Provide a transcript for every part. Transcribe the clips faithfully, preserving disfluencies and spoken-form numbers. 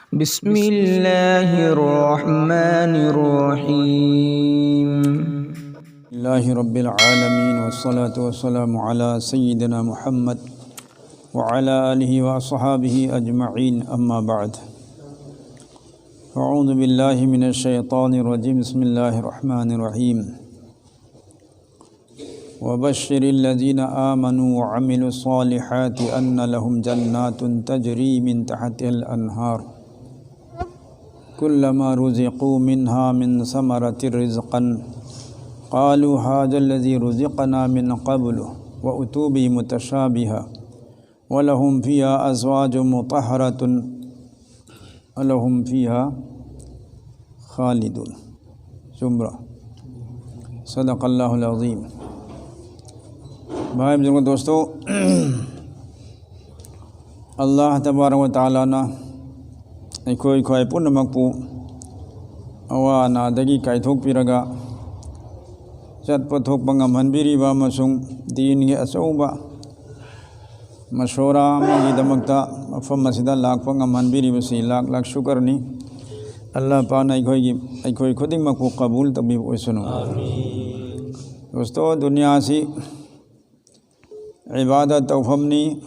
بسم الله الرحمن الرحيم. لله رب العالمين، والصلاة والسلام على سيدنا محمد وعلى آله وأصحابه أجمعين، أما بعد. أعوذ بالله من الشيطان الرجيم. بسم الله الرحمن الرحيم. وبشر الذين آمنوا وعملوا الصالحات أن لهم جنات تجري من تحتها الأنهار كلما رزقوا منها من ثمرة رزقا قالوا هذا الذي رزقنا من قبل وأتوا به متشابها ولهم فيها أزواج مطهرة ولهم فيها خالدون. ꯆꯨꯝꯕ꯭ꯔꯣ? صدق الله العظيم. ꯚꯥꯏ ꯕꯨꯖꯨꯔꯒ ꯗꯣꯁꯇꯣ, ꯑꯜꯂꯥꯍ ꯇꯕꯥꯔꯛ ꯋ ꯇꯥꯂꯥꯅ ꯑꯩꯈꯣꯏ ꯈ꯭ꯋꯥꯏ ꯄꯨꯝꯅꯃꯛꯄꯨ ꯑꯋꯥ ꯑꯅꯥꯗꯒꯤ ꯀꯥꯏꯊꯣꯛꯄꯤꯔꯒ ꯆꯠꯄ ꯊꯣꯛꯄ ꯉꯝꯍꯟꯕꯤꯔꯤꯕ ꯑꯃꯁꯨꯡ ꯗꯤꯟꯒꯤ ꯑꯆꯧꯕ ꯃꯁꯣꯔꯥ ꯑꯃꯒꯤꯗꯃꯛꯇ ꯃꯐꯝ ꯑꯁꯤꯗ ꯂꯥꯛꯄ ꯉꯝꯍꯟꯕꯤꯔꯤꯕꯁꯤ ꯂꯥꯛ ꯂꯥꯛ ꯁꯨꯀꯔꯅꯤ꯫ ꯑꯜꯂꯥꯍ ꯄꯥꯛꯅ ꯑꯩꯈꯣꯏꯒꯤ, ꯑꯩꯈꯣꯏ ꯈꯨꯗꯤꯡꯃꯛꯄꯨ ꯀꯕꯨꯜ ꯇꯧꯕꯤꯕ ꯑꯣꯏꯁꯅꯨ꯫ ꯗꯣꯁꯇꯣ, ꯗꯨꯅꯤꯌꯥꯁꯤ ꯏꯕꯥꯗꯠ ꯇꯧꯐꯝꯅꯤ,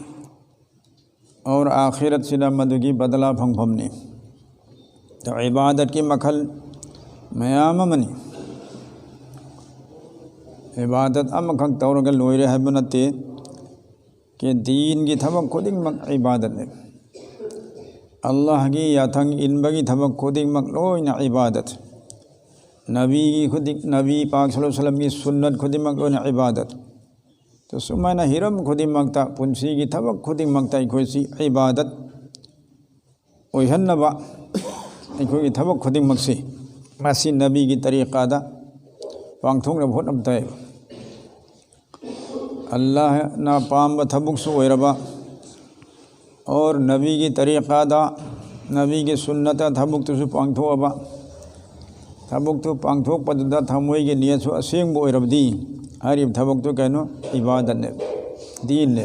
ꯑꯣꯔ ꯑꯥꯈꯤꯔꯠꯁꯤꯅ ꯃꯗꯨꯒꯤ ꯕꯗꯂꯥ ꯐꯪꯐꯝꯅꯤ꯫ ꯏꯕꯥꯗꯠꯀꯤ ꯃꯈꯜ ꯃꯌꯥꯝ ꯑꯃꯅꯤ꯫ ꯏꯕꯥꯗꯠ ꯑꯃꯈꯛ ꯇꯧꯔꯒ ꯂꯣꯏꯔꯦ ꯍꯥꯏꯕ ꯅꯠꯇꯦ꯫ ꯀꯦ ꯗꯤꯟꯒꯤ ꯊꯕꯛ ꯈꯨꯗꯤꯡꯃꯛ ꯏꯕꯥꯗꯠꯅꯤ꯫ ꯑꯜꯂꯥꯍꯒꯤ ꯌꯥꯊꯪ ꯏꯟꯕꯒꯤ ꯊꯕꯛ ꯈꯨꯗꯤꯡꯃꯛ ꯂꯣꯏꯅ ꯏꯕꯥꯗꯠ꯫ ꯅꯕꯤꯒꯤ ꯈꯨꯗꯤꯡ, ꯅꯕꯤ ꯄꯥꯛ ꯁꯜꯂꯜꯂꯥꯍꯨ ꯑꯂꯥꯏꯍꯤ ꯋꯥꯁꯜꯂꯝꯒꯤ ꯁꯨꯟꯅꯠ ꯈꯨꯗꯤꯡꯃꯛ ꯂꯣꯏꯅ ꯏꯕꯥꯗꯠ꯫ ꯇꯣ ꯁꯨꯃꯥꯏꯅ ꯍꯤꯔꯝ ꯈꯨꯗꯤꯡꯃꯛꯇ, ꯄꯨꯟꯁꯤꯒꯤ ꯊꯕꯛ ꯈꯨꯗꯤꯡꯃꯛꯇ ꯑꯩꯈꯣꯏꯁꯤ ꯏꯕꯥꯗꯠ ꯑꯣꯏꯍꯟꯅꯕ ꯑꯩꯈꯣꯏꯒꯤ ꯊꯕꯛ ꯈꯨꯗꯤꯡꯃꯛꯁꯤ ꯃꯁꯤ ꯅꯕꯤꯒꯤ ꯇꯔꯤꯀꯥꯗ ꯄꯥꯡꯊꯣꯛꯅꯕ ꯍꯣꯠꯅꯕ ꯇꯥꯏ꯫ ꯑꯜꯂꯥꯍꯅ ꯄꯥꯝꯕ ꯊꯕꯛꯁꯨ ꯑꯣꯏꯔꯕ, ꯑꯣꯔ ꯅꯕꯤꯒꯤ ꯇꯔꯤꯀꯥꯗ, ꯅꯕꯤꯒꯤ ꯁꯨꯟꯅꯠꯇ ꯊꯕꯛꯇꯨꯁꯨ ꯄꯥꯡꯊꯣꯛꯑꯕ, ꯊꯕꯛꯇꯨ ꯄꯥꯡꯊꯣꯛꯄꯗꯨꯗ ꯊꯃꯣꯏꯒꯤ ꯅꯤꯌꯠꯁꯨ ꯑꯁꯦꯡꯕ ꯑꯣꯏꯔꯕꯗꯤ, ꯍꯥꯏꯔꯤꯕ ꯊꯕꯛꯇꯨ ꯀꯩꯅꯣ? ꯏꯕꯥꯗꯠꯅꯦ, ꯗꯤꯟꯅꯦ꯫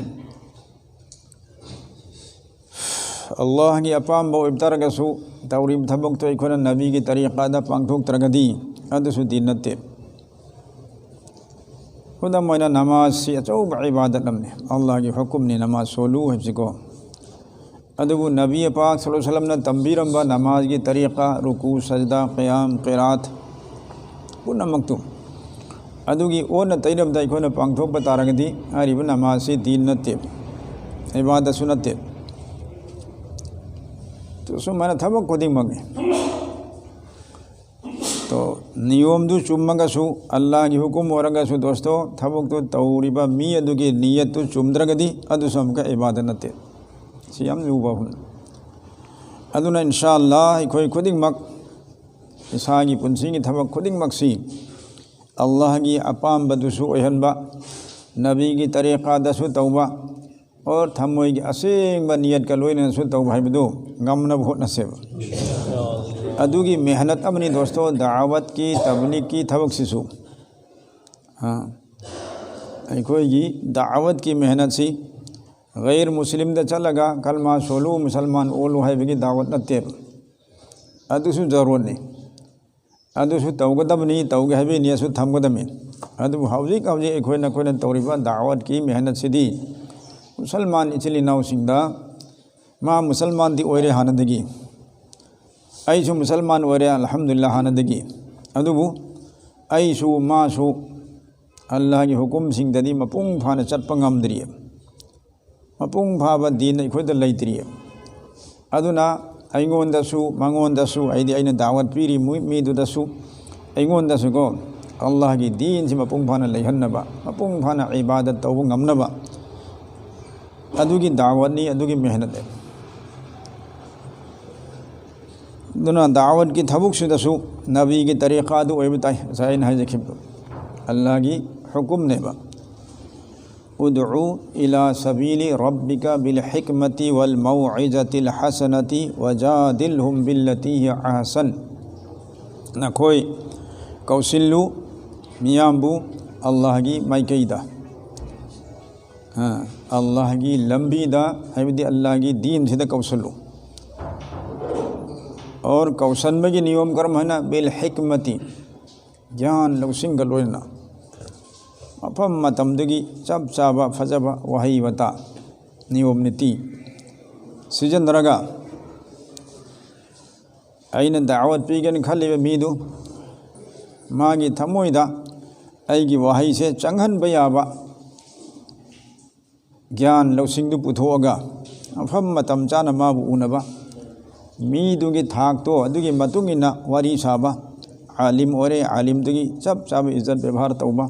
ꯑꯜꯂꯥꯍꯒꯤ ꯑꯄꯥꯝꯕ ꯑꯣꯏꯕ ꯇꯥꯔꯒꯁꯨ, ꯇꯧꯔꯤꯕ ꯊꯕꯛꯇꯣ ꯑꯩꯈꯣꯏꯅ ꯅꯕꯤꯒꯤ ꯇꯔꯤꯀꯥꯗ ꯄꯥꯡꯊꯣꯛꯇ꯭ꯔꯒꯗꯤ, ꯑꯗꯨꯁꯨ ꯗꯤꯟ ꯅꯠꯇꯦ꯫ ꯈꯨꯗꯝ ꯑꯣꯏꯅ, ꯅꯃꯥꯖꯁꯤ ꯑꯆꯧꯕ ꯏꯕꯥꯗꯠ ꯑꯃꯅꯤ, ꯑꯜꯂꯥꯍꯒꯤ ꯍꯨꯀꯨꯝꯅꯤ ꯅꯃꯥꯖ ꯁꯣꯜꯂꯨ ꯍꯥꯏꯕꯁꯤꯀꯣ꯫ ꯑꯗꯨꯕꯨ ꯅꯕꯤ ꯄꯥꯛ ꯁꯜꯂꯜꯂꯥꯍꯨ ꯑꯂꯥꯏꯍꯤ ꯋꯥꯁꯜꯂꯝꯅ ꯇꯝꯕꯤꯔꯝꯕ ꯅꯃꯥꯖꯒꯤ ꯇꯔꯤꯀꯥ, ꯔꯨꯀꯨ, ꯁꯖꯗꯥ, ꯀꯌꯥꯝ, ꯀꯤꯔꯥꯠ ꯄꯨꯝꯅꯃꯛꯇꯨ ꯑꯗꯨꯒꯤ ꯑꯣꯟꯅ ꯇꯩꯅꯕꯗ ꯑꯩꯈꯣꯏꯅ ꯄꯥꯡꯊꯣꯛꯄ ꯇꯥꯔꯒꯗꯤ, ꯍꯥꯏꯔꯤꯕ ꯅꯃꯥꯖꯁꯤ ꯗꯤꯟ ꯅꯠꯇꯦ, ꯏꯕꯥꯗꯠꯁꯨ ꯅꯠꯇꯦ꯫ ꯁꯨꯃꯥꯏꯅ ꯊꯕꯛ ꯈꯨꯗꯤꯡꯃꯛꯅꯤ꯫ ꯇꯣ, ꯅꯤꯌꯣꯝꯗꯨ ꯆꯨꯝꯃꯒꯁꯨ, ꯑꯜꯂꯥꯍꯒꯤ ꯍꯨꯀꯨꯝ ꯑꯣꯏꯔꯒꯁꯨ, ꯗꯣꯁꯇꯣ, ꯊꯕꯛꯇꯨ ꯇꯧꯔꯤꯕ ꯃꯤ ꯑꯗꯨꯒꯤ ꯅꯤꯌꯠꯇꯨ ꯆꯨꯝꯗ꯭ꯔꯒꯗꯤ, ꯑꯗꯨꯁꯨ ꯑꯃꯨꯛꯀ ꯏꯕꯥꯗꯠ ꯅꯠꯇꯦ꯫ ꯁꯤ ꯌꯥꯝ ꯂꯨꯕ ꯋꯥꯐꯝꯅꯤ꯫ ꯑꯗꯨꯅ, ꯏꯟꯁꯥ ꯑꯜꯂꯥꯍ, ꯑꯩꯈꯣꯏ ꯈꯨꯗꯤꯡꯃꯛ ꯏꯁꯥꯒꯤ ꯄꯨꯟꯁꯤꯒꯤ ꯊꯕꯛ ꯈꯨꯗꯤꯡꯃꯛꯁꯤ ꯑꯜꯂꯥꯍꯒꯤ ꯑꯄꯥꯝꯕꯗꯨꯁꯨ ꯑꯣꯏꯍꯟꯕ, ꯅꯕꯤꯒꯤ ꯇꯔꯤꯀꯥꯗꯁꯨ ꯇꯧꯕ, ꯑꯣꯔ ꯊꯃꯣꯏꯒꯤ ꯑꯁꯦꯡꯕ ꯅꯤꯌꯠꯀ ꯂꯣꯏꯅꯅꯁꯨ ꯇꯧꯕ ꯍꯥꯏꯕꯗꯨ ꯉꯝꯅꯕ ꯍꯣꯠꯅꯁꯦꯕ꯫ ꯑꯗꯨꯒꯤ ꯃꯦꯍꯅꯠ ꯑꯃꯅꯤ, ꯗꯣꯁꯇꯣ, ꯗꯥꯋꯠꯀꯤ, ꯇꯕꯂꯤꯛꯀꯤ ꯊꯕꯛꯁꯤꯁꯨ꯫ ꯑꯥ, ꯑꯩꯈꯣꯏꯒꯤ ꯗꯥꯋꯠꯀꯤ ꯃꯦꯍꯅꯠꯁꯤ ꯒꯩꯔ ꯃꯨꯁꯂꯤꯝꯗ ꯆꯠꯂꯒ ꯀꯜꯃꯥ ꯁꯣꯜꯂꯨ, ꯃꯨꯁꯜꯃꯥꯟ ꯑꯣꯜꯂꯨ ꯍꯥꯏꯕꯒꯤ ꯗꯥꯋꯠ ꯅꯠꯇꯦꯕ꯫ ꯑꯗꯨꯁꯨ ꯖꯔꯨꯔꯠꯅꯤ꯫ ꯑꯗꯨꯁꯨ ꯇꯧꯒꯗꯕꯅꯤ, ꯇꯧꯒꯦ ꯍꯥꯏꯕꯒꯤ ꯅꯤꯌꯠꯁꯨ ꯊꯝꯒꯗꯕꯅꯤ꯫ ꯑꯗꯨꯕꯨ ꯍꯧꯖꯤꯛ ꯍꯧꯖꯤꯛ ꯑꯩꯈꯣꯏꯅ, ꯑꯩꯈꯣꯏꯅ ꯇꯧꯔꯤꯕ ꯗꯥꯋꯠꯀꯤ ꯃꯦꯍꯅꯠꯁꯤꯗꯤ ꯃꯨꯁꯜꯃꯥꯟ ꯏꯆꯤꯜ ꯏꯅꯥꯎꯁꯤꯡꯗ, ꯃꯥ ꯃꯨꯁꯜꯃꯥꯟꯗꯤ ꯑꯣꯏꯔꯦ ꯍꯥꯟꯅꯗꯒꯤ, ꯑꯩꯁꯨ ꯃꯨꯁꯜꯃꯥꯟ ꯑꯣꯏꯔꯦ, ꯑꯜꯍꯝꯗꯨꯂꯤꯜꯂꯥꯍ, ꯍꯥꯟꯅꯗꯒꯤ꯫ ꯑꯗꯨꯕꯨ ꯑꯩꯁꯨ ꯃꯥꯁꯨ ꯑꯜꯂꯥꯍꯒꯤ ꯍꯨꯀꯨꯝꯁꯤꯡꯗꯗꯤ ꯃꯄꯨꯡ ꯐꯥꯅ ꯆꯠꯄ ꯉꯝꯗ꯭ꯔꯤ꯫ ꯃꯄꯨꯡ ꯐꯥꯕ ꯗꯤꯟ ꯑꯩꯈꯣꯏꯗ ꯂꯩꯇ꯭ꯔꯤ꯫ ꯑꯗꯨꯅ ꯑꯩꯉꯣꯟꯗꯁꯨ, ꯃꯉꯣꯟꯗꯁꯨ, ꯍꯥꯏꯗꯤ ꯑꯩꯅ ꯗꯥꯋꯠ ꯄꯤꯔꯤ ꯃꯤ-, ꯃꯤꯗꯨꯗꯁꯨ, ꯑꯩꯉꯣꯟꯗꯁꯨꯀꯣ, ꯑꯜꯂꯥꯍꯒꯤ ꯗꯤꯟꯁꯤ ꯃꯄꯨꯡ ꯐꯥꯅ ꯂꯩꯍꯟꯅꯕ, ꯃꯄꯨꯡ ꯐꯥꯅ ꯏꯕꯥꯗꯠ ꯇꯧꯕ ꯉꯝꯅꯕ, ꯑꯗꯨꯒꯤ ꯗꯥꯋꯠꯅꯤ, ꯑꯗꯨꯒꯤ ꯃꯦꯍꯅꯠꯅꯤ꯫ ꯑꯗꯨꯅ ꯗꯥꯋꯠꯀꯤ ꯊꯕꯛꯁꯤꯗꯁꯨ ꯅꯕꯤꯒꯤ ꯇꯔꯤꯀꯥꯗꯨ ꯑꯣꯏꯕ ꯇꯥꯏ, ꯉꯁꯥꯏ ꯑꯩꯅ ꯍꯥꯏꯖꯈꯤꯕꯗꯨ꯫ ꯑꯜꯂꯥꯍꯒꯤ ꯍꯨꯀꯨꯝꯅꯦꯕ꯫ ادع إلى سبيل ربك بالحكمة والموعظة الحسنة وجادلهم بالتي هي أحسن. ꯅꯈꯣꯏ ꯀꯧꯁꯤꯜꯂꯨ ꯃꯤꯌꯥꯝꯕꯨ ꯑꯜꯂꯥꯍꯒꯤ ꯃꯥꯏꯀꯩꯗ꯫ ꯑꯥ, ꯑꯜꯂꯥꯍꯒꯤ ꯂꯝꯕꯤꯗ, ꯍꯥꯏꯕꯗꯤ ꯑꯜꯂꯥꯍꯒꯤ ꯗꯤꯟꯁꯤꯗ ꯀꯧꯁꯜꯂꯨ꯫ ꯑꯣꯔ ꯀꯧꯁꯟꯕꯒꯤ ꯅꯤꯌꯣꯝ ꯀꯔꯝ ꯍꯥꯏꯅ? ꯕꯤꯜ ꯍꯤꯛꯃꯇꯤ, ꯒ꯭ꯌꯥꯟ ꯂꯧꯁꯤꯡꯒ ꯂꯣꯏꯅꯅ ꯃꯐꯝ ꯃꯇꯝꯗꯨꯒꯤ ꯆꯞ ꯆꯥꯕ ꯐꯖꯕ ꯋꯥꯍꯩ ꯋꯥꯇꯥ, ꯅꯤꯌꯣꯝ ꯅꯤꯇꯤ ꯁꯤꯖꯤꯟꯅꯔꯒ ꯑꯩꯅ ꯗꯥꯋꯠ ꯄꯤꯒꯦꯅ ꯈꯜꯂꯤꯕ ꯃꯤꯗꯨ ꯃꯥꯒꯤ ꯊꯃꯣꯏꯗ ꯑꯩꯒꯤ ꯋꯥꯍꯩꯁꯦ ꯆꯪꯍꯟꯕ ꯌꯥꯕ ꯒ꯭ꯌꯥꯟ ꯂꯧꯁꯤꯡꯗꯨ ꯄꯨꯊꯣꯛꯑꯒ ꯃꯐꯝ ꯃꯇꯝ ꯆꯥꯅ ꯃꯥꯕꯨ ꯎꯅꯕ, ꯃꯤꯗꯨꯒꯤ ꯊꯥꯛꯇꯣ ꯑꯗꯨꯒꯤ ꯃꯇꯨꯡ ꯏꯟꯅ ꯋꯥꯔꯤ ꯁꯥꯕ, ꯑꯥꯂꯤꯝ ꯑꯣꯏꯔꯦ, ꯑꯥꯂꯤꯝꯗꯨꯒꯤ ꯆꯞ ꯆꯥꯕ ꯏꯖꯠ ꯕꯦꯕꯥꯔ ꯇꯧꯕ,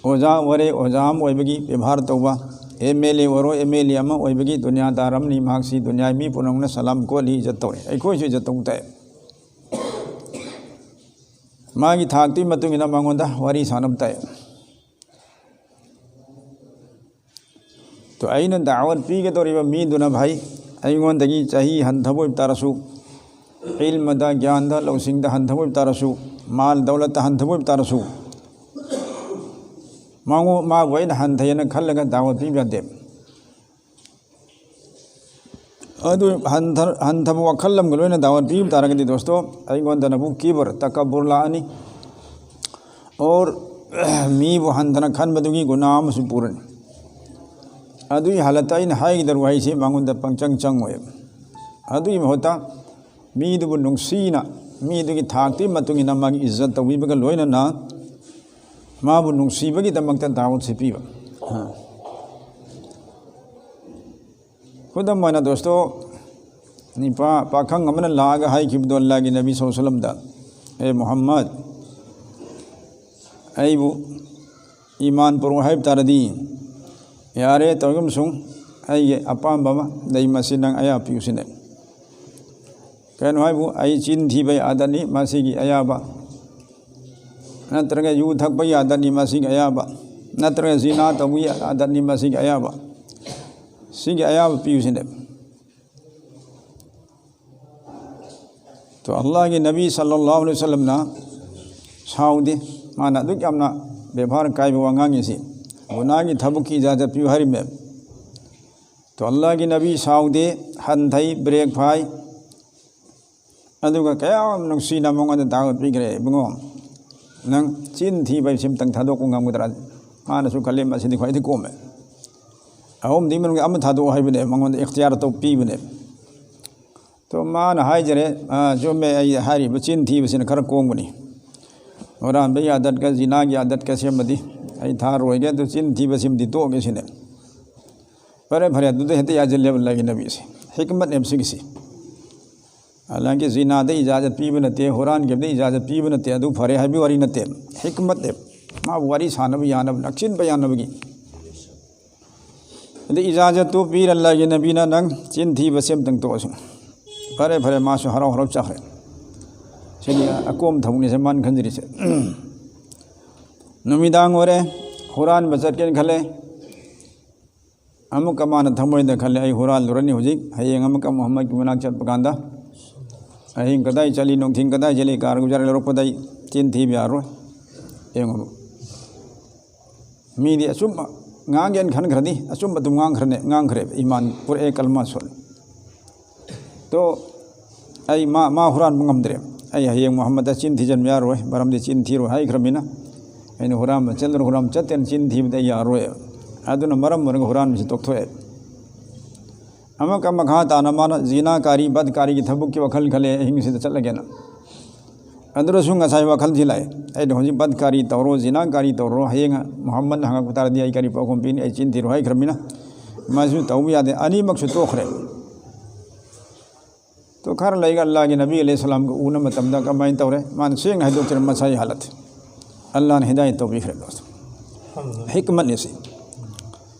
ꯑꯣꯖꯥ ꯑꯣꯏꯔꯦ, ꯑꯣꯖꯥ ꯑꯃ ꯑꯣꯏꯕꯒꯤ ꯕꯦꯕꯥꯔ ꯇꯧꯕ, ꯑꯦꯝ ꯑꯦꯜ ꯑꯦ ꯑꯣꯏꯔꯣ, ꯑꯦꯝ ꯑꯦꯜ ꯑꯦ ꯑꯃ ꯑꯣꯏꯕꯒꯤ ꯗꯨꯅꯤꯌꯥꯗꯥꯔ ꯑꯃꯅꯤ, ꯃꯍꯥꯛꯁꯤ ꯗꯨꯅꯤꯌꯥ ꯃꯤ ꯄꯨꯝꯅꯃꯛꯅ ꯁꯂꯥꯝ ꯀꯣꯠꯂꯤ, ꯏꯖꯠ ꯇꯧꯔꯦ, ꯑꯩꯈꯣꯏꯁꯨ ꯏꯖꯠ ꯇꯧꯕ ꯇꯥꯏ꯫ ꯃꯥꯒꯤ ꯊꯥꯛꯇꯨꯒꯤ ꯃꯇꯨꯡ ꯏꯟꯅ ꯃꯉꯣꯟꯗ ꯋꯥꯔꯤ ꯁꯥꯟꯅꯕ ꯇꯥꯏ꯫ ꯇꯣ, ꯑꯩꯅ ꯗꯥꯋꯠ ꯄꯤꯒꯗꯧꯔꯤꯕ ꯃꯤꯗꯨꯅ, ꯚꯥꯏ, ꯑꯩꯉꯣꯟꯗꯒꯤ ꯆꯍꯤ ꯍꯟꯊꯕ ꯑꯣꯏꯕ ꯇꯥꯔꯁꯨ, ꯏꯜꯃꯗ, ꯒ꯭ꯌꯥꯟꯗ, ꯂꯧꯁꯤꯡꯗ ꯍꯟꯊꯕ ꯑꯣꯏꯕ ꯇꯥꯔꯁꯨ, ꯃꯥꯜ ꯗꯧꯂꯠꯇ ꯍꯟꯊꯕ ꯑꯣꯏꯕ ꯇꯥꯔꯁꯨ, ꯃꯉꯣ-, ꯃꯥꯕꯨ ꯑꯩꯅ ꯍꯟꯊꯩꯅ ꯈꯜꯂꯒ ꯗꯥꯋꯠ ꯄꯤꯕ ꯌꯥꯗꯦ꯫ ꯑꯗꯨ ꯍꯟꯊ-, ꯍꯟꯊꯕ ꯋꯥꯈꯜ ꯑꯃꯒ ꯂꯣꯏꯅ ꯗꯥꯋꯠ ꯄꯤꯕ ꯇꯥꯔꯒꯗꯤ, ꯗꯣꯁꯇꯣ, ꯑꯩꯉꯣꯟꯗꯅꯕꯨ ꯀꯤꯕꯔ, ꯇꯀꯕꯨꯔ ꯂꯥꯛꯑꯅꯤ꯫ ꯑꯣꯔ ꯃꯤꯕꯨ ꯍꯟꯊꯅ ꯈꯟꯕꯗꯨꯒꯤ ꯒꯨꯅꯥ ꯑꯃꯁꯨ ꯄꯨꯔꯅꯤ꯫ ꯑꯗꯨꯒꯤ ꯍꯥꯂꯠꯇ ꯑꯩꯅ ꯍꯥꯏꯒꯗꯧꯔꯤꯕ ꯋꯥꯍꯩꯁꯤ ꯃꯉꯣꯟꯗ ꯄꯪꯆꯪ ꯆꯪꯉꯣꯏ꯫ ꯑꯗꯨꯒꯤ ꯃꯍꯨꯠꯇ ꯃꯤꯗꯨꯕꯨ ꯅꯨꯡꯁꯤꯅ, ꯃꯤꯗꯨꯒꯤ ꯊꯥꯛꯇꯨꯒꯤ ꯃꯇꯨꯡ ꯏꯟꯅ ꯃꯥꯒꯤ ꯏꯖꯠ ꯇꯧꯕꯤꯕꯒ ꯂꯣꯏꯅꯅ ꯃꯥꯕꯨ ꯅꯨꯡꯁꯤꯕꯒꯤꯗꯃꯛꯇ ꯗꯥꯋꯠꯁꯤ ꯄꯤꯕ꯫ ꯈꯨꯗꯝ ꯑꯣꯏꯅ, ꯗꯣꯁꯇꯣ, ꯅꯤꯄꯥ ꯄꯥꯈꯪ ꯑꯃꯅ ꯂꯥꯛꯑꯒ ꯍꯥꯏꯈꯤꯕꯗꯣ ꯑꯜꯂꯥꯍꯒꯤ ꯅꯕꯤ ꯁꯜꯂꯜꯂꯥꯍꯨ ꯑꯂꯩꯍꯤ ꯋꯥꯁꯜꯂꯝꯗ, "ꯑꯦ ꯃꯨꯍꯝꯃꯗ, ꯑꯩꯕꯨ ꯏꯃꯥꯟ ꯄꯨꯔꯛꯎ ꯍꯥꯏꯕ ꯇꯥꯔꯗꯤ, ꯌꯥꯔꯦ, ꯇꯧꯔꯤꯒꯨꯝꯁꯨꯡ, ꯑꯩꯒꯤ ꯑꯄꯥꯝꯕ ꯑꯃ ꯂꯩ, ꯃꯁꯤ ꯅꯪ ꯑꯌꯥꯕ ꯄꯤꯌꯨ" ꯁꯤꯅꯦ꯫ ꯀꯩꯅꯣ ꯍꯥꯏꯕꯨ, ꯑꯩ ꯆꯤꯟ ꯊꯤꯕ ꯌꯥꯗꯅꯤ, ꯃꯁꯤꯒꯤ ꯑꯌꯥꯕ, ꯅꯠꯇ꯭ꯔꯒ ꯌꯨ ꯊꯛꯄ ꯌꯥꯗꯅꯤ, ꯃꯁꯤꯒꯤ ꯑꯌꯥꯕ, ꯅꯠꯇ꯭ꯔꯒ ꯖꯤꯅꯥ ꯇꯧꯕ ꯌꯥꯗꯅꯤ, ꯃꯁꯤꯒꯤ ꯑꯌꯥꯕ, ꯁꯤꯒꯤ ꯑꯌꯥꯕ ꯄꯤꯌꯨ ꯁꯤꯅꯦ꯫ ꯇꯣ, ꯑꯜꯂꯥꯍꯒꯤ ꯅꯕꯤ ꯁꯜꯂꯜꯂꯥꯍꯨ ꯑꯂꯩꯍꯤ ꯋꯥꯁꯜꯂꯝꯅ ꯁꯥꯎꯗꯦ, ꯃꯥꯅ ꯑꯗꯨꯛ ꯌꯥꯝꯅ ꯕꯦꯕꯥꯔ ꯀꯥꯏꯕ ꯋꯥ ꯉꯥꯡꯉꯤꯁꯤ꯫ ꯒꯨꯅꯥꯒꯤ ꯊꯕꯛꯀꯤ ꯏꯖꯥꯖꯠ ꯄꯤꯌꯨ ꯍꯥꯏꯔꯤꯃꯦ꯫ ꯇꯣ ꯑꯜꯂꯥꯍꯒꯤ ꯅꯕꯤ ꯁꯥꯎꯗꯦ, ꯍꯟꯊꯩ, ꯕ꯭ꯔꯦꯛ ꯐꯥꯏ꯫ ꯑꯗꯨꯒ ꯀꯌꯥꯝ ꯅꯨꯡꯁꯤꯅ ꯃꯉꯣꯟꯗ ꯗꯥꯋꯠ ꯄꯤꯈ꯭ꯔꯦ, "ꯏꯕꯨꯡꯉꯣ, ꯅꯪ ꯆꯤꯟ ꯊꯤꯕ ꯍꯥꯏꯕꯁꯤ ꯑꯝꯇꯪ ꯊꯥꯗꯣꯛꯄ ꯉꯝꯒꯗ꯭ꯔꯥ?" ꯃꯥꯅꯁꯨ ꯈꯜꯂꯤ, "ꯃꯁꯤꯗꯤ ꯈ꯭ꯋꯥꯏꯗꯒꯤ ꯀꯣꯝꯃꯦ꯫ ꯑꯍꯨꯝꯗꯤ ꯃꯅꯨꯡꯗ ꯑꯃ ꯊꯥꯗꯣꯛꯑꯣ" ꯍꯥꯏꯕꯅꯦ, ꯃꯉꯣꯟꯗ ꯏꯈꯇꯤꯌꯥꯔ ꯇꯧ ꯄꯤꯕꯅꯦ꯫ ꯇꯣ ꯃꯥꯅ ꯍꯥꯏꯖꯔꯦ, "ꯑꯥ, ꯆꯨꯝꯃꯦ, ꯑꯩ ꯍꯥꯏꯔꯤꯕ ꯆꯤꯟ ꯊꯤꯕꯁꯤꯅ ꯈꯔ ꯀꯣꯡꯕꯅꯤ꯫ ꯍꯨꯔꯥꯟꯕꯒꯤ ꯑꯥꯗꯠꯀ ꯖꯤꯅꯥꯒꯤ ꯑꯥꯗꯠꯀ ꯁꯦꯝꯕꯗꯤ ꯑꯩ ꯊꯥꯔꯣꯏꯒꯦ, ꯑꯗꯨ ꯆꯤꯟ ꯊꯤꯕꯁꯤꯃꯗꯤ ꯇꯣꯛꯑꯒꯦ" ꯁꯤꯅꯦ꯫ ꯐꯔꯦ, ꯐꯔꯦ, ꯑꯗꯨꯗ ꯍꯦꯛꯇ ꯌꯥꯁꯤꯜꯂꯦꯕ ꯑꯜꯂꯥꯍꯒꯤ ꯅꯕꯤꯁꯦ꯫ ꯍꯤꯛꯃꯠꯅꯦꯕ ꯁꯤꯒꯤꯁꯦ꯫ ꯑꯜꯂꯥꯍꯒꯤ ꯖꯤꯅꯥꯗ ꯏꯖꯥꯖꯠ ꯄꯤꯕ ꯅꯠꯇꯦ, ꯍꯨꯔꯥꯟꯈꯤꯕꯗ ꯏꯖꯥꯖꯠ ꯄꯤꯕ ꯅꯠꯇꯦ, ꯑꯗꯨ ꯐꯔꯦ ꯍꯥꯏꯕꯒꯤ ꯋꯥꯔꯤ ꯅꯠꯇꯦ꯫ ꯍꯤꯛꯃꯠꯅꯦꯕ꯫ ꯃꯥꯕꯨ ꯋꯥꯔꯤ ꯁꯥꯟꯅꯕ ꯌꯥꯅꯕ, ꯅꯛꯁꯤꯟꯕ ꯌꯥꯅꯕꯒꯤ꯫ ꯑꯗ ꯏꯖꯥꯖꯠꯇꯨ ꯄꯤꯔ ꯑꯜꯂꯥꯍꯒꯤ ꯅꯕꯤꯅ, "ꯅꯪ ꯆꯤꯟ ꯊꯤꯕꯁꯦ ꯑꯝꯇꯪ ꯇꯣꯛꯑꯁꯤ"꯫ ꯐꯔꯦ, ꯐꯔꯦ, ꯃꯥꯁꯨ ꯍꯔꯥꯎ ꯍꯔꯥꯎ ꯆꯠꯈ꯭ꯔꯦ꯫ ꯁꯤꯗꯤ ꯑꯀꯣꯝ ꯊꯕꯛꯅꯤꯁꯦ ꯃꯥꯅ ꯈꯟꯖꯔꯤꯁꯦ꯫ ꯅꯨꯃꯤꯗꯥꯡ ꯑꯣꯏꯔꯦ, ꯍꯨꯔꯥꯟꯕ ꯆꯠꯀꯦꯅ ꯈꯜꯂꯦ꯫ ꯑꯃꯨꯛꯀ ꯃꯥꯅ ꯊꯃꯣꯏꯗ ꯈꯜꯂꯦ, "ꯑꯩ ꯍꯨꯔꯥꯜꯂꯨꯔꯅꯤ ꯍꯧꯖꯤꯛ, ꯍꯌꯦꯡ ꯑꯃꯨꯛꯀ ꯃꯨꯍꯝꯃꯗꯀꯤ ꯃꯅꯥꯛ ꯆꯠꯄ ꯀꯥꯟꯗ꯫ ꯑꯍꯤꯡ ꯀꯗꯥꯏ ꯆꯠꯂꯤ, ꯅꯨꯡꯊꯤꯟ ꯀꯗꯥꯏ ꯆꯠꯂꯤ, ꯀꯥꯔꯒꯨꯖꯥꯔ ꯂꯧꯔꯛꯄꯗ ꯑꯩ ꯆꯤꯟ ꯊꯤꯕ ꯌꯥꯔꯣꯏ"꯫ ꯌꯦꯡꯉꯨ, ꯃꯤꯗꯤ ꯑꯆꯨꯝꯕ ꯉꯥꯡꯒꯦꯅ ꯈꯟꯈ꯭ꯔꯗꯤ ꯑꯆꯨꯝꯕ ꯑꯗꯨꯝ ꯉꯥꯡꯈ꯭ꯔꯅꯦ, ꯉꯥꯡꯈ꯭ꯔꯦꯕ, ꯏꯃꯥꯟ ꯄꯨꯔꯛꯑꯦ, ꯀꯜꯃꯥ ꯁꯣꯜꯂꯦ꯫ ꯇꯣ ꯑꯩ ꯃꯥ, ꯃꯥ ꯍꯨꯔꯥꯟꯕ ꯉꯝꯗ꯭ꯔꯦ꯫ "ꯑꯩ ꯍꯌꯦꯡ ꯃꯨꯍꯝꯃꯗꯇ ꯆꯤꯟ ꯊꯤꯖꯤꯟꯕ ꯌꯥꯔꯣꯏ, ꯃꯔꯝꯗꯤ ꯆꯤꯟ ꯊꯤꯔꯣꯏ ꯍꯥꯏꯈ꯭ꯔꯃꯤꯅ꯫ ꯑꯩꯅ ꯍꯨꯔꯥꯟꯕ ꯆꯠꯂꯨꯔ ꯍꯨꯔꯥꯟꯕ ꯆꯠꯇꯦꯅ ꯆꯤꯟ ꯊꯤꯕꯗꯤ ꯑꯩ ꯌꯥꯔꯣꯏ"꯫ ꯑꯗꯨꯅ ꯃꯔꯝ ꯑꯣꯏꯔꯒ ꯍꯨꯔꯥꯟꯕꯁꯤ ꯇꯣꯛꯊꯣꯛꯑꯦ꯫ ꯑꯃꯨꯛꯀ ꯃꯈꯥ ꯇꯥꯅ ꯃꯥꯅ ꯖꯤꯅꯥꯀꯥꯔꯤ, ꯕꯗꯀꯥꯔꯤꯒꯤ ꯊꯕꯛꯀꯤ ꯋꯥꯈꯜ ꯈꯜꯂꯦ, ꯑꯍꯤꯡꯁꯤꯗ ꯆꯠꯂꯒꯦꯅ꯫ ꯑꯗꯨꯗꯁꯨ ꯉꯁꯥꯏ ꯋꯥꯈꯜꯁꯤ ꯂꯥꯛꯑꯦ, "ꯑꯩꯅ ꯍꯧꯖꯤꯛ ꯕꯗꯀꯥꯔꯤ ꯇꯧꯔꯣ, ꯖꯤꯅꯥꯀꯥꯔꯤ ꯇꯧꯔꯣ, ꯍꯌꯦꯡ ꯃꯨꯍꯝꯃꯗꯅ ꯍꯪꯉꯛꯄ ꯇꯥꯔꯗꯤ ꯑꯩ ꯀꯔꯤ ꯄꯥꯎꯈꯨꯝ ꯄꯤꯅꯤ? ꯑꯩ ꯆꯤꯟ ꯊꯤꯔꯣꯏ ꯍꯥꯏꯈ꯭ꯔꯃꯤꯅ"꯫ ꯃꯥꯁꯨ ꯇꯧꯕ ꯌꯥꯗꯦ, ꯑꯅꯤꯃꯛꯁꯨ ꯇꯣꯛꯈ꯭ꯔꯦ꯫ ꯇꯣ ꯈꯔ ꯂꯩꯒ ꯑꯜꯂꯥꯍꯒꯤ ꯅꯕꯤ ꯑꯂꯩꯍꯤ ꯁꯂꯥꯝꯒ ꯎꯅ ꯃꯇꯝꯗ ꯀꯃꯥꯏꯅ ꯇꯧꯔꯦ? ꯃꯥꯅ ꯁꯦꯡꯅ ꯍꯥꯏꯗꯣꯛꯆꯔꯦ ꯃꯁꯥꯒꯤ ꯍꯥꯂꯠ꯫ ꯑꯜꯂꯥꯍꯅ ꯍꯤꯗꯥꯌꯠ ꯇꯧꯕꯤꯈ꯭ꯔꯦ ꯗꯣꯁꯇꯣ꯫ ꯍꯤꯛꯃꯠꯅꯤ ꯁꯤ꯫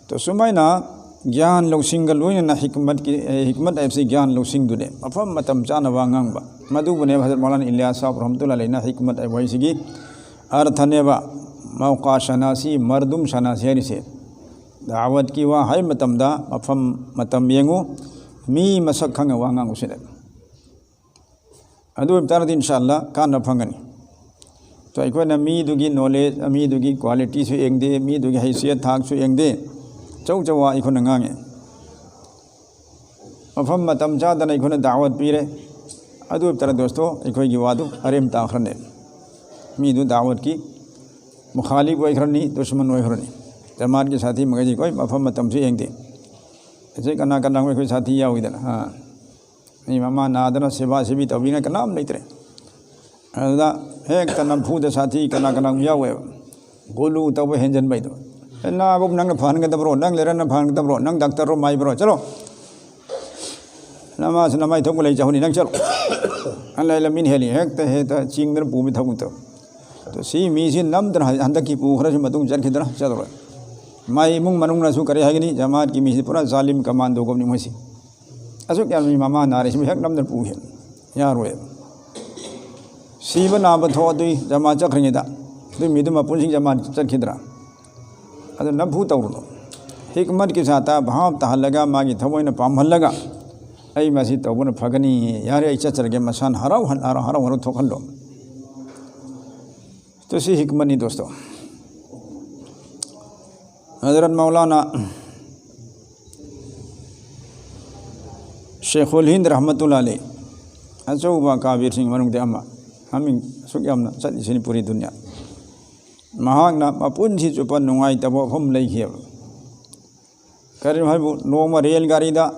ꯇꯣ ꯁꯨꯃꯥꯏꯅ ꯒ꯭ꯌꯥꯟ ꯂꯧꯁꯤꯡꯒ ꯂꯣꯏꯅꯅ ꯍꯤꯛꯃꯠꯀꯤ, ꯑꯦ, ꯍꯤꯛꯃꯠ ꯍꯥꯏꯕꯁꯤ ꯒ꯭ꯌꯥꯟ ꯂꯧꯁꯤꯡꯗꯨꯅꯦ꯫ ꯃꯐꯝ ꯃꯇꯝ ꯆꯥꯅ ꯋꯥ ꯉꯥꯡꯕ꯫ ꯃꯗꯨꯕꯨꯅꯦꯕ ꯍꯖꯔꯠ ꯃꯧꯂꯥꯅꯥ ꯏꯂꯤꯌꯥꯁ ꯁꯥꯍꯕ ꯔꯍꯃꯇꯨꯜꯂꯥꯍꯤ ꯑꯂꯩꯅ ꯍꯤꯛꯃꯠ ꯍꯥꯏꯕ ꯋꯥꯍꯩꯁꯤꯒꯤ ꯑꯔꯊꯅꯦꯕ꯫ ꯃꯧꯀꯥ ꯁꯅꯥꯁꯤ, ꯃꯔꯗꯨꯝ ꯁꯅꯥꯁꯤ ꯍꯥꯏꯔꯤꯁꯦ꯫ ꯗꯥꯋꯠꯀꯤ ꯋꯥ ꯍꯥꯏ ꯃꯇꯝꯗ ꯃꯐꯝ ꯃꯇꯝ ꯌꯦꯡꯉꯨ, ꯃꯤ ꯃꯁꯛ ꯈꯪꯉ ꯋꯥ ꯉꯥꯡꯉꯨ ꯁꯤꯅꯦ꯫ ꯑꯗꯨ ꯑꯣꯏꯕ ꯇꯥꯔꯗꯤ ꯏꯟꯁꯥ ꯑꯜꯂꯥ ꯀꯥꯟꯅꯕ ꯐꯪꯒꯅꯤ꯫ ꯑꯗꯣ ꯑꯩꯈꯣꯏꯅ ꯃꯤꯗꯨꯒꯤ ꯅꯣꯂꯦꯖ, ꯃꯤꯗꯨꯒꯤ ꯀ꯭ꯋꯥꯂꯤꯇꯤꯁꯨ ꯌꯦꯡꯗꯦ, ꯃꯤꯗꯨꯒꯤ ꯍꯩꯁꯤꯌꯠ ꯊꯥꯛꯁꯨ ꯌꯦꯡꯗꯦ, ꯑꯆꯧ ꯑꯆꯧꯕ ꯑꯩꯈꯣꯏꯅ ꯉꯥꯡꯉꯦ꯫ ꯃꯐꯝ ꯃꯇꯝ ꯆꯥꯗꯅ ꯑꯩꯈꯣꯏꯅ ꯗꯥꯋꯠ ꯄꯤꯔꯦ꯫ ꯑꯗꯨ ꯑꯣꯏꯕ ꯇꯥꯔꯗꯤ ꯗꯣꯁꯇꯣ, ꯑꯩꯈꯣꯏꯒꯤ ꯋꯥꯗꯨ ꯑꯔꯦꯝ ꯇꯥꯈ꯭ꯔꯅꯤ꯫ ꯃꯤꯗꯨ ꯗꯥꯋꯠꯀꯤ ꯃꯨꯈꯥꯂꯤꯐ ꯑꯣꯏꯈ꯭ꯔꯅꯤ, ꯗꯨꯁꯃꯟ ꯑꯣꯏꯈ꯭ꯔꯅꯤ꯫ ꯖꯃꯥꯠꯀꯤ ꯁꯥꯊꯤ ꯃꯈꯩꯁꯤ ꯑꯩꯈꯣꯏ ꯃꯐꯝ ꯃꯇꯝꯁꯨ ꯌꯦꯡꯗꯦ꯫ ꯑꯩꯁꯦ ꯀꯅꯥ ꯀꯅꯥ ꯑꯩꯈꯣꯏ ꯁꯥꯊꯤ ꯌꯥꯎꯏꯗꯅ, ꯑꯥ, ꯃꯤ ꯃꯃꯥ ꯅꯥꯗꯅ ꯁꯦꯕꯥ ꯁꯦꯕꯤ ꯇꯧꯕꯤꯅ ꯀꯅꯥꯝ ꯂꯩꯇ꯭ꯔꯦ꯫ ꯑꯗꯨꯗ ꯍꯦꯛꯇ ꯅꯝꯐꯨꯗ ꯁꯥꯊꯤ ꯀꯅꯥ ꯀꯅꯥ ꯌꯥꯎꯋꯦꯕ꯫ ꯒꯨꯂꯨ ꯇꯧꯕ ꯍꯦꯟꯖꯟꯕꯩꯗꯣ꯫ "ꯑꯦ, ꯅꯥꯕꯕꯨ ꯅꯪꯅ ꯐꯍꯟꯒꯗꯕ꯭ꯔꯣ? ꯅꯪ ꯂꯩꯔ ꯅꯪ ꯐꯍꯟꯒꯗꯕ꯭ꯔꯣ? ꯅꯪ ꯗꯥꯛꯇꯔꯔꯣ ꯃꯥꯏꯕ꯭ꯔꯣ? ꯆꯠꯂꯣ꯫ ꯅꯃꯥꯁꯨ ꯅꯃꯥꯏ ꯊꯣꯛꯄ ꯂꯩ ꯆꯍꯨꯅꯤ, ꯅꯪ ꯆꯠꯂꯣ"꯫ ꯑꯂꯩ ꯂꯃꯤꯟ ꯍꯦꯜꯂꯤ, ꯍꯦꯛꯇ, ꯍꯦꯛꯇ ꯆꯤꯡꯗꯅ ꯄꯨꯕꯤ ꯊꯕꯛ ꯇꯧ꯫ ꯑꯗꯣ ꯁꯤ ꯃꯤꯁꯤ ꯅꯝꯗꯅ ꯍꯟ-, ꯍꯟꯗꯛꯀꯤ ꯄꯨꯈ꯭ꯔꯁꯨ ꯃꯇꯨꯡ ꯆꯠꯈꯤꯗ꯭ꯔꯥ? ꯆꯠꯂꯔꯣꯏ꯫ ꯃꯥꯏ ꯏꯃꯨꯡ ꯃꯅꯨꯡꯅꯁꯨ ꯀꯔꯤ ꯍꯥꯏꯒꯅꯤ? ꯖꯃꯥꯠꯀꯤ ꯃꯤꯁꯤ ꯄꯨꯔꯥ ꯖꯥꯂꯤꯝ ꯀꯃꯥꯟꯗꯣꯒꯨꯝꯅꯤ ꯃꯣꯏꯁꯤ꯫ ꯑꯁꯨꯛ ꯌꯥꯝꯅ ꯃꯤ ꯃꯃꯥ ꯅꯥꯔꯦ, ꯁꯤꯕꯨ ꯍꯦꯛ ꯅꯝꯗꯅ ꯄꯨꯈꯤ꯫ ꯌꯥꯔꯣꯏ꯫ ꯁꯤꯕ ꯅꯥꯕ ꯊꯣꯛꯑꯗꯤ ꯖꯃꯥ ꯆꯠꯈ꯭ꯔꯤꯉꯩꯗ ꯑꯗꯨ ꯃꯤꯗꯨ ꯃꯄꯨꯟꯁꯤꯡ ꯖꯃꯥ ꯆꯠꯈꯤꯗ꯭ꯔꯥ? ꯑꯗꯨ ꯅꯝꯐꯨ ꯇꯧꯔꯨꯅꯨ꯫ ꯍꯤꯛꯃꯠꯀꯤ ꯁꯥꯇ ꯚꯥꯞ ꯇꯥꯍꯜꯂꯒ, ꯃꯥꯒꯤ ꯊꯃꯣꯏꯅ ꯄꯥꯝꯍꯜꯂꯒ, "ꯑꯩ ꯃꯁꯤ ꯇꯧꯕꯅ ꯐꯒꯅꯤ, ꯌꯥꯔꯦ, ꯑꯩ ꯆꯠꯆꯔꯒꯦ", ꯃꯁꯥꯅ ꯍꯔꯥꯎ ꯍꯟ-, ꯍꯔꯥꯎ ꯍꯔꯥꯎ ꯍꯔꯥꯎ ꯊꯣꯛꯍꯜꯂꯣ꯫ ꯇꯨ ꯁꯤ ꯍꯤꯛꯃꯠꯅꯤ ꯗꯣꯁꯇꯣ꯫ ꯍꯖꯔꯠ ꯃꯧꯂꯥꯅꯥ ꯁꯦꯈꯨꯜ ꯍꯤꯟꯗ ꯔꯍꯃꯇꯨꯜꯂꯥ ꯑꯂꯩ, ꯑꯆꯧꯕ ꯀꯥꯕꯤꯔꯁꯤꯡ ꯃꯅꯨꯡꯗ ꯑꯃ, ꯃꯃꯤꯡ ꯑꯁꯨꯛ ꯌꯥꯝꯅ ꯆꯠꯂꯤꯁꯤꯅꯤ ꯄꯨꯔꯤ ꯗꯨꯅꯤꯌꯥ꯫ ꯃꯍꯥꯛꯅ ꯃꯄꯨꯟꯁꯤ ꯆꯨꯞꯄ ꯅꯨꯡꯉꯥꯏꯇꯕ ꯋꯥꯐꯝ ꯂꯩꯈꯤꯑꯕ꯫ ꯀꯔꯤꯅꯣ ꯍꯥꯏꯕꯨ, ꯅꯣꯡꯃ ꯔꯦꯜ ꯒꯥꯔꯤꯗ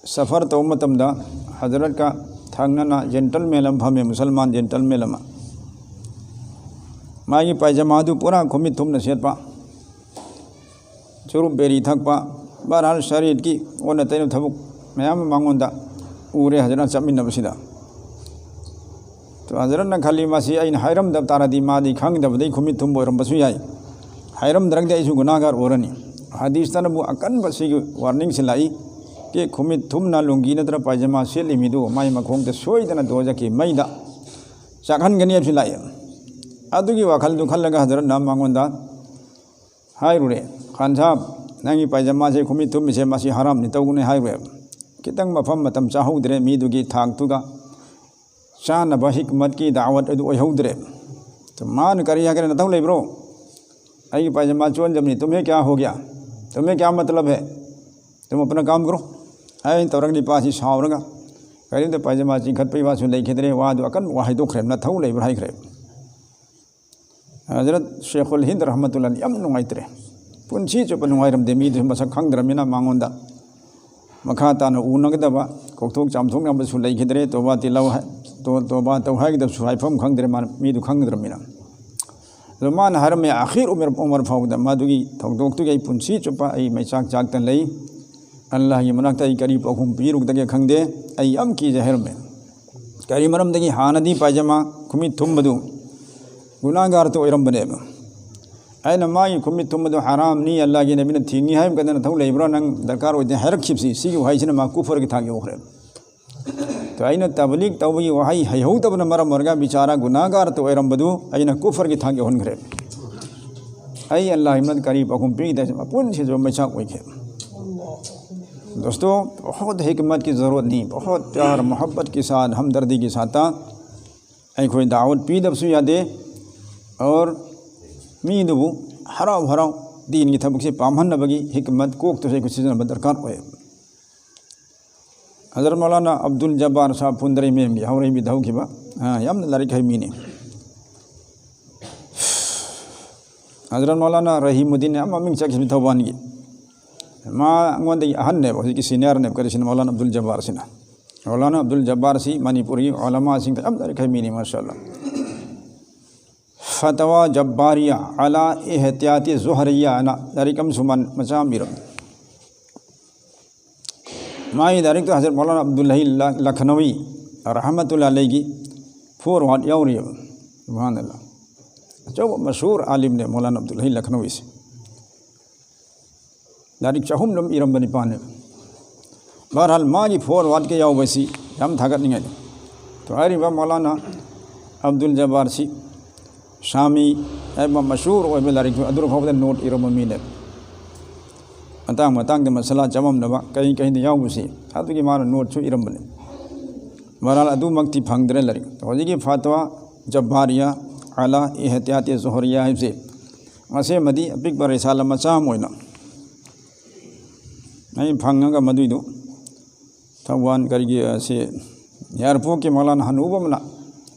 ꯁꯐꯔ ꯇꯧꯕ ꯃꯇꯝꯗ ꯍꯖꯔꯠꯀ ꯊꯪꯅꯅ ꯖꯦꯟꯇꯜꯃꯦꯟ ꯑꯃ ꯐꯝꯃꯦ, ꯃꯨꯁꯜꯃꯥꯟ ꯖꯦꯟꯇꯜꯃꯦꯟ ꯑꯃ꯫ ꯃꯥꯒꯤ ꯄꯥꯏꯖꯃꯥꯗꯨ ꯄꯨꯔꯥ ꯈꯨꯃꯤꯠ ꯊꯨꯝꯅ ꯁꯦꯠꯄ, ꯆꯨꯔꯨꯞ ꯕꯦꯔꯤ ꯊꯛꯄ, ꯕꯍꯔꯍꯥꯜ ꯁꯔꯤꯔꯒꯤ ꯑꯣꯟꯅ ꯇꯩꯅꯕ ꯊꯕꯛ ꯃꯌꯥꯝ ꯑꯃ ꯃꯉꯣꯟꯗ ꯎꯔꯦ ꯍꯖꯔꯠ ꯆꯠꯃꯤꯟꯅꯕꯁꯤꯗ꯫ ꯑꯗꯣ ꯍꯖꯔꯠꯅ ꯈꯜꯂꯤ, "ꯃꯁꯤ ꯑꯩꯅ ꯍꯥꯏꯔꯝꯗꯕ ꯇꯥꯔꯗꯤ ꯃꯥꯗꯤ ꯈꯪꯗꯕꯗꯩ ꯈꯨꯃꯤꯠ ꯊꯨꯝꯕ ꯑꯣꯏꯔꯝꯕꯁꯨ ꯌꯥꯏ, ꯍꯥꯏꯔꯝꯗ꯭ꯔꯒꯗꯤ ꯑꯩꯁꯨ ꯒꯨꯅꯥꯒꯥꯔ ꯑꯣꯏꯔꯅꯤ"꯫ ꯍꯗꯤꯁꯇꯅꯕꯨ ꯑꯀꯟꯕ ꯁꯤꯒꯤ ꯋꯥꯔꯅꯤꯡꯁꯤ ꯂꯥꯛꯏ, ꯀꯦ ꯈꯨꯃꯤꯠ ꯊꯨꯝꯅ ꯂꯨꯡꯒꯤ ꯅꯠꯇ꯭ꯔ ꯄꯥꯏꯖꯃꯥ ꯁꯦꯠꯂꯤ ꯃꯤꯗꯨ ꯃꯥꯏ ꯃꯈꯣꯡꯗ ꯁꯣꯏꯗꯅ ꯗꯣꯖꯈꯤ ꯃꯩꯗ ꯆꯥꯛꯍꯟꯒꯅꯤ ꯍꯥꯏꯕꯁꯤ ꯂꯥꯛꯏ꯫ ꯑꯗꯨꯒꯤ ꯋꯥꯈꯜꯗꯨ ꯈꯜꯂꯒ ꯍꯖꯔꯠꯅ ꯃꯉꯣꯟꯗ ꯍꯥꯏꯔꯨꯔꯦ, "ꯈꯥꯟ ꯁꯥꯍꯕ, ꯅꯪꯒꯤ ꯄꯥꯏꯖꯃꯥꯁꯦ ꯈꯨꯃꯤꯠ ꯊꯨꯝꯃꯤꯁꯦ ꯃꯁꯤ ꯍꯔꯥꯝꯅꯤ ꯇꯧꯒꯅꯤ" ꯍꯥꯏꯔꯨꯔꯦ꯫ ꯈꯤꯇꯪ ꯃꯐꯝ ꯃꯇꯝ ꯆꯥꯍꯧꯗ꯭ꯔꯦ, ꯃꯤꯗꯨꯒꯤ ꯊꯥꯛꯇꯨꯒ ꯆꯥꯅꯕ ꯍꯤꯛꯃꯠꯀꯤ ꯗꯥꯋꯠ ꯑꯗꯨ ꯑꯣꯏꯍꯧꯗ꯭ꯔꯦ꯫ ꯃꯥꯅ ꯀꯔꯤ ꯍꯥꯏꯈ꯭ꯔꯦ, "ꯅꯊꯧ ꯂꯩꯕ꯭ꯔꯣ? ꯑꯩꯒꯤ ꯄꯥꯏꯖꯃꯥ ꯆꯣꯟꯖꯕꯅꯤ, ꯇꯨꯝꯍꯦ ꯀꯌꯥ ꯍꯣ ꯒꯌꯥ? ꯇꯨꯝꯍꯦ ꯀꯌꯥ ꯃꯇꯂꯕ ꯍꯦ? ꯇꯨꯝ ꯑꯄꯅ ꯀꯥꯝ ꯀꯔꯣ" ꯍꯥꯏꯅ ꯇꯧꯔꯒ ꯅꯨꯄꯥꯁꯤ ꯁꯥꯎꯔꯒ ꯀꯔꯤꯝꯇ ꯄꯥꯏꯖꯃꯥ ꯆꯤꯡꯈꯠꯄꯒꯤ ꯋꯥꯁꯨ ꯂꯩꯈꯤꯗ꯭ꯔꯦ꯫ ꯋꯥꯗꯨ ꯑꯀꯟꯕ ꯋꯥ ꯍꯥꯏꯗꯣꯛꯈ꯭ꯔꯦ, "ꯅꯊꯧ ꯂꯩꯕ꯭ꯔꯥ?" ꯍꯥꯏꯈ꯭ꯔꯦ꯫ ꯍꯖꯔꯠ ꯁꯦꯈꯨꯜ ꯍꯤꯟꯗ ꯔꯍꯃꯇꯨꯜꯂꯥꯍꯤ ꯌꯥꯝ ꯅꯨꯡꯉꯥꯏꯇ꯭ꯔꯦ꯫ ꯄꯨꯟꯁꯤ ꯆꯨꯞꯄ ꯅꯨꯡꯉꯥꯏꯔꯝꯗꯦ, ꯃꯤꯗꯨ ꯃꯁꯛ ꯈꯪꯗ꯭ꯔꯃꯤꯅ ꯃꯉꯣꯟꯗ ꯃꯈꯥ ꯇꯥꯅ ꯎꯅꯒꯗꯕ, ꯀꯣꯛꯊꯣꯛ ꯆꯥꯝꯊꯣꯛꯅꯕꯁꯨ ꯂꯩꯈꯤꯗ꯭ꯔꯦ꯫ ꯇꯣꯕꯥ ꯇꯤꯜꯂꯧ ꯍꯥꯏ-, ꯇꯣ-, ꯇꯣꯕꯥ ꯇꯧ ꯍꯥꯏꯒꯗꯕꯁꯨ ꯍꯥꯏꯐꯝ ꯈꯪꯗ꯭ꯔꯦ, ꯃꯥꯅ ꯃꯤꯗꯨ ꯈꯪꯗ꯭ꯔꯃꯤꯅ꯫ ꯑꯗꯣ ꯃꯥꯅ ꯍꯥꯏꯔꯝꯃꯦ, "ꯑꯈꯤꯔ ꯎꯃꯔ, ꯎꯃꯔ ꯐꯥꯎꯕꯗ ꯃꯗꯨꯒꯤ ꯊꯧꯗꯣꯛꯇꯨꯒꯤ ꯑꯩ ꯄꯨꯟꯁꯤ ꯆꯨꯞꯄ ꯑꯩ ꯃꯩꯆꯥꯛ ꯆꯥꯛꯇꯅ ꯂꯩ꯫ ꯑꯜꯂꯥꯍꯒꯤ ꯃꯅꯥꯛꯇ ꯑꯩ ꯀꯔꯤ ꯄꯥꯎꯈꯨꯝ ꯄꯤꯔꯨꯒꯗꯒꯦ ꯈꯪꯗꯦ꯫ ꯑꯩ ꯌꯥꯝ ꯀꯤꯖꯩ" ꯍꯥꯏꯔꯝꯃꯦ꯫ ꯀꯔꯤ ꯃꯔꯝꯗꯒꯤ? ꯍꯥꯟꯅꯗꯤ ꯄꯥꯏꯖꯃꯥ ꯈꯨꯃꯤꯠ ꯊꯨꯝꯕꯗꯨ ꯒꯨꯅꯥꯒꯥꯔꯇ ꯑꯣꯏꯔꯝꯕꯅꯦꯕ꯫ ꯑꯩꯅ ꯃꯥꯒꯤ ꯈꯨꯃꯤꯠ ꯊꯨꯝꯕꯗꯨ ꯍꯔꯥꯝꯅꯤ, ꯑꯜꯂꯥꯍꯒꯤ ꯅꯕꯤꯅ ꯊꯤꯡꯉꯤ ꯍꯥꯏꯕ ꯀꯥꯟꯗ "ꯅꯊꯧ ꯂꯩꯕ꯭ꯔꯥ, ꯅꯪ ꯗꯔꯀꯥꯔ ꯑꯣꯏꯗꯦ" ꯍꯥꯏꯔꯛꯈꯤꯕꯁꯤ, ꯁꯤꯒꯤ ꯋꯥꯍꯩꯁꯤꯅ ꯃꯥ ꯀꯨꯐꯔꯒꯤ ꯊꯥꯛ ꯌꯧꯈ꯭ꯔꯦ꯫ ꯑꯗꯣ ꯑꯩꯅ ꯇꯕꯂꯤꯒ ꯇꯧꯕꯒꯤ ꯋꯥꯍꯩ ꯍꯩꯍꯧꯗꯕꯅ ꯃꯔꯝ ꯑꯣꯏꯔꯒ ꯕꯤꯆꯥꯔꯥ ꯒꯨꯅꯥꯒꯥꯔꯇ ꯑꯣꯏꯔꯝꯕꯗꯨ ꯑꯩꯅ ꯀꯨꯐꯔꯒꯤ ꯊꯥꯛ ꯌꯧꯍꯟꯈ꯭ꯔꯦ꯫ ꯑꯩ ꯑꯜꯂꯥꯍꯒꯤ ꯃꯅꯥꯛꯇ ꯀꯔꯤ ꯄꯥꯎꯈꯨꯝ ꯄꯤꯒꯗꯦ? ꯃꯄꯨꯟꯁꯤꯁꯨ ꯃꯩꯆꯥꯛ ꯑꯣꯏꯈ꯭ꯔꯦ꯫ ꯗꯣꯁꯇꯣ, ꯕꯍꯨꯠ ꯍꯤꯀꯃꯠ ꯀꯤ ꯖꯔꯨꯔꯠ ꯅꯍꯤ, ꯕꯍꯨꯠ ꯄ꯭ꯌꯥꯔ ꯃꯣꯍꯕꯠ ꯀꯤ ꯁꯥꯊ, ꯍꯝꯗꯔꯗꯤ ꯀꯤ ꯁꯥꯊ ꯑꯩꯈꯣꯏ ꯗꯥꯋꯠ ꯄꯤꯗꯕꯁꯨ ꯌꯥꯗꯦ꯫ ꯑꯣꯔ ꯃꯤꯗꯨꯕꯨ ꯍꯔꯥꯎ ꯍꯔꯥꯎ ꯗꯤꯟꯒꯤ ꯊꯕꯛꯁꯦ ꯄꯥꯝꯍꯟꯅꯕꯒꯤ ꯍꯤꯀꯃꯠ ꯀꯣꯛꯇꯨꯁꯨ ꯑꯩꯈꯣꯏ ꯁꯤꯖꯤꯟꯅꯕ ꯗꯔꯀꯥꯔ ꯑꯣꯏ꯫ ꯍꯖꯔꯠ ꯃꯧꯂꯥꯅꯥ ꯑꯕꯗꯨꯜ ꯖꯕꯥꯔ ꯁꯥꯍꯕ ꯄꯨꯟꯗꯔꯩꯃꯦꯝꯒꯤ ꯍꯧꯔꯩꯕꯤꯗ ꯍꯧꯈꯤꯕ, ꯑ, ꯌꯥꯝꯅ ꯂꯥꯏꯔꯤꯛ ꯍꯩ ꯃꯤꯅꯤ꯫ ꯍꯖꯔꯠ ꯃꯧꯂꯥꯅꯥ ꯔꯍꯤꯃꯨꯗꯤꯟ ꯌꯥꯝ ꯃꯃꯤꯡ ꯆꯠꯈꯤꯕ ꯊꯧꯕꯥꯜꯒꯤ꯫ ꯃꯥꯉꯣꯟꯗꯒꯤ ꯑꯍꯟꯅꯦꯕ, ꯍꯧꯖꯤꯛꯀꯤ ꯁꯤꯅꯤꯌꯔꯅꯦꯕ, ꯀꯔꯤꯁꯤꯅ ꯃꯧꯂꯥꯅꯥ ꯑꯕꯗꯨꯜ ꯖꯕꯥꯔꯁꯤꯅ꯫ ꯃꯧꯂꯥꯅꯥ ꯑꯕꯗꯨꯜ ꯖꯕꯥꯔꯁꯤ ꯃꯅꯤꯄꯨꯔꯒꯤ ꯎꯂꯃꯥꯁꯤꯡꯗ ꯌꯥꯝ ꯂꯥꯏꯔꯤꯛ ꯍꯩ ꯃꯤꯅꯤ, ꯃꯥꯁꯥ ꯑꯜꯂꯥ꯫ ꯐꯇꯋꯥ ꯖꯕꯥꯔꯤꯌꯥ ꯑꯂꯥ ꯏꯍꯇꯤꯌꯥꯇꯤ ꯖꯨꯍꯔꯤꯌꯥ ꯑꯅ ꯂꯥꯏꯔꯤꯛ ꯑꯃꯁꯨ ꯃꯥꯟ-, ꯃꯆꯥ ꯑꯃ ꯏꯔꯝꯃꯤ꯫ ꯃꯥꯒꯤ ꯂꯥꯏꯔꯤꯛꯇꯣ ꯍꯖꯔꯠ ꯃꯧꯂꯥꯅꯥ ꯑꯕꯗꯨꯜ ꯍꯩ ꯂ-, ꯂꯈꯅꯧꯋꯤ ꯔꯍꯃꯇꯨꯜꯂꯥ ꯑꯂꯩꯒꯤ ꯐꯣꯔꯋꯥꯔꯗ ꯌꯥꯎꯔꯤꯑꯕ꯫ ꯁꯨꯕꯍꯥꯅꯜꯂꯥ꯫ ꯑꯆꯧꯕ ꯃꯁꯍꯨꯔ ꯑꯥꯂꯤꯝꯅꯦ ꯃꯧꯂꯥꯅꯥ ꯑꯕꯗꯨꯜ ꯍꯩ ꯂꯈꯅꯧꯋꯤꯁꯦ꯫ ꯂꯥꯏꯔꯤꯛ ꯆꯍꯨꯝ ꯂꯣꯝ ꯏꯔꯝꯕ ꯅꯤꯄꯥꯅꯦ꯫ ꯕꯍꯔꯍꯥꯜ, ꯃꯥꯒꯤ ꯐꯣꯔꯋꯥꯔꯗꯀ ꯌꯥꯎꯕꯁꯤ ꯌꯥꯝ ꯊꯥꯒꯠꯅꯤꯡꯉꯥꯏꯅꯤ꯫ ꯇꯣ ꯍꯥꯏꯔꯤꯕ ꯃꯧꯂꯥꯅꯥ ꯑꯕꯗꯨꯜ ꯖꯕꯥꯔꯁꯤ ꯁꯥꯃꯤ ꯍꯥꯏꯕ ꯃꯁꯍꯨꯔ ꯑꯣꯏꯕ ꯂꯥꯏꯔꯤꯛꯇꯨ ꯑꯗꯨ ꯐꯥꯎꯕꯗ ꯅꯣꯠ ꯏꯔꯝꯕ ꯃꯤꯅꯦ꯫ ꯃꯇꯥꯡ ꯃꯇꯥꯡꯗ ꯃꯁꯂꯥ ꯆꯃꯝꯅꯕ ꯀꯔꯤ ꯀꯔꯤꯗ ꯌꯥꯎꯕꯁꯤ ꯑꯗꯨꯒꯤ ꯃꯥꯅ ꯅꯣꯠꯁꯨ ꯏꯔꯝꯕꯅꯤ꯫ ꯕꯍꯔꯍꯥꯜ, ꯑꯗꯨꯃꯛꯇꯤ ꯐꯪꯗ꯭ꯔꯦ ꯂꯥꯏꯔꯤꯛ꯫ ꯍꯧꯖꯤꯛꯀꯤ ꯐꯇꯋꯥ ꯖꯕꯥꯔꯤꯌꯥ ꯑꯂꯥ ꯏꯍꯇꯤꯌꯥꯇꯤ ꯖꯣꯍꯔꯤꯌꯥ ꯍꯥꯏꯕꯁꯦ, ꯃꯁꯤꯃꯗꯤ ꯑꯄꯤꯛꯄ ꯔꯤꯁꯥꯂꯥ ꯃꯆꯥ ꯑꯃ ꯑꯣꯏꯅ ꯑꯩ ꯐꯪꯉꯒ, ꯃꯗꯨꯏꯗꯨ ꯊꯧꯕꯥꯜ ꯀꯔꯤꯒꯤ, ꯑ, ꯁꯤ ꯑꯦꯌꯥꯔꯄꯣꯔꯠꯀꯤ ꯃꯧꯂꯥꯅꯥ ꯍꯅꯨꯕ ꯑꯃꯅ,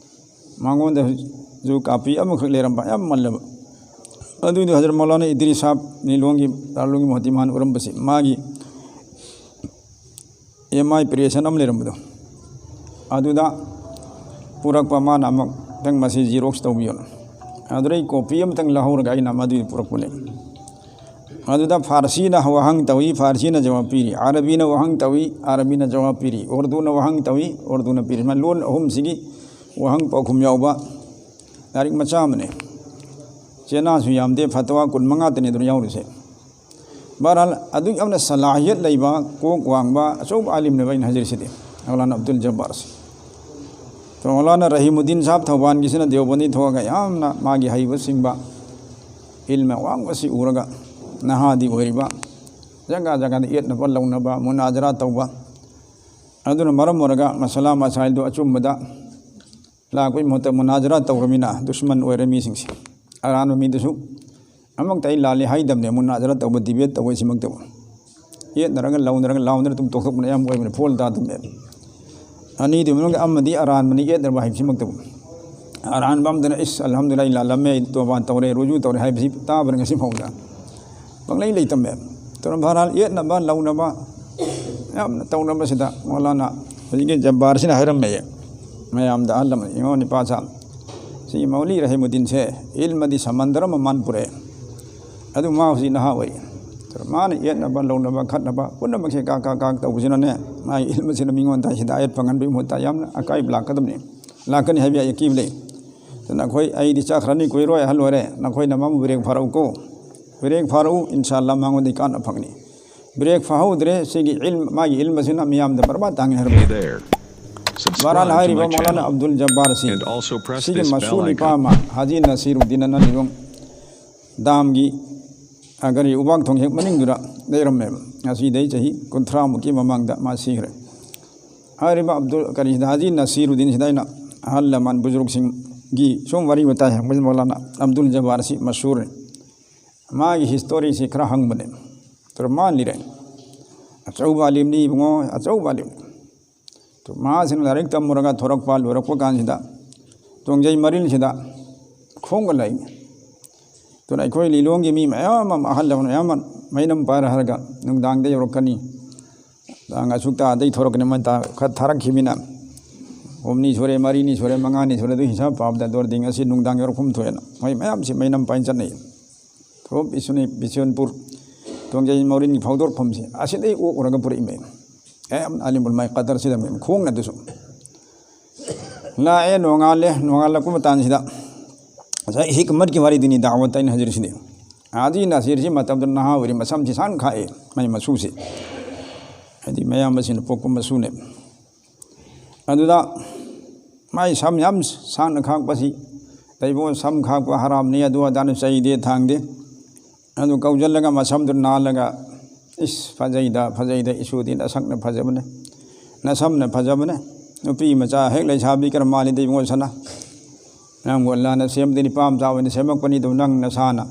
ꯃꯉꯣꯟꯗꯁꯨ ꯀꯥꯄꯤ ꯑꯃꯈꯛ ꯂꯩꯔꯝꯕ, ꯌꯥꯝ ꯃꯜꯂꯕ꯫ ꯑꯗꯨꯏꯗꯨ ꯍꯖꯔꯠ ꯃꯧꯂꯥꯅꯥ ꯏꯗ꯭ꯔꯤꯁ ꯁꯥꯍꯕ ꯂꯤꯂꯣꯡꯒꯤ, ꯗꯥꯔꯨꯜ ꯎꯂꯨꯝ ꯐꯥꯇꯤꯃꯥꯅ ꯎꯔꯝꯕꯁꯤ, ꯃꯥꯒꯤ ꯑꯦꯝ ꯑꯥꯏ ꯄ꯭ꯔꯦꯁꯟ ꯑꯃ ꯂꯩꯔꯝꯕꯗꯣ, ꯑꯗꯨꯗ ꯄꯨꯔꯛꯄ꯫ ꯃꯥꯅ ꯑꯃꯨꯛꯇꯪ ꯃꯁꯤ ꯖꯤꯔꯣꯛꯁ ꯇꯧꯕꯤꯌꯣꯅ꯫ ꯑꯗꯨꯗ ꯑꯩ ꯀꯣꯄꯤ ꯑꯃꯇꯪ ꯂꯧꯍꯧꯔꯒ ꯑꯩꯅ ꯃꯗꯨꯒꯤ ꯄꯨꯔꯛꯄꯅꯦ꯫ ꯑꯗꯨꯗ ꯐꯥꯔꯁꯤꯅ ꯋꯥꯍꯪ ꯇꯧꯏ, ꯐꯥꯔꯁꯤꯅ ꯖꯋꯥꯕ ꯄꯤꯔꯤ꯫ ꯑꯔꯕꯤꯅ ꯋꯥꯍꯪ ꯇꯧꯏ, ꯑꯔꯕꯤꯅ ꯖꯋꯥꯕ ꯄꯤꯔꯤ꯫ ꯎꯔꯗꯨꯅ ꯋꯥꯍꯪ ꯇꯧꯏ, ꯎꯔꯗꯨꯅ ꯄꯤꯔꯤ꯫ ꯁꯨꯃꯥꯏꯅ ꯂꯣꯟ ꯑꯍꯨꯝꯁꯤꯒꯤ ꯋꯥꯍꯪ ꯄꯥꯎꯈꯨꯝ ꯌꯥꯎꯕ ꯂꯥꯏꯔꯤꯛ ꯃꯆꯥ ꯑꯃꯅꯦ꯫ ꯆꯦꯅꯥꯁꯨ ꯌꯥꯝꯗꯦ, ꯐꯇꯋꯥ ꯀꯨꯟ ꯃꯉꯥꯇꯅꯤ ꯑꯗꯨꯅ ꯌꯥꯎꯔꯤꯁꯦ꯫ ꯕꯍꯔꯍꯥꯜ, ꯑꯗꯨꯛ ꯌꯥꯝꯅ ꯁꯂꯥꯍꯤꯌꯠ ꯂꯩꯕ, ꯀꯣꯛ ꯋꯥꯡꯕ ꯑꯆꯧꯕ ꯑꯥꯂꯤꯝꯅꯦꯕ ꯑꯩꯅ ꯍꯥꯏꯖꯔꯤꯁꯤꯗꯤ, ꯃꯧꯂꯥꯅꯥ ꯑꯕꯗꯨꯜ ꯖꯕꯥꯔꯁꯦ꯫ ꯃꯧꯂꯥꯅꯥ ꯔꯍꯤꯃꯨꯗꯗꯤꯟ ꯁꯥꯍꯕ ꯊꯧꯕꯥꯜꯒꯤꯁꯤꯅ ꯗꯦꯋꯕꯟꯗꯤ ꯊꯣꯛꯑꯒ ꯌꯥꯝꯅ ꯃꯥꯒꯤ ꯍꯩꯕ ꯁꯤꯡꯕ, ꯏꯜꯃ ꯑꯋꯥꯡꯕꯁꯤ ꯎꯔꯒ ꯅꯍꯥꯗꯤ ꯑꯣꯏꯔꯤꯕ, ꯖꯒꯥ ꯖꯒꯥꯗ ꯌꯦꯠꯅꯕ ꯂꯧꯅꯕ, ꯃꯨꯅꯥꯖꯔꯥ ꯇꯧꯕ꯫ ꯑꯗꯨꯅ ꯃꯔꯝ ꯑꯣꯏꯔꯒ ꯃꯁꯂꯥ ꯃꯁꯥꯏꯜꯗꯨ ꯑꯆꯨꯝꯕꯗ ꯂꯥꯛꯄꯒꯤ ꯃꯍꯨꯠꯇ ꯃꯨꯅꯥꯖꯔꯥ ꯇꯧꯔꯃꯤꯅ ꯗꯨꯁꯃꯟ ꯑꯣꯏꯔꯦ ꯃꯤꯁꯤꯡꯁꯦ꯫ ꯑꯔꯥꯟꯕ ꯃꯤꯗꯨꯁꯨ ꯑꯃꯨꯛꯇ ꯑꯩ ꯂꯥꯜꯂꯤ ꯍꯥꯏꯗꯕꯅꯦ, ꯃꯨꯅꯥꯖꯔꯥ ꯇꯧꯕ, ꯗꯤꯕꯦꯠ ꯇꯧꯕ ꯍꯥꯏꯁꯤꯃꯛꯇꯕꯨ꯫ ꯌꯦꯠꯅꯔꯒ, ꯂꯧꯅꯔꯒ, ꯂꯥꯎꯅꯔ ꯑꯗꯨꯝ ꯇꯣꯛꯊꯣꯛꯄꯅ ꯑꯌꯥꯝꯕ ꯑꯣꯏꯕꯅꯦ, ꯐꯣꯜ ꯇꯥꯗꯕꯅꯦꯕ꯫ ꯑꯅꯤꯗꯨꯒꯤ ꯃꯅꯨꯡꯗ ꯑꯃꯗꯤ ꯑꯔꯥꯟꯕꯅꯤ, ꯌꯦꯠꯅꯔꯕ ꯍꯥꯏꯕꯁꯤꯃꯛꯇꯕꯨ꯫ ꯑꯔꯥꯟꯕ ꯑꯃꯗꯨꯅ, "ꯏꯁ, ꯑꯜꯍꯝꯗꯨꯂꯤꯜꯂꯥꯍ, ꯑꯩ ꯂꯥꯜꯂꯝꯃꯦ, ꯑꯩ ꯇꯣꯕꯥ ꯇꯧꯔꯦ, ꯔꯨꯖꯨ ꯇꯧꯔꯦ" ꯍꯥꯏꯕꯁꯤ ꯇꯥꯕꯅꯤ ꯉꯁꯤ ꯐꯥꯎꯗ꯫ ꯄꯪꯂꯩ ꯂꯩꯇꯝꯃꯦ꯫ ꯇꯧꯔꯝ ꯐꯔꯥꯜ ꯌꯦꯠꯅꯕ, ꯂꯧꯅꯕ ꯌꯥꯝꯅ ꯇꯧꯅꯕꯁꯤꯗ ꯃꯧꯂꯥꯅꯥ ꯍꯧꯖꯤꯛꯀꯤ ꯖꯕꯥꯔꯁꯤꯅ ꯍꯥꯏꯔꯝꯃꯦ ꯃꯌꯥꯝꯗ, ꯑꯍꯜ ꯂꯃꯟ, ꯏꯃꯥ ꯅꯤꯄꯥ ꯁꯥ, "ꯁꯤ ꯃꯧꯂꯤ ꯔꯍꯤꯃꯨꯗꯤꯟꯁꯦ ꯏꯜꯃꯗꯤ ꯁꯃꯟꯗꯔ ꯑꯃ ꯃꯥꯟ ꯄꯨꯔꯛꯑꯦ꯫ ꯑꯗꯨ ꯃꯥ ꯍꯧꯖꯤꯛ ꯅꯍꯥ ꯑꯣꯏ꯫ ꯃꯥꯅ ꯌꯦꯠꯅꯕ, ꯂꯧꯅꯕ, ꯈꯠꯅꯕ ꯄꯨꯝꯅꯃꯛꯁꯦ ꯀꯥ ꯀꯥ ꯀꯥ ꯇꯧꯕꯁꯤꯅꯅꯦ, ꯃꯥꯒꯤ ꯏꯜꯃꯁꯤꯅ ꯃꯤꯉꯣꯟꯗ ꯍꯤꯗꯥꯌꯠ ꯐꯪꯍꯟꯕꯒꯤ ꯃꯍꯨꯠꯇ ꯌꯥꯝꯅ ꯑꯀꯥꯏꯕ ꯂꯥꯛꯀꯗꯕꯅꯤ, ꯂꯥꯛꯀꯅꯤ ꯍꯥꯏꯕ ꯑꯩ ꯑꯀꯤꯕ ꯂꯩ꯫ ꯑꯗꯨꯅ ꯑꯩꯈꯣꯏ, ꯑꯩꯗꯤ ꯆꯠꯈ꯭ꯔꯅꯤ, ꯀꯨꯏꯔꯣꯏ, ꯑꯍꯜ ꯑꯣꯏꯔꯦ, ꯅꯈꯣꯏꯅ ꯃꯥꯕꯨ ꯕ꯭ꯔꯦꯛ ꯐꯥꯔꯛꯎꯀꯣ, ꯕ꯭ꯔꯦꯛ ꯐꯥꯔꯛꯎ, ꯏꯟꯁꯥ ꯑꯜꯂꯥ ꯃꯉꯣꯟꯗꯒꯤ ꯀꯥꯟꯅꯕ ꯐꯪꯒꯅꯤ꯫ ꯕ꯭ꯔꯦꯛ ꯐꯥꯍꯧꯗ꯭ꯔꯦ, ꯁꯤꯒꯤ ꯏꯜꯝ, ꯃꯥꯒꯤ ꯏꯜꯃꯁꯤꯅ ꯃꯤꯌꯥꯝꯗ ꯕꯔꯕꯥꯗ ꯇꯥꯡꯉꯦ ꯍꯥꯏꯔꯕꯗꯤ꯫ ꯕꯍꯔꯍꯥꯜ, ꯍꯥꯏꯔꯤꯕ ꯃꯧꯂꯥꯅꯥ ꯑꯕꯗꯨꯜ ꯖꯕꯥꯔ ꯑꯁꯤ, ꯁꯤꯒꯤ ꯃꯁꯨ ꯅꯤꯄꯥ ꯑꯃ, ꯍꯥꯖꯤ ꯅꯁꯤꯔꯨꯗꯤꯟ ꯑꯅ ꯂꯤꯂꯣꯡ ꯗꯥꯝꯒꯤ, ꯑ, ꯀꯔꯤ, ꯎꯕꯥꯛ ꯊꯣꯡ ꯍꯦꯛ ꯃꯅꯤꯡꯗꯨꯗ ꯂꯩꯔꯝꯃꯦꯕ꯫ ꯉꯁꯤꯗꯩ ꯆꯍꯤ ꯀꯨꯟꯊ꯭ꯔꯥꯃꯨꯛꯀꯤ ꯃꯃꯥꯡꯗ ꯃꯥ ꯁꯤꯈ꯭ꯔꯦ꯫ ꯍꯥꯏꯔꯤꯕ ꯑꯕꯗꯨꯜ, ꯀꯔꯤ, ꯍꯥꯖꯤ ꯅꯁꯤꯔꯨꯗꯤꯟꯁꯤꯗ ꯑꯩꯅ ꯑꯍꯜ ꯂꯃꯟ ꯕꯨꯖꯨꯔꯨꯛꯁꯤꯡ ꯒꯤ ꯁꯨꯝ ꯋꯥꯔꯤ ꯋꯥꯇꯥꯏ ꯍꯪꯕꯁꯤ ꯃꯧꯂꯥꯅꯥ ꯑꯕꯗꯨꯜ ꯖꯕꯥꯔꯁꯤ ꯃꯁꯍꯨꯔꯅꯤ꯫ ꯃꯥꯒꯤ ꯍꯤꯁꯇꯣꯔꯤꯁꯤ ꯈꯔ ꯍꯪꯕꯅꯦ꯫ ꯇꯨꯔꯃꯥꯟ ꯂꯤꯔꯦ꯫ ꯑꯆꯧꯕ ꯑꯂꯤꯝꯅꯤ ꯏꯕꯨꯡꯉꯣ, ꯑꯆꯧꯕ ꯑꯂꯤꯝꯅꯤ꯫ ꯇꯨ ꯃꯥꯁꯤꯅ ꯂꯥꯏꯔꯤꯛ ꯇꯝꯃꯨꯔꯒ ꯊꯣꯔꯛꯄ, ꯂꯣꯏꯔꯛꯄ ꯀꯥꯟꯁꯤꯗ ꯇꯣꯡꯖꯩ ꯃꯔꯤꯜꯁꯤꯗ ꯈꯣꯡꯒ ꯂꯩ꯫ ꯑꯗꯨꯅ ꯑꯩꯈꯣꯏ ꯂꯤꯂꯣꯡꯒꯤ ꯃꯤ ꯃꯌꯥꯝ ꯑꯃ, ꯑꯍꯜ ꯂꯃꯟ ꯃꯌꯥꯝ ꯑꯃ ꯃꯩꯅꯝ ꯄꯥꯏꯔ ꯍꯥꯏꯔꯒ ꯅꯨꯡꯗꯥꯡꯗ ꯌꯧꯔꯛꯀꯅꯤ꯫ ꯇꯥꯡ ꯑꯁꯨꯛ ꯇꯥꯗꯩ ꯊꯣꯔꯛꯀꯅꯤ꯫ ꯃꯣꯏ ꯇꯥ-, ꯈꯔ ꯊꯥꯔꯛꯈꯤꯕꯅꯤꯅ ꯍꯨꯝꯅꯤ ꯁꯨꯔꯦ, ꯃꯔꯤꯅꯤ ꯁꯨꯔꯦ, ꯃꯉꯥꯅꯤ ꯁꯨꯔꯦ, ꯑꯗꯨ ꯍꯤꯁꯥꯕ ꯄꯥꯕꯗ ꯑꯗꯨ ꯑꯣꯏꯔꯗꯤ ꯉꯁꯤ ꯅꯨꯡꯗꯥꯡ ꯌꯧꯔꯛꯐꯝ ꯊꯣꯛꯑꯦꯅ ꯃꯣꯏ ꯃꯌꯥꯝꯁꯤ ꯃꯩꯅꯝ ꯄꯥꯏꯅ ꯆꯠꯅꯩ꯫ ꯊꯣꯞ ꯏꯁꯨꯅꯤ ꯕꯤꯁꯦꯟꯄꯨꯔ ꯇꯣꯡꯖꯩ ꯃꯧꯔꯤꯟꯒꯤ ꯐꯥꯎꯗꯣꯔꯐꯝꯁꯦ ꯑꯁꯤꯗꯩ ꯑꯣꯛꯎꯔꯒ ꯄꯨꯔꯛꯏꯃꯦ꯫ ꯌꯥꯝ ꯑꯂꯤꯝꯕꯨꯜ ꯃꯥꯏ ꯀꯗꯔꯁꯤꯗ ꯃꯦꯝ ꯈꯣꯡꯅ ꯑꯗꯨꯁꯨ ꯂꯥꯛꯑꯦ꯫ ꯅꯣꯡꯉꯥꯜꯂꯦ꯫ ꯅꯣꯡꯉꯥꯜꯂꯛꯄ ꯃꯇꯝꯁꯤꯗ ꯉꯁꯥꯏ ꯍꯤꯛꯃꯠꯀꯤ ꯋꯥꯔꯤꯗꯨꯅꯤ ꯗꯥꯋꯠ ꯑꯩꯅ ꯍꯥꯏꯖꯔꯤꯁꯤꯅꯤ꯫ ꯑꯗꯨꯒꯤ ꯅꯁꯤꯔꯁꯤ ꯃꯇꯝꯗꯨ ꯅꯍꯥ ꯑꯣꯏꯔꯤ, ꯃꯁꯝꯁꯤ ꯁꯥꯡꯅ ꯈꯥꯛꯑꯦ꯫ ꯃꯥꯏ ꯃꯆꯨꯁꯤ ꯍꯥꯏꯗꯤ ꯃꯌꯥꯝꯕꯁꯤꯅ ꯄꯣꯛꯄ ꯃꯆꯨꯅꯦ꯫ ꯑꯗꯨꯗ ꯃꯥꯏ ꯁꯝ ꯌꯥꯝ ꯁꯥꯡꯅ ꯈꯥꯛꯄꯁꯤ, "ꯇꯩꯕꯣ, ꯁꯝ ꯈꯥꯛꯄ ꯍꯔꯥꯝꯅꯤ, ꯑꯗꯨ ꯑꯗꯥꯅ ꯆꯩꯗꯦ ꯊꯥꯡꯗꯦ"꯫ ꯑꯗꯨ ꯀꯧꯁꯤꯜꯂꯒ ꯃꯁꯝꯗꯨ ꯅꯥꯜꯂꯒ, "ꯏꯁ, ꯐꯖꯩꯗ, ꯐꯖꯩꯗ, ꯏꯁꯨꯗꯤ ꯅꯁꯛꯅ ꯐꯖꯕꯅꯦ, ꯅꯁꯝꯅ ꯐꯖꯕꯅꯦ, ꯅꯨꯄꯤ ꯃꯆꯥ ꯍꯦꯛ ꯂꯩꯁꯥꯕꯤ ꯈꯔ ꯃꯥꯜꯂꯤꯗ ꯏꯕꯨꯡꯉꯣ ꯁꯅꯥ꯫ ꯅꯪꯕꯨ ꯑꯜꯂꯥꯅ ꯁꯦꯝꯕꯗꯤ ꯅꯨꯄꯥ ꯃꯆꯥ ꯑꯣꯏꯅ ꯁꯦꯝꯃꯛꯄꯅꯤꯗꯣ, ꯅꯪ ꯅꯁꯥꯅ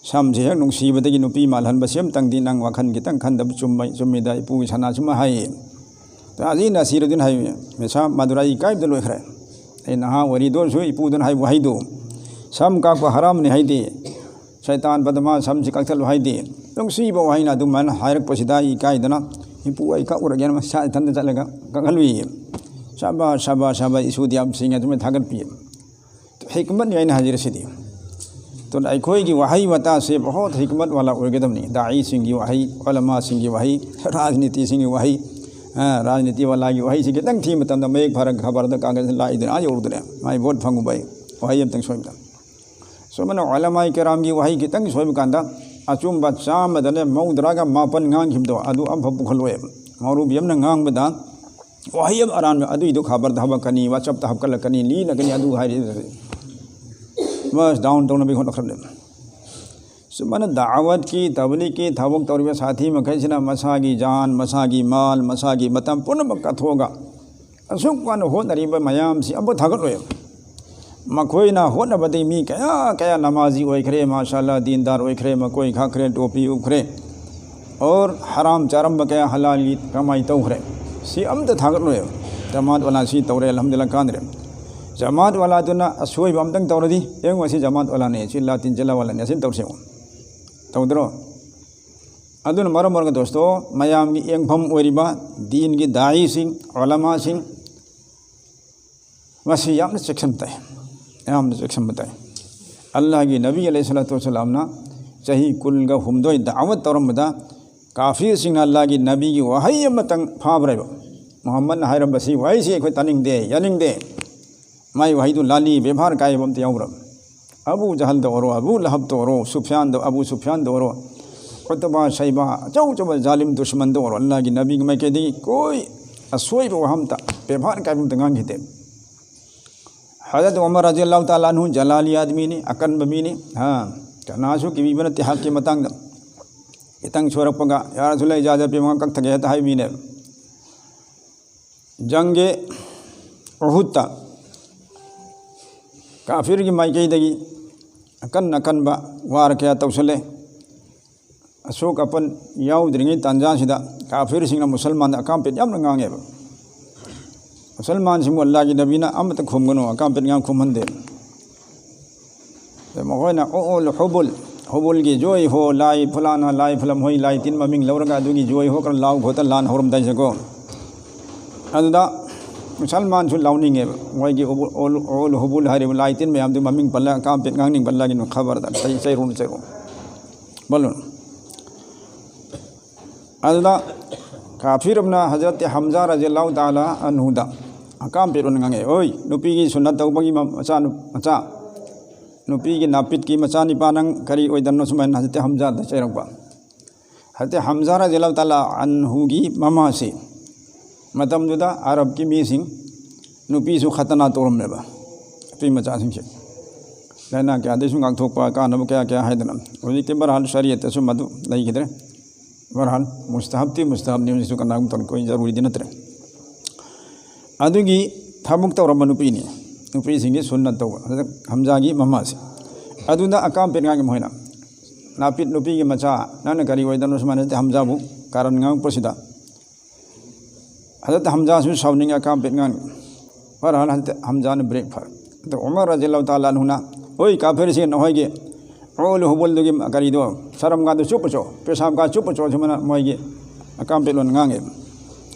ꯁꯝꯁꯤ ꯍꯦꯛ ꯅꯨꯡꯁꯤꯕꯗꯒꯤ ꯅꯨꯄꯤ ꯃꯥꯜꯍꯟꯕ ꯁꯦꯝꯇꯪꯗꯤ ꯅꯪ ꯋꯥꯈꯜ ꯈꯤꯇꯪ ꯈꯟꯗꯕ ꯆꯨꯝꯃꯤ, ꯆꯨꯝꯃꯤꯗ ꯏꯄꯨꯒꯤ ꯁꯅꯥꯁꯤꯃ ꯍꯥꯏꯌꯦ"꯫ ꯍꯧꯖꯤꯛ ꯅꯁꯤꯔꯨꯗꯤꯟ ꯍꯥꯏ, ꯃꯁꯥ ꯃꯗꯨꯔꯥ ꯏꯀꯥꯏꯕꯗ ꯂꯣꯏꯈ꯭ꯔꯦ꯫ ꯑꯩ ꯅꯍꯥ ꯑꯣꯏꯔꯤꯗꯣ ꯑꯣꯏꯔꯁꯨ ꯏꯄꯨꯗꯨꯅ ꯍꯥꯏꯕꯨ ꯍꯥꯏꯗꯣ, "ꯁꯝ ꯀꯥꯛꯄ ꯍꯔꯥꯝꯅꯤ" ꯍꯥꯏꯗꯦ꯫ "ꯁꯩꯇꯥꯟ ꯄꯗꯃꯥ ꯁꯝꯁꯤ ꯀꯛꯊꯠꯂꯨ" ꯍꯥꯏꯗꯦ꯫ ꯅꯨꯡꯁꯤꯕ ꯋꯥꯍꯩꯅ ꯑꯗꯨꯃꯥꯏꯅ ꯍꯥꯏꯔꯛꯄꯁꯤꯗ ꯑꯩ ꯏꯀꯥꯏꯗꯅ, "ꯏꯄꯨ, ꯑꯩ ꯀꯛꯎꯔꯒꯦꯅ" ꯃꯁꯥ ꯏꯊꯟꯗ ꯆꯠꯂꯒ ꯀꯛꯍꯜꯂꯨꯏ꯫ "ꯁꯕꯥꯁ, ꯁꯕꯥꯁ, ꯁꯕꯥꯁ, ꯏꯁꯨꯗꯤ ꯌꯥꯝ ꯁꯤꯡꯉꯦ" ꯑꯗꯨꯃꯥꯏꯅ ꯊꯥꯒꯠꯄꯤ꯫ ꯍꯤꯛꯃꯠꯅꯤ ꯑꯩꯅ ꯍꯥꯏꯖꯔꯤꯁꯤꯗꯤ꯫ ꯑꯗꯨꯅ ꯑꯩꯈꯣꯏꯒꯤ ꯋꯥꯍꯩ ꯋꯥꯇꯥꯁꯦ ꯕꯍꯨꯠ ꯍꯤꯛꯃꯠ ꯋꯥꯂꯥ ꯑꯣꯏꯒꯗꯕꯅꯤ꯫ ꯗꯥꯏꯁꯤꯡꯒꯤ ꯋꯥꯍꯩ, ꯎꯂꯃꯥꯁꯤꯡꯒꯤ ꯋꯥꯍꯩ, ꯔꯥꯖꯅꯤꯇꯤꯁꯤꯡꯒꯤ ꯋꯥꯍꯩ, ꯑ, ꯔꯥꯖꯅꯤꯇꯤ ꯋꯥꯂꯥꯒꯤ ꯋꯥꯍꯩꯁꯤ ꯈꯤꯇꯪ ꯊꯤꯕ ꯃꯇꯝꯗ ꯃꯌꯦꯛ ꯐꯥꯔꯒ ꯈꯕꯔꯗ ꯀꯥꯒꯖ ꯂꯥꯛꯏꯗꯅ ꯑꯥ ꯌꯧꯔꯨꯗꯅ ꯃꯥꯏ ꯚꯣꯠ ꯐꯪꯉꯨꯕ ꯑꯩ ꯋꯥꯍꯩ ꯑꯃꯇꯪ ꯁꯣꯏꯕꯗ꯫ ꯁꯨꯃꯥꯏꯅ ꯎꯂꯃꯥꯏ ꯀꯔꯥꯝꯒꯤ ꯋꯥꯍꯩ ꯈꯤꯇꯪ ꯁꯣꯏꯕ ꯀꯥꯟꯗ ꯑꯆꯨꯝꯕ ꯆꯥꯝꯃꯗꯅꯦ ꯃꯧꯗ꯭ꯔꯥꯒ ꯃꯥꯄꯟ ꯉꯥꯡꯈꯤꯕꯗꯣ ꯑꯗꯨ ꯑꯃꯐꯥꯎ ꯄꯨꯈꯠꯂꯣꯏꯕ꯫ ꯃꯧꯔꯨꯕꯤ ꯑꯃꯅ ꯉꯥꯡꯕꯗ ꯋꯥꯍꯩ ꯑꯃ ꯑꯔꯥꯟꯕ ꯑꯗꯨꯏꯗꯣ ꯈꯕꯔꯗ ꯍꯥꯞꯄꯛꯀꯅꯤ, WhatsApp-ꯇ ꯍꯥꯞꯀꯠꯂꯛꯀꯅꯤ, ꯂꯤꯅꯒꯅꯤ, ꯑꯗꯨ ꯍꯥꯏꯔꯤ꯫ ꯃꯁ down ꯇꯧꯅꯕꯒꯤ ꯍꯣꯠꯅꯈ꯭ꯔꯕꯅꯦ꯫ ꯁꯨꯃꯥꯏꯅ ꯗꯥꯋꯠꯀꯤ, ꯇꯕꯂꯤꯒꯀꯤ ꯊꯕꯛ ꯇꯧꯔꯤꯕ ꯁꯥꯊꯤ ꯃꯈꯩꯁꯤꯅ ꯃꯁꯥꯒꯤ ꯖꯥꯟ, ꯃꯁꯥꯒꯤ ꯃꯥꯜ, ꯃꯁꯥꯒꯤ ꯃꯇꯝ ꯄꯨꯝꯅꯃꯛ ꯀꯠꯊꯣꯛꯑꯒ ꯑꯁꯨꯛ ꯋꯥꯅ ꯍꯣꯠꯅꯔꯤꯕ ꯃꯌꯥꯝꯁꯤ ꯑꯃꯐꯥꯎ ꯊꯥꯒꯠꯂꯣꯏ꯫ ꯃꯈꯣꯏꯅ ꯍꯣꯠꯅꯕꯗꯒꯤ ꯃꯤ ꯀꯌꯥ ꯀꯌꯥ ꯅꯃꯥꯖꯤ ꯑꯣꯏꯈ꯭ꯔꯦ, ꯃꯥꯁꯥꯜꯂꯥ, ꯗꯤꯟꯗꯥꯔ ꯑꯣꯏꯈ꯭ꯔꯦ, ꯃꯀꯣꯏ ꯈꯥꯛꯈ꯭ꯔꯦ, ꯇꯣꯄꯤ ꯎꯞꯈ꯭ꯔꯦ꯫ ꯑꯣꯔ ꯍꯔꯥꯝ ꯆꯥꯔꯝꯕ ꯀꯌꯥ ꯍꯂꯥꯜꯒꯤ ꯀꯃꯥꯏ ꯇꯧꯈ꯭ꯔꯦ꯫ ꯁꯤ ꯑꯝꯇ ꯊꯥꯒꯠꯂꯣꯏꯕ꯫ ꯖꯃꯥꯠ ꯋꯥꯂꯥ ꯁꯤ ꯇꯧꯔꯦ, ꯑꯜꯍꯝꯗꯨꯂꯤꯜꯂꯥ, ꯀꯥꯟꯅꯔꯦ꯫ ꯖꯃꯥꯠ ꯋꯥꯂꯥꯗꯨꯅ ꯑꯁꯣꯏꯕ ꯑꯝꯇꯪ ꯇꯧꯔꯗꯤ, "ꯑꯦ, ꯃꯁꯤ ꯖꯃꯥꯠ ꯋꯥꯂꯥꯅꯦ, ꯁꯤ ꯂꯥꯇꯤꯟ ꯆꯦꯂꯥ ꯋꯥꯂꯥꯅꯦ", ꯑꯁꯤ ꯇꯧꯁꯦ꯫ ꯇꯧꯗ꯭ꯔꯣ? ꯑꯗꯨꯅ ꯃꯔꯝ ꯑꯣꯏꯔꯒ ꯗꯣꯁꯇꯣ, ꯃꯌꯥꯝꯒꯤ ꯌꯦꯡꯐꯝ ꯑꯣꯏꯔꯤꯕ ꯗꯤꯟꯒꯤ ꯗꯥꯏꯁꯤꯡ, ꯎꯂꯃꯥꯁꯤꯡ, ꯃꯁꯤ ꯌꯥꯝꯅ ꯆꯦꯛꯁꯤꯟ ꯇꯥꯏ, ꯌꯥꯝꯅ ꯆꯦꯛꯁꯤꯟꯕ ꯇꯥꯏ꯫ ꯑꯜꯂꯥꯍꯒꯤ ꯅꯕꯤ ꯑꯂꯩꯍꯤ ꯁꯂꯥꯇꯨ ꯋꯁꯁꯂꯥꯝꯅ ꯆꯍꯤ ꯀꯨꯟꯒ ꯍꯨꯝꯗꯣꯏ ꯗꯥꯋꯠ ꯇꯧꯔꯝꯕꯗ, ꯀꯥꯐꯤꯔꯁꯤꯡꯅ ꯑꯜꯂꯥꯍꯒꯤ ꯅꯕꯤꯒꯤ ꯋꯥꯍꯩ ꯑꯃꯇꯪ ꯐꯥꯕ꯭ꯔꯦꯕ꯫ ꯃꯨꯍꯝꯃꯗꯅ ꯍꯥꯏꯔꯝꯕꯁꯤ, ꯋꯥꯍꯩꯁꯤ ꯑꯩꯈꯣꯏ ꯇꯥꯅꯤꯡꯗꯦ, ꯌꯥꯅꯤꯡꯗꯦ꯫ ꯃꯥꯏ ꯋꯥꯍꯩꯗꯨ ꯂꯥꯜꯂꯤ, ꯕꯦꯕꯥꯔ ꯀꯥꯏꯕ ꯑꯝꯇ ꯌꯥꯎꯕ꯭ꯔꯥ? ꯑꯕꯨ ꯖꯍꯜꯗ ꯑꯣꯏꯔꯣ, ꯑꯕꯨ ꯂꯍꯕꯇ ꯑꯣꯏꯔꯣ, ꯁꯨꯐꯤꯌꯥꯟꯗ, ꯑꯕꯨ ꯁꯨꯐꯤꯌꯥꯟꯗ ꯑꯣꯏꯔꯣ, ꯎꯇꯕꯥ, ꯁꯩꯕꯥ, ꯑꯆꯧ ꯑꯆꯧꯕ ꯖꯥꯂꯤꯝ ꯗꯨꯁꯃꯟꯗ ꯑꯣꯏꯔꯣ, ꯑꯜꯂꯥꯍꯒꯤ ꯅꯕꯤꯒꯤ ꯃꯥꯏꯀꯩꯗꯒꯤ ꯀꯣꯏ ꯑꯁꯣꯏꯕ ꯋꯥꯍꯩ ꯑꯝꯇ, ꯕꯦꯕꯥꯔ ꯀꯥꯏꯕ ꯑꯝꯇ ꯉꯥꯡꯈꯤꯗꯦ꯫ ꯍꯖꯔꯠ ꯎꯃꯔ ꯔꯖꯤꯌꯜꯂꯥꯍꯨ ꯇꯥꯂꯥ ꯑꯟꯍꯨ ꯖꯂꯥꯂꯤ ꯑꯥꯗꯃꯤꯅꯤ, ꯑꯀꯟꯕ ꯃꯤꯅꯤ꯫ ꯍꯥ, ꯀꯅꯥꯁꯨ ꯀꯤꯕꯤꯕ ꯅꯠꯇꯦ ꯍꯛꯀꯤ ꯃꯇꯥꯡꯗ꯫ ꯈꯤꯇꯪ ꯁꯣꯏꯔꯛꯄꯒ, "ꯌꯥ ꯔꯁꯨꯂ, ꯏꯖꯥꯖꯠ ꯄꯤꯕ, ꯀꯛꯊꯒꯦ" ꯍꯦꯛꯇ ꯍꯥꯏꯕ ꯃꯤꯅꯦꯕ꯫ ꯖꯪꯒꯦ ꯎꯍꯨꯗꯇ ꯀꯥꯐꯤꯔꯒꯤ ꯃꯥꯏꯀꯩꯗꯒꯤ ꯑꯀꯟ ꯑꯀꯟꯕ ꯋꯥꯔ ꯀꯌꯥ ꯇꯧꯁꯜꯂꯦ꯫ ꯑꯁꯣꯛ ꯑꯄꯟ ꯌꯥꯎꯗ꯭ꯔꯤꯉꯩ ꯇꯥꯟꯖꯥꯁꯤꯗ ꯀꯥꯐꯤꯔꯁꯤꯡꯅ ꯃꯨꯁꯜꯃꯥꯟꯗ ꯑꯀꯥꯝꯄꯦꯠ ꯌꯥꯝꯅ ꯉꯥꯡꯉꯦꯕ꯫ ꯃꯨꯁꯜꯃꯥꯟꯁꯤꯡꯕꯨ ꯑꯜꯂꯥꯍꯒꯤ ꯅꯕꯤꯅ ꯑꯃꯠꯇ ꯈꯨꯝꯒꯅꯨ, ꯑꯀꯥꯝꯄꯦꯠ ꯉꯥꯡ ꯈꯨꯝꯍꯟꯗꯦ꯫ ꯑꯗ ꯃꯈꯣꯏꯅ "ꯑꯣ, ꯑꯣ, ꯍꯨꯕꯨꯜ, ꯍꯨꯕꯨꯜꯒꯤ ꯖꯣꯏ ꯍꯣ, ꯂꯥꯏ ꯐꯨꯂꯥꯅ, ꯂꯥꯏ ꯐꯨꯂꯝ ꯍꯣꯏ, ꯂꯥꯏ ꯇꯤꯟ ꯃꯃꯤꯡ ꯂꯧꯔꯒ ꯑꯗꯨꯒꯤ ꯖꯣꯏ ꯍꯣ" ꯈꯔ ꯂꯥꯎ ꯈꯣꯠꯇ ꯂꯥꯟ ꯍꯧꯔꯝꯗꯥꯏꯁꯦꯀꯣ꯫ ꯑꯗꯨꯗ ꯃꯨꯁꯜꯃꯥꯟꯁꯨ ꯂꯥꯎꯅꯤꯡꯉꯦꯕ꯫ ꯃꯣꯏꯒꯤ ꯎꯕꯨ-, ꯑꯣꯜ-, ꯑꯣꯜ ꯍꯨꯕꯨꯜ ꯍꯥꯏꯔꯤꯕ ꯂꯥꯏ ꯇꯤꯟ ꯃꯌꯥꯝꯗꯨ ꯃꯃꯤꯡ ꯄꯜꯂꯒ ꯑꯀꯥꯝꯄꯦꯠ ꯉꯥꯡꯅꯤꯡꯕ, ꯑꯜꯂꯥꯍꯒꯤ ꯈꯕꯔꯗ ꯆꯩ-, ꯆꯩꯔꯨꯅꯨ, ꯆꯩꯔꯨꯅꯨ꯫ ꯕꯜꯂꯨꯟ꯫ ꯑꯗꯨꯗ ꯀꯥꯐꯤꯔ ꯑꯃꯅ ꯍꯖꯔꯠ ꯍꯝꯖꯥ ꯔꯖꯤꯌꯜꯂꯥꯍꯨ ꯇꯥꯂꯥ ꯑꯟꯍꯨꯗ ꯑꯀꯥꯝꯄꯦꯠ ꯑꯣꯏꯅ ꯉꯥꯡꯉꯛꯑꯦ, "ꯑꯣꯏ, ꯅꯨꯄꯤꯒꯤ ꯁꯨꯟꯅꯠ ꯇꯧꯕꯒꯤ ꯃ-, ꯃꯆꯥ ꯅꯨ-, ꯃꯆꯥ, ꯅꯨꯄꯤꯒꯤ ꯅꯥꯄꯤꯠꯀꯤ ꯃꯆꯥꯅꯤꯄꯥ, ꯅꯪ ꯀꯔꯤ ꯑꯣꯏꯗꯅꯣ?" ꯁꯨꯃꯥꯏꯅ ꯍꯖꯔꯠ ꯍꯝꯖꯥꯗ ꯆꯩꯔꯛꯄ꯫ ꯍꯖꯔꯠ ꯍꯝꯖꯥ ꯔꯖꯤꯌꯜꯂꯥꯍꯨ ꯇꯥꯂꯥ ꯑꯟꯍꯨꯒꯤ ꯃꯃꯥꯁꯤ ꯃꯇꯝꯗꯨꯗ ꯑꯔꯕꯀꯤ ꯃꯤꯁꯤꯡ ꯅꯨꯄꯤꯁꯨ ꯈꯇꯅꯥ ꯇꯧꯔꯝꯃꯦꯕ, ꯅꯨꯄꯤ ꯃꯆꯥꯁꯤꯡꯁꯦ꯫ ꯂꯥꯏꯅꯥ ꯀꯌꯥꯗꯩꯁꯨ ꯉꯥꯛꯊꯣꯛꯄ, ꯀꯥꯟꯅꯕ ꯀꯌꯥ ꯀꯌꯥ ꯍꯥꯏꯗꯅ꯫ ꯍꯧꯖꯤꯛꯇꯤ ꯕꯔꯍꯥꯜ ꯁꯔꯤꯌꯠꯇꯁꯨ ꯃꯗꯨ ꯂꯩꯈꯤꯗ꯭ꯔꯦ꯫ ꯕꯔꯍꯥꯜ ꯃꯨꯁꯇꯍꯕꯇꯤ ꯃꯨꯁꯇꯍꯕꯅꯤ, ꯍꯧꯖꯤꯛꯁꯨ ꯀꯅꯥꯒꯨꯝꯕ ꯇꯧꯔꯛꯄ ꯖꯔꯨꯔꯤꯗꯤ ꯅꯠꯇ꯭ꯔꯦ꯫ ꯑꯗꯨꯒꯤ ꯊꯕꯛ ꯇꯧꯔꯝꯕ ꯅꯨꯄꯤꯅꯤ꯫ ꯅꯨꯄꯤꯁꯤꯡꯒꯤ ꯁꯨꯟꯅ ꯇꯧꯕ꯫ ꯍꯖꯔꯠ ꯍꯝꯖꯥꯒꯤ ꯃꯃꯥꯁꯦ꯫ ꯑꯗꯨꯗ ꯑꯀꯥꯝꯄꯦꯠ ꯉꯥꯡꯉꯤ ꯃꯈꯣꯏꯅ꯫ ꯅꯥꯄꯤꯠ ꯅꯨꯄꯤꯒꯤ ꯃꯆꯥ, ꯅꯪꯅ ꯀꯔꯤ ꯑꯣꯏꯗꯕꯅꯣ ꯁꯨꯃꯥꯏꯅ ꯍꯖꯔꯠ ꯍꯝꯖꯥꯕꯨ ꯀꯥꯔꯟ ꯉꯥꯡꯉꯛꯄꯁꯤꯗ꯫ ꯍꯖꯔꯠ ꯍꯝꯖꯥꯁꯨ ꯁꯥꯎꯅꯤꯡꯉꯦ, ꯑꯀꯥꯝꯄꯦꯠ ꯉꯥꯡꯉꯤ꯫ ꯐꯔꯦ, ꯍꯖꯔꯠ ꯍꯝꯖꯥꯅ ꯕ꯭ꯔꯦꯛ ꯐꯔꯦ꯫ ꯑꯗꯣ ꯎꯃꯔ ꯔꯖꯤꯌꯜꯂꯥꯍꯨ ꯇꯥꯂꯥ ꯑꯟꯍꯨꯅ, "ꯑꯣꯏ ꯀꯥꯐꯤꯔꯁꯤꯡ, ꯅꯈꯣꯏꯒꯤ ꯎꯂꯨ ꯍꯨꯕꯜꯗꯨꯒꯤ ꯀꯔꯤꯗꯣ, ꯁꯔꯝꯒꯥꯗꯨ ꯆꯨꯞꯄꯆꯣ, ꯄꯦꯁꯥꯕꯒꯥ ꯆꯨꯞꯄꯆꯣ", ꯁꯨꯃꯥꯏꯅ ꯃꯣꯏꯒꯤ ꯑꯀꯥꯝꯄꯦꯠ ꯂꯣꯟ ꯉꯥꯡꯉꯦ꯫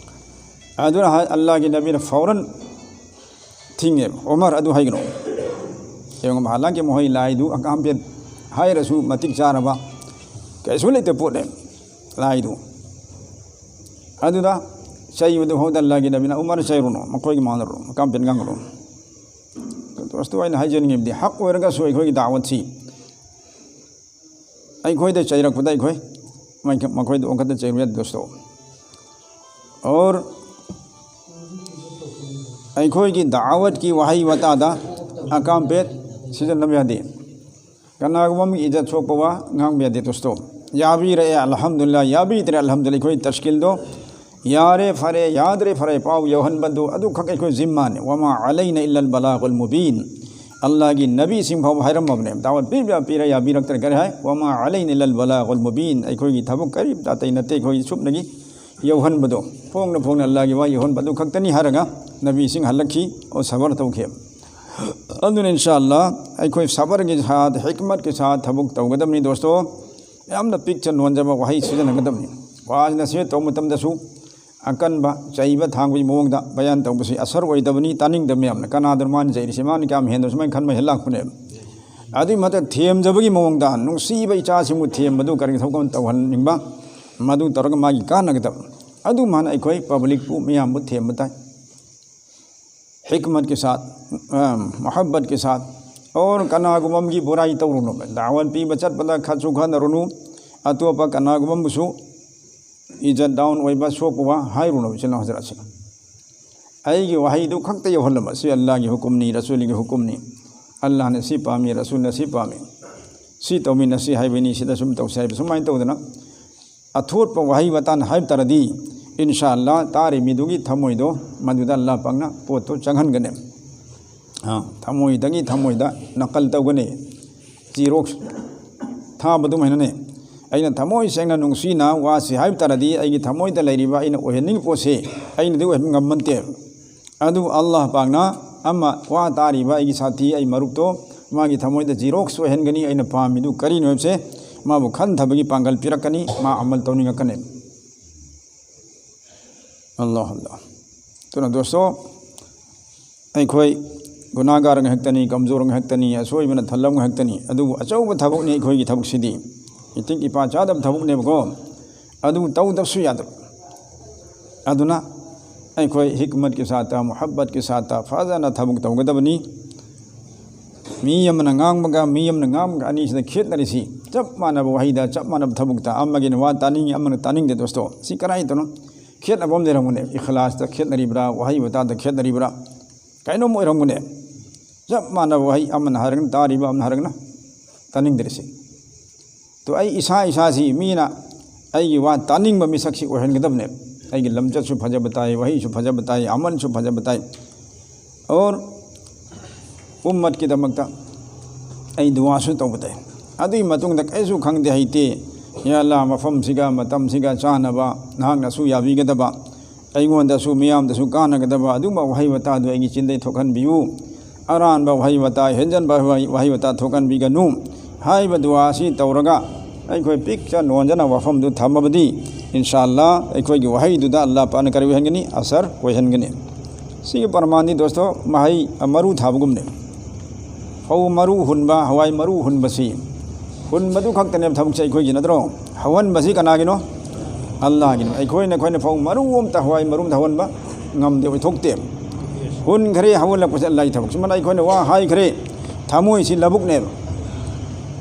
ꯑꯗꯨꯅ ꯍ-, ꯑꯜꯂꯥꯍꯒꯤ ꯅꯕꯤꯅ ꯐꯧꯔꯟ ꯊꯤꯡꯉꯦ, "ꯎꯃꯔ, ꯑꯗꯨ ꯍꯥꯏꯒꯅꯨ"꯫ ꯌꯦꯡꯉꯣ, ꯃꯍꯥꯂꯥꯟꯒꯤ ꯃꯈꯣꯏ ꯂꯥꯏꯗꯨ ꯑꯀꯥꯝꯄꯦꯠ ꯍꯥꯏꯔꯁꯨ ꯃꯇꯤꯛ ꯆꯥꯔꯕ ꯀꯩꯁꯨ ꯂꯩꯇꯕ ꯄꯣꯠꯅꯦ ꯂꯥꯏꯗꯨ꯫ ꯑꯗꯨꯗ ꯆꯩꯕꯗꯨ ꯐꯥꯎꯗ ꯑꯜꯂꯥꯍꯒꯤ ꯅꯕꯤꯅ, "ꯎꯃꯔ ꯆꯩꯔꯨꯅꯨ, ꯃꯈꯣꯏꯒꯤ ꯃꯥꯟꯅꯔꯨꯅꯨ, ꯑꯀꯥꯝꯄꯦꯠ ꯉꯥꯡꯒꯅꯨ"꯫ ꯗꯣꯁꯇꯣ, ꯑꯩꯅ ꯍꯥꯏꯖꯅꯤꯡꯉꯤꯕꯗꯤ, ꯍꯛ ꯑꯣꯏꯔꯒꯁꯨ ꯑꯩꯈꯣꯏꯒꯤ ꯗꯥꯋꯠꯁꯤ ꯑꯩꯈꯣꯏꯗ ꯆꯩꯔꯛꯄꯗ ꯑꯩꯈꯣꯏ ꯃꯈꯣꯏꯗ ꯑꯣꯟꯈꯠꯇ ꯆꯩꯔꯨ ꯌꯥꯗꯦ ꯗꯣꯁꯇꯣ꯫ ꯑꯣꯔ ꯑꯩꯈꯣꯏꯒꯤ ꯗꯥꯋꯠꯀꯤ ꯋꯥꯍꯩ ꯋꯥꯇꯥꯗ ꯑꯀꯥꯝꯄꯦꯠ ꯁꯤꯖꯤꯟꯅꯕ ꯌꯥꯗꯦ꯫ ꯀꯅꯥꯒꯨꯝꯕ ꯑꯃꯒꯤ ꯏꯖꯠ ꯁꯣꯛꯄ ꯋꯥ ꯉꯥꯡꯕ ꯌꯥꯗꯦ ꯗꯣꯁꯇꯣ꯫ ꯌꯥꯕꯤꯔꯛꯑꯦ, ꯑꯜꯍꯝꯗꯨꯂꯤꯜꯂꯥꯍ, ꯌꯥꯕꯤꯗ꯭ꯔꯦ, ꯑꯜꯍꯝꯗꯨꯂꯤꯜꯂꯥꯍ, ꯑꯩꯈꯣꯏ ꯇꯁꯀꯤꯜꯗꯣ ꯌꯥꯔꯦ ꯐꯔꯦ, ꯌꯥꯗ꯭ꯔꯦ ꯐꯔꯦ, ꯄꯥꯎ ꯌꯧꯍꯟꯕꯗꯨ ꯑꯗꯨꯈꯛ ꯑꯩꯈꯣꯏ ꯖꯤꯝꯃꯥꯅꯤ꯫ "ꯋꯃꯥ ꯑꯂꯩꯅ ꯏꯜꯂꯜ ꯕꯂꯥꯒꯨꯜ ꯃꯨꯕꯤꯟ"꯫ ꯑꯜꯂꯥꯍꯒꯤ ꯅꯕꯤꯁꯤꯡ ꯐꯥꯎꯕ ꯍꯥꯏꯔꯝꯃꯕꯅꯦ, ꯗꯥꯋꯠ ꯄꯤꯕ ꯄꯤꯔꯦ, ꯌꯥꯕꯤꯔꯛꯇ꯭ꯔꯦ, ꯀꯔꯤ ꯍꯥꯏ? "ꯋꯃꯥ ꯑꯂꯩꯅ ꯏꯜꯂꯜ ꯕꯂꯥꯒꯨꯜ ꯃꯨꯕꯤꯟ", ꯑꯩꯈꯣꯏꯒꯤ ꯊꯕꯛ ꯀꯔꯤꯝꯇ ꯑꯇꯩ ꯅꯠꯇꯦ, ꯑꯩꯈꯣꯏꯒꯤ ꯁꯨꯞꯅꯒꯤ ꯌꯧꯍꯟꯕꯗꯣ, ꯐꯣꯡꯅ ꯐꯣꯡꯅ ꯑꯜꯂꯥꯍꯒꯤ ꯋꯥ ꯌꯧꯍꯟꯕ ꯑꯗꯨ ꯈꯛꯇꯅꯤ ꯍꯥꯏꯔꯒ ꯅꯕꯤꯁꯤꯡ ꯍꯜꯂꯛꯈꯤ, ꯑꯣ ꯁꯕꯔ ꯇꯧꯈꯤ꯫ ꯑꯗꯨꯅ ꯏꯟꯁꯥ ꯑꯜꯂꯥꯍ ꯑꯩꯈꯣꯏ ꯁꯕꯔꯒꯤ ꯁꯥꯠ, ꯍꯤꯛꯃꯠꯀꯤ ꯁꯥꯠ ꯊꯕꯛ ꯇꯧꯒꯗꯕꯅꯤ ꯗꯣꯁꯇꯣ꯫ ꯌꯥꯝꯅ ꯄꯤꯛꯆ ꯅꯣꯟꯖꯕ ꯋꯥꯍꯩ ꯁꯤꯖꯤꯟꯅꯒꯗꯕꯅꯤ꯫ ꯋꯥꯖꯅ ꯁꯤ ꯇꯧꯕ ꯃꯇꯝꯗꯁꯨ ꯑꯀꯟꯕ, ꯆꯩꯕ ꯊꯥꯡꯕꯒꯤ ꯃꯑꯣꯡꯗ ꯕꯌꯥꯟ ꯇꯧꯕꯁꯤ ꯑꯁꯔ ꯑꯣꯏꯗꯕꯅꯤ, ꯇꯥꯅꯤꯡꯗꯕ ꯃꯌꯥꯝꯅ꯫ ꯀꯅꯥꯗꯅꯣ ꯃꯥꯅ ꯆꯩꯔꯤꯁꯦ, ꯃꯥꯅ ꯀꯌꯥꯝ ꯍꯦꯟꯗꯣ ꯁꯨꯃꯥꯏꯅ ꯈꯟꯕ ꯍꯦꯛ ꯂꯥꯛꯄꯅꯦꯕ꯫ ꯑꯗꯨꯒꯤ ꯃꯊꯛ ꯊꯦꯝꯖꯕꯒꯤ ꯃꯑꯣꯡꯗ, ꯅꯨꯡꯁꯤꯕ ꯏꯆꯥꯁꯤꯡꯕꯨ ꯊꯦꯝꯕꯗꯨ ꯀꯔꯤꯒꯤ ꯊꯕꯛ ꯑꯃ ꯇꯧꯍꯟꯅꯤꯡꯕ, ꯃꯗꯨ ꯇꯧꯔꯒ ꯃꯥꯒꯤ ꯀꯥꯟꯅꯒꯗꯕ꯫ ꯑꯗꯨꯃꯥꯏꯅ ꯑꯩꯈꯣꯏ ꯄꯕ꯭ꯂꯤꯛꯄꯨ ꯃꯤꯌꯥꯝꯕꯨ ꯊꯦꯝꯕ ꯇꯥꯏ꯫ ꯍꯤꯛꯃꯠꯀꯤ ꯁꯥꯠ, ꯑ, ꯃꯣꯍꯕꯠꯀꯤ ꯁꯥꯠ, ꯑꯣꯔ ꯀꯅꯥꯒꯨꯝꯕ ꯑꯃꯒꯤ ꯕꯨꯔꯥꯏ ꯇꯧꯔꯨꯅꯨ꯫ ꯗꯥꯋꯠ ꯄꯤꯕ ꯆꯠꯄꯗ ꯈꯠꯁꯨ ꯈꯠꯅꯔꯨꯅꯨ꯫ ꯑꯇꯣꯞꯄ ꯀꯅꯥꯒꯨꯝꯕ ꯑꯃꯕꯨꯁꯨ ꯏꯖꯠ ꯗꯥꯎꯟ ꯑꯣꯏꯕ, ꯁꯣꯛꯄ ꯋꯥ ꯍꯥꯏꯔꯨꯅꯨ, ꯏꯆꯤꯜ ꯏꯅꯥꯎ ꯍꯖꯔꯠꯁꯤꯡ꯫ ꯑꯩꯒꯤ ꯋꯥꯍꯩꯗꯨ ꯈꯛꯇ ꯌꯧꯍꯜꯂꯝꯕ, ꯁꯤ ꯑꯜꯂꯥꯍꯒꯤ ꯍꯨꯀꯨꯝꯅꯤ, ꯔꯁꯨꯜꯒꯤ ꯍꯨꯀꯨꯝꯅꯤ, ꯑꯜꯂꯥꯍꯅ ꯁꯤ ꯄꯥꯝꯃꯤ, ꯔꯁꯨꯜꯅ ꯁꯤ ꯄꯥꯝꯃꯤ, ꯁꯤ ꯇꯧꯃꯤꯟꯅꯁꯤ ꯍꯥꯏꯕꯅꯤ, ꯁꯤꯗ ꯁꯨꯝ ꯇꯧꯁꯤ ꯍꯥꯏꯕ, ꯁꯨꯃꯥꯏꯅ ꯇꯧꯗꯅ ꯑꯊꯣꯠꯄ ꯋꯥꯍꯩ ꯋꯥꯇꯥꯅ ꯍꯥꯏꯕ ꯇꯥꯔꯗꯤ, ꯏꯟꯁꯥ ꯑꯜꯂꯥꯍ, ꯇꯥꯔꯤ ꯃꯤꯗꯨꯒꯤ ꯊꯃꯣꯏꯗꯣ ꯃꯗꯨꯗ ꯑꯜꯂꯥꯍ ꯄꯥꯛꯅ ꯄꯣꯠꯇꯣ ꯆꯪꯍꯟꯒꯅꯤ꯫ ꯑ, ꯊꯃꯣꯏꯗꯒꯤ ꯊꯃꯣꯏꯗ ꯅꯀꯜ ꯇꯧꯒꯅꯤ꯫ ꯖꯤꯔꯣꯛꯁ ꯊꯥꯕ ꯑꯗꯨꯃꯥꯏꯅꯅꯦ꯫ ꯑꯩꯅ ꯊꯃꯣꯏ ꯁꯦꯡꯅ ꯅꯨꯡꯁꯤꯅ ꯋꯥꯁꯤ ꯍꯥꯏꯕ ꯇꯥꯔꯗꯤ, ꯑꯩꯒꯤ ꯊꯃꯣꯏꯗ ꯂꯩꯔꯤꯕ ꯑꯩꯅ ꯑꯣꯏꯍꯟꯅꯤꯡꯉꯤꯕ ꯄꯣꯠꯁꯦ ꯑꯩꯅꯗꯤ ꯑꯣꯏꯍꯟꯕ ꯉꯝꯕ ꯅꯠꯇꯦ꯫ ꯑꯗꯨꯕꯨ ꯑꯜꯂꯥꯍ ꯄꯥꯛꯅ ꯑꯃ ꯋꯥ ꯇꯥꯔꯤꯕ ꯑꯩꯒꯤ ꯁꯥꯊꯤ, ꯑꯩ ꯃꯔꯨꯞꯇꯣ, ꯃꯥꯒꯤ ꯊꯃꯣꯏꯗ ꯖꯤꯔꯣꯛꯁ ꯑꯣꯏꯍꯟꯒꯅꯤ꯫ ꯑꯩꯅ ꯄꯥꯝꯃꯤꯗꯨ ꯀꯔꯤꯅꯣ ꯍꯥꯏꯕꯁꯦ ꯃꯥꯕꯨ ꯈꯟꯊꯕꯒꯤ ꯄꯥꯡꯒꯜ ꯄꯤꯔꯛꯀꯅꯤ, ꯃꯥ ꯑꯃꯜ ꯇꯧꯅꯤꯡꯉꯛꯀꯅꯤ꯫ ꯑꯜꯂꯥꯍ ꯑꯜꯂꯥꯍ꯫ ꯑꯗꯨꯅ ꯗꯣꯁꯇꯣ, ꯑꯩꯈꯣꯏ ꯒꯨꯅꯥꯒꯥꯔ ꯉꯥꯛꯇꯅꯤ, ꯀꯝꯖꯣꯔ ꯉꯥꯛꯇꯅꯤ, ꯑꯁꯣꯏꯕꯅ ꯊꯜꯂꯝ ꯉꯥꯛꯇꯅꯤ꯫ ꯑꯗꯨꯕꯨ ꯑꯆꯧꯕ ꯊꯕꯛꯅꯤ ꯑꯩꯈꯣꯏꯒꯤ ꯊꯕꯛꯁꯤꯗꯤ꯫ ꯏꯇꯤꯛ ꯏꯄꯥ ꯆꯥꯗꯕ ꯊꯕꯛꯅꯦꯕꯀꯣ꯫ ꯑꯗꯨ ꯇꯧꯗꯕꯁꯨ ꯌꯥꯗꯕ꯫ ꯑꯗꯨꯅ ꯑꯩꯈꯣꯏ ꯍꯤꯛꯃꯠꯀꯤ ꯁꯥꯠꯇ, ꯃꯨꯍꯕꯠꯀꯤ ꯁꯥꯠꯇ ꯐꯖꯅ ꯊꯕꯛ ꯇꯧꯒꯗꯕꯅꯤ꯫ ꯃꯤ ꯑꯃꯅ ꯉꯥꯡꯕꯒ ꯃꯤ ꯑꯃꯅ ꯉꯥꯡꯕꯒ ꯑꯅꯤꯁꯤꯗ ꯈꯦꯠꯅꯔꯤꯁꯤ ꯆꯞ ꯃꯥꯟꯅꯕ ꯋꯥꯍꯩꯗ, ꯆꯞ ꯃꯥꯟꯅꯕ ꯊꯕꯛꯇ ꯑꯃꯒꯤꯅ ꯋꯥ ꯇꯥꯅꯤꯡꯉꯤ, ꯑꯃꯅ ꯇꯥꯅꯤꯡꯗꯦ꯫ ꯗꯣꯁꯇꯣ, ꯁꯤ ꯀꯔꯥꯏꯗꯅꯣ? ꯈꯦꯠꯅꯕ ꯑꯃ ꯂꯩꯔꯝꯒꯅꯦ꯫ ꯏꯈꯂꯥꯁꯇ ꯈꯦꯠꯅꯔꯤꯕ꯭ꯔꯥ, ꯋꯥꯍꯩ ꯋꯥꯇꯥꯗ ꯈꯦꯠꯅꯔꯤꯕ꯭ꯔꯥ, ꯀꯩꯅꯣꯝ ꯑꯣꯏꯔꯝꯒꯅꯦ꯫ ꯆꯞ ꯃꯥꯟꯅꯕ ꯋꯥꯍꯩ ꯑꯃꯅ ꯍꯥꯏꯔꯒꯅ ꯇꯥꯔꯤꯕ, ꯑꯃꯅ ꯍꯥꯏꯔꯒꯅ ꯇꯥꯅꯤꯡꯗ꯭ꯔꯤꯁꯤ꯫ ꯇꯣ, ꯑꯩ ꯏꯁꯥ ꯏꯁꯥꯁꯤ ꯃꯤꯅ ꯑꯩꯒꯤ ꯋꯥ ꯇꯥꯅꯤꯡꯕ ꯃꯤꯁꯛꯁꯤ ꯑꯣꯏꯍꯟꯒꯗꯕꯅꯦ꯫ ꯑꯩꯒꯤ ꯂꯝꯆꯠꯁꯨ ꯐꯖꯕ ꯇꯥꯏ, ꯋꯥꯍꯩꯁꯨ ꯐꯖꯕ ꯇꯥꯏ, ꯑꯃꯜꯁꯨ ꯐꯖꯕ ꯇꯥꯏ꯫ ꯑꯣꯔ ꯎꯝꯃꯠꯀꯤꯗꯃꯛꯇ ꯑꯩ ꯗꯨꯋꯥꯁꯨ ꯇꯧꯕ ꯇꯥꯏ꯫ ꯑꯗꯨꯒꯤ ꯃꯇꯨꯡꯗ ꯀꯔꯤꯁꯨ ꯈꯪꯗꯦ ꯍꯩꯇꯦ꯫ ꯌꯥ ꯑꯜꯂꯥ, ꯃꯐꯝꯁꯤꯒ ꯃꯇꯝꯁꯤꯒ ꯆꯥꯅꯕ ꯅꯍꯥꯛꯅꯁꯨ ꯌꯥꯕꯤꯒꯗꯕ, ꯑꯩꯉꯣꯟꯗꯁꯨ ꯃꯤꯌꯥꯝꯗꯁꯨ ꯀꯥꯟꯅꯒꯗꯕ ꯑꯗꯨꯒꯨꯝꯕ ꯋꯥꯍꯩ ꯋꯥꯇꯥꯗꯨ ꯑꯩꯒꯤ ꯆꯤꯟꯗꯩ ꯊꯣꯛꯍꯟꯕꯤꯌꯨ꯫ ꯑꯔꯥꯟꯕ ꯋꯥꯍꯩ ꯋꯥꯇꯥ, ꯍꯦꯟꯖꯟꯕ ꯋꯥꯍꯩ, ꯋꯥꯍꯩ ꯋꯥꯇꯥ ꯊꯣꯛꯍꯟꯕꯤꯒꯅꯨ꯫ ꯍꯥꯏꯔꯤꯕ ꯗꯨꯋꯥ ꯑꯁꯤ ꯇꯧꯔꯒ ꯑꯩꯈꯣꯏ ꯄꯤꯛꯆ ꯅꯣꯟꯖꯅ ꯋꯥꯐꯝꯗꯨ ꯊꯝꯃꯕꯗꯤ, ꯏꯟꯁꯥ ꯑꯜꯂꯥ, ꯑꯩꯈꯣꯏꯒꯤ ꯋꯥꯍꯩꯗꯨꯗ ꯑꯜꯂꯥ ꯄꯥꯛꯅ ꯀꯔꯤ ꯑꯣꯏꯍꯟꯒꯅꯤ? ꯑꯁꯔ ꯑꯣꯏꯍꯟꯒꯅꯤ꯫ ꯁꯤꯒꯤ ꯄ꯭ꯔꯃꯥꯟꯗꯤ, ꯗꯣꯁꯇꯣ, ꯃꯍꯩ, ꯑ, ꯃꯔꯨ ꯊꯥꯕꯒꯨꯝꯅꯦ꯫ ꯐꯧ ꯃꯔꯨ ꯍꯨꯟꯕ, ꯍꯋꯥꯏ ꯃꯔꯨ ꯍꯨꯟꯕꯁꯤ, ꯍꯨꯟꯕꯗꯨ ꯈꯛꯇꯅꯦꯕ ꯊꯕꯛꯁꯦ ꯑꯩꯈꯣꯏꯒꯤ, ꯅꯠꯇ꯭ꯔꯣ? ꯍꯧꯍꯟꯕꯁꯤ ꯀꯅꯥꯒꯤꯅꯣ? ꯑꯜꯂꯥꯍꯒꯤꯅꯣ꯫ ꯑꯩꯈꯣꯏꯅ, ꯑꯩꯈꯣꯏꯅ ꯐꯧ ꯃꯔꯨ ꯑꯝꯇ, ꯍꯋꯥꯏ ꯃꯔꯨ ꯑꯝꯇ ꯍꯧꯍꯟꯕ ꯉꯝꯗꯦ, ꯑꯣꯏꯊꯣꯛꯇꯦ꯫ ꯍꯨꯟꯈ꯭ꯔꯦ, ꯍꯧꯍꯜꯂꯛꯄꯁꯦ ꯑꯜꯂꯥꯍꯒꯤ ꯊꯕꯛ꯫ ꯁꯨꯃꯥꯏꯅ ꯑꯩꯈꯣꯏꯅ ꯋꯥ ꯍꯥꯏꯈ꯭ꯔꯦ, ꯊꯃꯣꯏꯁꯤ ꯂꯧꯕꯨꯛꯅꯦꯕ꯫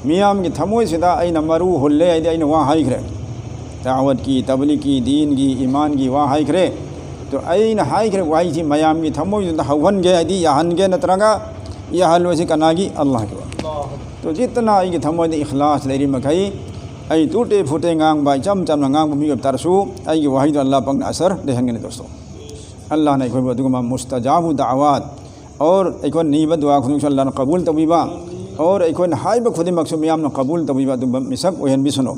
ꯃꯤꯌꯥꯝꯒꯤ ꯊꯃꯣꯏꯁꯤꯗ ꯑꯩꯅ ꯃꯔꯨ ꯍꯨꯜꯂꯦ ꯍꯥꯏꯗꯤ ꯑꯩꯅ ꯋꯥ ꯍꯥꯏꯈ꯭ꯔꯦ꯫ ꯗꯥꯋꯠꯀꯤ, ꯇꯕꯂꯤꯒꯀꯤ, ꯗꯤꯟꯒꯤ, ꯏꯃꯥꯟꯒꯤ ꯋꯥ ꯍꯥꯏꯈ꯭ꯔꯦ꯫ ꯇꯣ, ꯑꯩꯅ ꯍꯥꯏꯈ꯭ꯔꯦ ꯋꯥꯍꯩꯁꯤ ꯃꯌꯥꯝꯒꯤ ꯊꯃꯣꯏꯗꯨꯗ ꯍꯧꯍꯟꯒꯦ ꯍꯥꯏꯗꯤ ꯌꯥꯍꯟꯒꯦ ꯅꯠꯇ꯭ꯔꯒ ꯌꯥꯍꯜꯂꯣꯏꯁꯤ ꯀꯅꯥꯒꯤ? ꯑꯜꯂꯥꯍꯒꯤ ꯋꯥ꯫ ꯇꯣ, ꯖꯤꯠꯇꯅ ꯑꯩꯒꯤ ꯊꯃꯣꯏꯗ ꯏꯈꯂꯥꯁ ꯂꯩꯔꯤ ꯃꯈꯩ, ꯑꯩ ꯇꯨꯇꯦ ꯐꯨꯇꯦ ꯉꯥꯡꯕ, ꯏꯆꯝ ꯆꯝꯅ ꯉꯥꯡꯕ ꯃꯤ ꯑꯣꯏꯕ ꯇꯥꯔꯁꯨ, ꯑꯩꯒꯤ ꯋꯥꯍꯩꯗꯣ ꯑꯜꯂꯥꯍ ꯄꯥꯛꯅ ꯑꯁꯔ ꯂꯩꯍꯟꯒꯅꯤ, ꯗꯣꯁꯇꯣ꯫ ꯑꯜꯂꯥꯍꯅ ꯑꯩꯈꯣꯏꯕꯨ ꯑꯗꯨꯒꯨꯝꯕ ꯃꯨꯁꯇꯖꯥꯕꯨ ꯗꯥꯋꯥꯠ, ꯑꯣꯔ ꯑꯩꯈꯣꯏꯅ ꯅꯤꯕ ꯗꯨꯋꯥ ꯈꯨꯗꯤꯡꯁꯨ ꯑꯜꯂꯥꯍꯅ ꯀꯕꯨꯜ ꯇꯧꯕꯤꯕ, ꯑꯣꯔ ꯑꯩꯈꯣꯏꯅ ꯍꯥꯏꯕ ꯈꯨꯗꯤꯡꯃꯛꯁꯨ ꯃꯤꯌꯥꯝꯅ ꯀꯕꯨꯜ ꯇꯧꯕꯤꯕ ꯑꯗꯨꯝꯕ ꯃꯤꯁꯛ ꯑꯣꯏꯍꯟꯕꯤꯁꯅꯨ꯫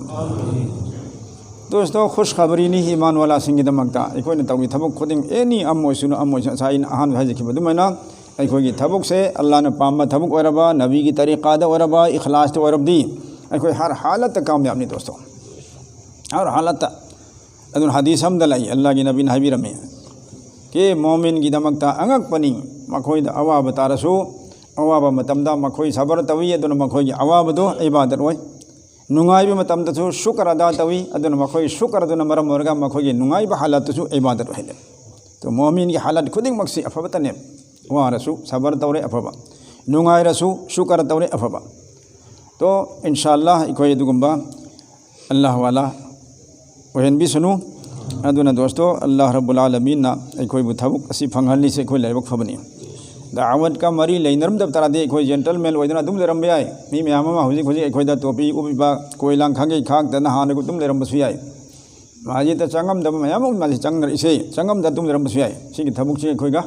ꯗꯣꯁꯇꯣ, ꯈꯨꯁ ꯈꯕꯔꯤꯅꯤ ꯏꯃꯥꯟ ꯋꯥꯂꯥꯁꯤꯡꯒꯤꯗꯃꯛꯇ꯫ ꯑꯩꯈꯣꯏꯅ ꯇꯧꯔꯤ ꯊꯕꯛ ꯈꯨꯗꯤꯡ, ꯑꯦꯅꯤ ꯑꯃ ꯑꯣꯏꯁꯅꯨ, ꯑꯃ ꯑꯣꯏꯁꯅꯨ, ꯉꯁꯥꯏ ꯑꯩꯅ ꯑꯍꯥꯟꯕ ꯍꯥꯏꯖꯈꯤꯕ ꯑꯗꯨꯃꯥꯏꯅ, ꯑꯩꯈꯣꯏꯒꯤ ꯊꯕꯛꯁꯦ ꯑꯜꯂꯥꯍꯅ ꯄꯥꯝꯕ ꯊꯕꯛ ꯑꯣꯏꯔꯕ, ꯅꯕꯤꯒꯤ ꯇꯔꯤꯀꯥꯗ ꯑꯣꯏꯔꯕ, ꯏꯈꯂꯥꯁꯇ ꯑꯣꯏꯔꯕꯗꯤ, ꯑꯩꯈꯣꯏ ꯍꯔ ꯍꯥꯂꯠꯇ ꯀꯥꯃꯌꯥꯕꯅꯤ ꯗꯣꯁꯇꯣ, ꯍꯔ ꯍꯥꯂꯠꯇ꯫ ꯑꯗꯨꯅ ꯍꯗꯤꯁ ꯑꯃꯗ ꯂꯩ, ꯑꯜꯂꯥꯍꯒꯤ ꯅꯕꯤꯅ ꯍꯥꯏꯕꯤꯔꯝꯃꯤ, ꯀꯦ ꯃꯣꯃꯤꯟꯒꯤꯗꯃꯛꯇ ꯑꯉꯛꯄꯅꯤ, ꯃꯈꯣꯏꯗ ꯑꯋꯥꯕ ꯇꯥꯔꯁꯨ, ꯑꯋꯥꯕ ꯃꯇꯝꯗ ꯃꯈꯣꯏ ꯁꯕꯔ ꯇꯧꯏ, ꯑꯗꯨꯅ ꯃꯈꯣꯏꯒꯤ ꯑꯋꯥꯕꯗꯨ ꯏꯕꯥꯗꯠ ꯑꯣꯏ꯫ ꯅꯨꯡꯉꯥꯏꯕ ꯃꯇꯝꯗꯁꯨ ꯁꯨꯀꯔ ꯑꯗꯥ ꯇꯧꯏ, ꯑꯗꯨꯅ ꯃꯈꯣꯏ ꯁꯨꯀꯔ ꯑꯗꯨꯅ ꯃꯔꯝ ꯑꯣꯏꯔꯒ ꯃꯈꯣꯏꯒꯤ ꯅꯨꯡꯉꯥꯏꯕ ꯍꯥꯂꯠꯇꯨꯁꯨ ꯏꯕꯥꯗꯠ ꯑꯣꯏꯍꯜꯂꯦ꯫ ꯇꯣ, ꯃꯣꯃꯤꯟꯒꯤ ꯍꯥꯂꯠ ꯈꯨꯗꯤꯡꯃꯛꯁꯤ ꯑꯐꯕꯇꯅꯦ꯫ ꯋꯥꯔꯁꯨ ꯁꯕꯔ ꯇꯧꯔꯦ, ꯑꯐꯕ꯫ ꯅꯨꯡꯉꯥꯏꯔꯁꯨ ꯁꯨꯀꯔ ꯇꯧꯔꯦ, ꯑꯐꯕ꯫ ꯇꯣ, ꯏꯟꯁꯥ ꯑꯜꯂꯥꯍ, ꯑꯩꯈꯣꯏ ꯑꯗꯨꯒꯨꯝꯕ ꯑꯜꯂꯥꯍ ꯋꯥꯂꯥ ꯑꯣꯏꯍꯟꯕꯤꯁꯅꯨ꯫ ꯑꯗꯨꯅ ꯗꯣꯁꯇꯣ, ꯑꯜꯂꯥꯍ ꯔꯕꯨꯜ ꯑꯥꯂꯃꯤꯟꯅ ꯑꯩꯈꯣꯏꯕꯨ ꯊꯕꯛ ꯑꯁꯤ ꯐꯪꯍꯜꯂꯤꯁꯦ ꯑꯩꯈꯣꯏ ꯂꯥꯏꯕꯛ ꯐꯕꯅꯤ꯫ ꯗꯥꯋꯠꯀ ꯃꯔꯤ ꯂꯩꯅꯔꯝꯗꯕ ꯇꯥꯔꯗꯤ ꯑꯩꯈꯣꯏ ꯖꯦꯟꯇꯜꯃꯦꯟ ꯑꯣꯏꯗꯅ ꯑꯗꯨꯝ ꯂꯩꯔꯝꯕ ꯌꯥꯏ꯫ ꯃꯤ ꯃꯌꯥꯝ ꯑꯃ ꯍꯧꯖꯤꯛ ꯍꯧꯖꯤꯛ ꯑꯩꯈꯣꯏꯗ ꯇꯣꯄꯤ ꯎꯞꯄꯤꯕ, ꯀꯣꯏ ꯂꯥꯡ ꯈꯥꯡꯒꯩ ꯈꯥꯛꯇꯅ ꯍꯥꯟꯅꯒ ꯑꯗꯨꯝ ꯂꯩꯔꯝꯕꯁꯨ ꯌꯥꯏ꯫ ꯃꯁꯖꯤꯗꯇ ꯆꯪꯉꯝꯗꯕ ꯃꯌꯥꯝ ꯑꯃ ꯃꯁꯤ ꯆꯪꯅꯔꯛꯏꯁꯦ, ꯆꯪꯉꯝꯗ ꯑꯗꯨꯝ ꯂꯩꯔꯝꯕꯁꯨ ꯌꯥꯏ꯫ ꯁꯤꯒꯤ ꯊꯕꯛꯁꯤ ꯑꯩꯈꯣꯏꯒ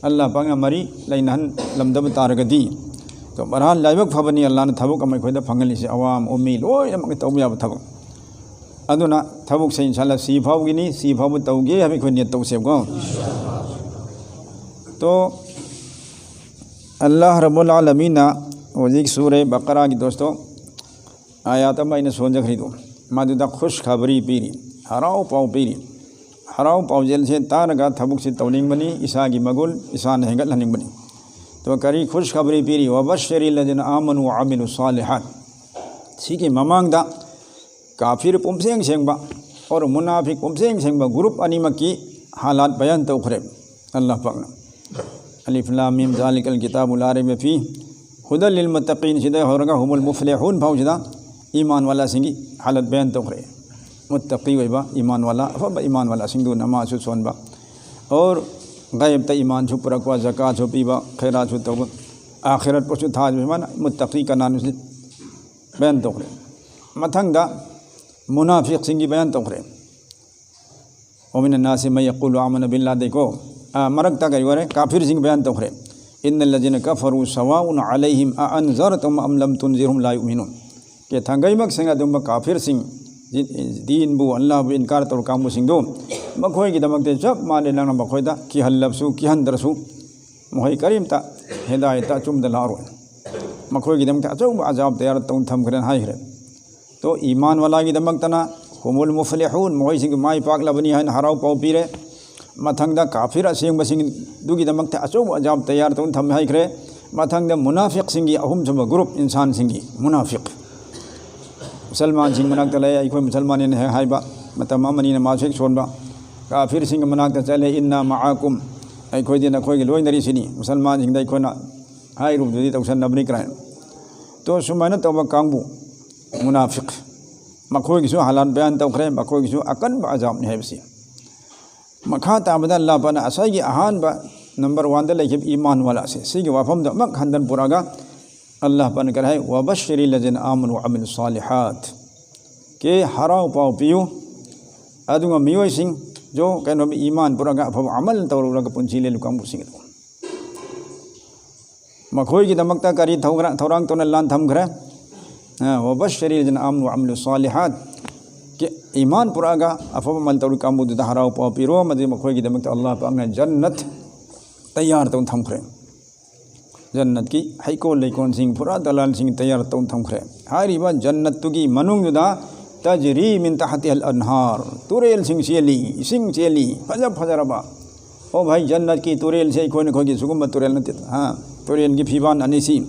ꯑꯜꯂꯥꯍ ꯄꯥꯛꯅ ꯃꯔꯤ ꯂꯩꯅꯍꯜꯂꯝꯗꯕ ꯇꯥꯔꯒꯗꯤ꯫ ꯇꯣ, ꯕꯍꯔꯍꯥꯜ, ꯂꯥꯏꯕꯛ ꯐꯕꯅꯤ ꯑꯜꯂꯥꯍꯅ ꯊꯕꯛ ꯑꯃ ꯑꯩꯈꯣꯏꯗ ꯐꯪꯍꯜꯂꯤꯁꯦ꯫ ꯑꯋꯥꯝ ꯎꯝꯃꯤ ꯂꯣꯏꯅꯃꯛꯅ ꯇꯧꯕ ꯌꯥꯕ ꯊꯕꯛ꯫ ꯑꯗꯨꯅ ꯊꯕꯛꯁꯦ ꯏꯟꯁꯥ ꯑꯜꯂꯥꯍ ꯁꯤ ꯐꯥꯎꯒꯤꯅꯤ, ꯁꯤ ꯐꯥꯎꯕ ꯇꯧꯒꯦ ꯍꯥꯏꯕ ꯑꯩꯈꯣꯏ ꯅꯤꯌꯠ ꯇꯧꯁꯦꯕꯀꯣ꯫ ꯇꯣ, ꯑꯜꯂꯥꯍ ꯔꯕꯨꯜ ꯑꯥꯂꯃꯤꯟꯅ ꯍꯧꯖꯤꯛ ꯁꯨꯔꯦ ꯕꯀꯔꯥꯒꯤ ꯗꯣꯁꯇꯣ, ꯑꯥꯌꯥꯠ ꯑꯃ ꯑꯩꯅ ꯁꯣꯟꯖꯈ꯭ꯔꯤꯗꯣ, ꯃꯗꯨꯗ ꯈꯨꯁ ꯈꯕꯔꯤ ꯄꯤꯔꯤ, ꯍꯔꯥꯎ ꯄꯥꯎ ꯄꯤꯔꯤ꯫ ꯍꯔꯥꯎ ꯄꯥꯎꯖꯦꯜꯁꯦ ꯇꯥꯔꯒ ꯊꯕꯛꯁꯦ ꯇꯧꯅꯤꯡꯕꯅꯤ, ꯏꯁꯥꯒꯤ ꯃꯒꯨꯟ ꯏꯁꯥꯅ ꯍꯦꯟꯒꯠꯍꯟꯅꯤꯡꯕꯅꯤ꯫ ꯑꯗꯨꯒ ꯀꯔꯤ ꯈꯨꯁ ꯈꯕꯔꯤ ꯄꯤꯔꯤ? "ꯋꯕꯁꯤꯔꯤ ꯂꯖꯤꯅ ꯑꯥꯃꯅꯨ ꯋꯥ ꯑꯃꯤꯂꯨ ꯁꯥꯂꯤꯍꯥꯠ"꯫ ꯁꯤꯒꯤ ꯃꯃꯥꯡꯗ ꯀꯥꯐꯤꯔ ꯄꯨꯝꯁꯦꯡ ꯁꯦꯡꯕ ꯑꯣꯔ ꯃꯨꯅꯥꯐꯤꯛ ꯄꯨꯝꯁꯦꯡ ꯁꯦꯡꯕ ꯒ꯭ꯔꯨꯞ ꯑꯅꯤꯃꯛꯀꯤ ꯍꯥꯂꯥꯠ ꯕꯌꯥꯟ ꯇꯧꯈ꯭ꯔꯦ ꯑꯜꯂꯥꯍ ꯄꯥꯛꯅ꯫ "ꯑꯂꯤꯐ ꯂꯥꯝ ꯃꯤꯝ ꯖꯥꯂꯤꯀꯜ ꯀꯤꯇꯥꯕꯨ ꯂꯥ ꯔꯩꯕ ꯐꯤ ꯍꯨꯗꯜ ꯂꯤꯜ ꯃꯨꯠꯇꯀꯤꯟ" ꯁꯤꯗ ꯍꯧꯔꯒ "ꯍꯨꯃꯨꯜ ꯃꯨꯐ꯭ꯂꯤꯍꯨꯟ" ꯐꯥꯎꯁꯤꯗ ꯏꯃꯥꯟ ꯋꯥꯂꯥꯁꯤꯡꯒꯤ ꯍꯥꯂꯠ ꯕꯌꯥꯟ ꯇꯧꯈ꯭ꯔꯦ꯫ ꯃꯨꯠꯇꯀꯤ ꯑꯣꯏꯕ ꯏꯃꯥꯟ ꯋꯥꯂꯥ, ꯑꯐꯕ ꯏꯃꯥꯟ ꯋꯥꯂꯥꯁꯤꯡꯗꯨ ꯅꯃꯥꯖꯁꯨ ꯁꯣꯟꯕ, ꯑꯣꯔ ꯒꯥꯏꯕꯇ ꯏꯃꯥꯟꯁꯨ ꯄꯨꯔꯛꯄ, ꯖꯀꯥꯠꯁꯨ ꯄꯤꯕ, ꯈꯩꯔꯥꯠꯁꯨ ꯇꯧꯕ, ꯑꯥꯈꯤꯔꯠꯄꯨꯁꯨ ꯊꯥꯖꯕ, ꯁꯨꯃꯥꯏꯅ ꯃꯨꯠꯇꯀꯤ ꯀꯅꯥꯅꯣ ꯁꯤ ꯕꯌꯥꯟ ꯇꯧꯈ꯭ꯔꯦ꯫ ꯃꯊꯪꯗ ꯃꯨꯅꯥꯐꯤꯛꯁꯤꯡꯒꯤ ꯕꯌꯥꯟ ꯇꯧꯈ꯭ꯔꯦ꯫ "ꯋꯥꯃꯤꯅ ꯅꯥꯁꯤ ꯃꯩ ꯌꯀꯨꯂꯨ ꯑꯥꯃꯅ ꯕꯤꯜꯂꯥꯗꯩꯀꯣ", ꯑꯥ, ꯃꯔꯛꯇ ꯀꯔꯤ ꯑꯣꯏꯔꯦ? ꯀꯥꯐꯤꯔꯁꯤꯡ ꯕꯌꯥꯟ ꯇꯧꯈ꯭ꯔꯦ꯫ "ꯏꯟꯅ ꯂꯖꯤꯅ ꯀꯐꯔꯨ ꯁꯋꯥꯎꯟ ꯑꯂꯩꯍꯤꯝ ꯑ ꯑꯟꯖꯔꯇꯨꯝ ꯑꯝ ꯂꯝ ꯇꯨꯟꯖꯤꯔꯍꯨꯝ ꯂꯥ ꯌꯨꯃꯤꯅꯨꯟ"꯫ ꯀꯦ ꯊꯥꯡꯒꯩꯃꯛ ꯁꯦꯡꯅ ꯑꯗꯨꯒꯨꯝꯕ ꯀꯥꯐꯤꯔꯁꯤꯡ, ꯖꯤ-, ꯗꯤꯟꯕꯨ, ꯑꯜꯂꯥꯍꯕꯨ ꯏꯟꯀꯥꯔ ꯇꯧꯔ ꯀꯥꯡꯕꯨꯁꯤꯡꯗꯨ, ꯃꯈꯣꯏꯒꯤꯗꯃꯛꯇ ꯆꯞ ꯃꯥꯟꯅꯩ, ꯅꯪꯅ ꯃꯈꯣꯏꯗ ꯀꯤꯍꯜꯂꯕꯁꯨ ꯀꯤꯍꯟꯗ꯭ꯔꯁꯨ, ꯃꯈꯣꯏ ꯀꯔꯤꯝꯇ ꯍꯤꯗꯥꯌꯠꯇ ꯑꯆꯨꯝꯕꯗ ꯂꯥꯛꯑꯔꯣꯏ꯫ ꯃꯈꯣꯏꯒꯤꯗꯃꯛꯇ ꯑꯆꯧꯕ ꯑꯖꯥꯕ ꯇꯌꯥꯔ ꯇꯧꯅ ꯊꯝꯈ꯭ꯔꯦꯅ ꯍꯥꯏꯈ꯭ꯔꯦ꯫ ꯇꯣ, ꯏꯃꯥꯟ ꯋꯥꯂꯥꯒꯤꯗꯃꯛꯇꯅ "ꯍꯨꯃꯨꯜ ꯃꯨꯐꯂꯤꯍꯨꯟ", ꯃꯈꯣꯏꯁꯤꯡꯒꯤ ꯃꯥꯏ ꯄꯥꯛꯂꯕꯅꯤ ꯍꯥꯏꯅ ꯍꯔꯥꯎ ꯄꯥꯎ ꯄꯤꯔꯦ꯫ ꯃꯊꯪꯗ ꯀꯥꯐꯤꯔ ꯑꯁꯦꯡꯕꯁꯤꯡꯗꯨꯒꯤꯗꯃꯛꯇ ꯑꯆꯧꯕ ꯑꯖꯥꯕ ꯇꯌꯥꯔ ꯇꯧꯅ ꯊꯝꯃꯦ ꯍꯥꯏꯈ꯭ꯔꯦ꯫ ꯃꯊꯪꯗ ꯃꯨꯅꯥꯐꯤꯛꯁꯤꯡꯒꯤ ꯑꯍꯨꯝꯁꯨꯕ ꯒ꯭ꯔꯨꯞ, ꯏꯟꯁꯥꯟꯁꯤꯡꯒꯤ ꯃꯨꯅꯥꯐꯤꯛ꯫ ꯃꯨꯁꯜꯃꯥꯟꯁꯤꯡ ꯃꯅꯥꯛꯇ ꯂꯩ, ꯑꯩꯈꯣꯏ ꯃꯨꯁꯜꯃꯥꯟꯅꯦꯅ ꯍꯦꯛ ꯍꯥꯏꯕ, ꯃꯇꯝ ꯑꯃꯅꯤꯅ ꯃꯥꯁꯨ ꯍꯦꯛ ꯁꯣꯟꯕ꯫ ꯀꯥꯐꯤꯔꯁꯤꯡꯒꯤ ꯃꯅꯥꯛꯇ ꯆꯠꯂꯦ, "ꯏꯟꯅ ꯃꯥꯑꯀꯨꯝ", ꯑꯩꯈꯣꯏꯗꯤ ꯅꯈꯣꯏꯒꯤ ꯂꯣꯏꯅꯔꯤꯁꯤꯅꯤ, ꯃꯨꯁꯜꯃꯥꯟꯁꯤꯡꯗ ꯑꯩꯈꯣꯏꯅ ꯍꯥꯏꯔꯨꯕꯗꯨꯗꯤ ꯇꯧꯁꯟꯅꯕꯅꯤ ꯀꯥꯏꯅ꯫ ꯇꯣ, ꯁꯨꯃꯥꯏꯅ ꯇꯧꯕ ꯀꯥꯡꯕꯨ ꯃꯨꯅꯥꯐꯤꯛ, ꯃꯈꯣꯏꯒꯤꯁꯨ ꯍꯂꯥꯟ ꯕꯌꯥꯟ ꯇꯧꯈ꯭ꯔꯦ, ꯃꯈꯣꯏꯒꯤꯁꯨ ꯑꯀꯟꯕ ꯑꯖꯥꯕꯅꯤ ꯍꯥꯏꯕꯁꯤ꯫ ꯃꯈꯥ ꯇꯥꯕꯗ ꯑꯜꯂꯥꯍ ꯄꯥꯛꯅ ꯉꯁꯥꯏꯒꯤ ꯑꯍꯥꯟꯕ ꯅꯝꯕꯔ ꯋꯥꯟꯗ ꯂꯩꯈꯤꯕ ꯏꯃꯥꯟ ꯋꯥꯂꯥꯁꯦ, ꯁꯤꯒꯤ ꯋꯥꯐꯝꯗꯣ ꯑꯃꯨꯛ ꯍꯟꯗꯟ ꯄꯨꯔꯛꯑꯒ ꯑꯜꯂꯥꯍ ꯄꯥꯛꯅ ꯀꯔꯤ ꯍꯥꯏ? "ꯋꯕꯁꯤꯔꯤ ꯂꯖꯤꯅ ꯑꯥꯃꯅꯨ ꯋ ꯑꯃꯤꯂꯨ ꯁꯥꯂꯤꯍꯥꯠ"꯫ ꯀꯦ ꯍꯔꯥꯎ ꯄꯥꯎ ꯄꯤꯌꯨ꯫ ꯑꯗꯨꯒ ꯃꯤꯑꯣꯏꯁꯤꯡ ꯖꯣ ꯀꯩꯅꯣ ꯏꯃꯥꯟ ꯄꯨꯔꯛꯑꯒ ꯑꯐꯕ ꯑꯃꯜ ꯇꯧꯔꯨꯔꯒ ꯄꯨꯟꯁꯤ ꯂꯦꯜꯂꯨ ꯀꯥꯡꯕꯨꯁꯤꯡ ꯑꯗꯨ꯫ ꯃꯈꯣꯏꯒꯤꯗꯃꯛꯇ ꯀꯔꯤ ꯊꯧꯒ꯭ꯔ-, ꯊꯧꯔꯥꯡ ꯇꯧꯅ ꯂꯥꯟ ꯊꯝꯈ꯭ꯔꯦ? ꯑ, "ꯋꯕꯁꯤꯔꯤ ꯂꯖꯤꯅ ꯑꯥꯃꯅꯨ ꯋ ꯑꯃꯤꯂꯨ ꯁꯥꯂꯤꯍꯥꯠ"꯫ ꯀꯦ ꯏꯃꯥꯟ ꯄꯨꯔꯛꯑꯒ ꯑꯐꯕ ꯑꯃꯜ ꯇꯧꯔꯤ ꯀꯥꯡꯕꯨꯗꯨꯗ ꯍꯔꯥꯎ ꯄꯥꯎ ꯄꯤꯔꯣ, ꯑꯃꯗꯤ ꯃꯈꯣꯏꯒꯤꯗꯃꯛꯇ ꯑꯜꯂꯥꯍ ꯄꯥꯛꯅ ꯖꯟꯅꯠ ꯇꯌꯥꯔ ꯇꯧꯅ ꯊꯝꯈ꯭ꯔꯦ꯫ ꯖꯟꯅꯠꯀꯤ ꯍꯩꯀꯣꯜ ꯂꯩꯀꯣꯜꯁꯤꯡ, ꯐꯨꯔꯥ ꯗꯂꯥꯜꯁꯤꯡ ꯇꯌꯥꯔ ꯇꯧꯅ ꯊꯝꯈ꯭ꯔꯦ꯫ ꯍꯥꯏꯔꯤꯕ ꯖꯟꯅꯠꯇꯨꯒꯤ ꯃꯅꯨꯡꯗꯨꯗ "ꯇꯖꯔꯤ ꯃꯤꯟ ꯇꯍꯇꯤꯍꯜ ꯑꯟꯍꯥꯔ", ꯇꯨꯔꯦꯜꯁꯤꯡ ꯆꯦꯜꯂꯤ, ꯏꯁꯤꯡ ꯆꯦꯜꯂꯤ, ꯐꯖ ꯐꯖꯔꯕ꯫ ꯑꯣ ꯚꯥꯏ, ꯖꯟꯅꯠꯀꯤ ꯇꯨꯔꯦꯜꯁꯦ ꯑꯩꯈꯣꯏꯅ, ꯑꯩꯈꯣꯏꯒꯤ ꯁꯤꯒꯨꯝꯕ ꯇꯨꯔꯦꯜ ꯅꯠꯇꯦ꯫ ꯍꯥ? ꯇꯨꯔꯦꯜꯒꯤ ꯐꯤꯕꯥꯟ ꯑꯅꯤꯁꯤ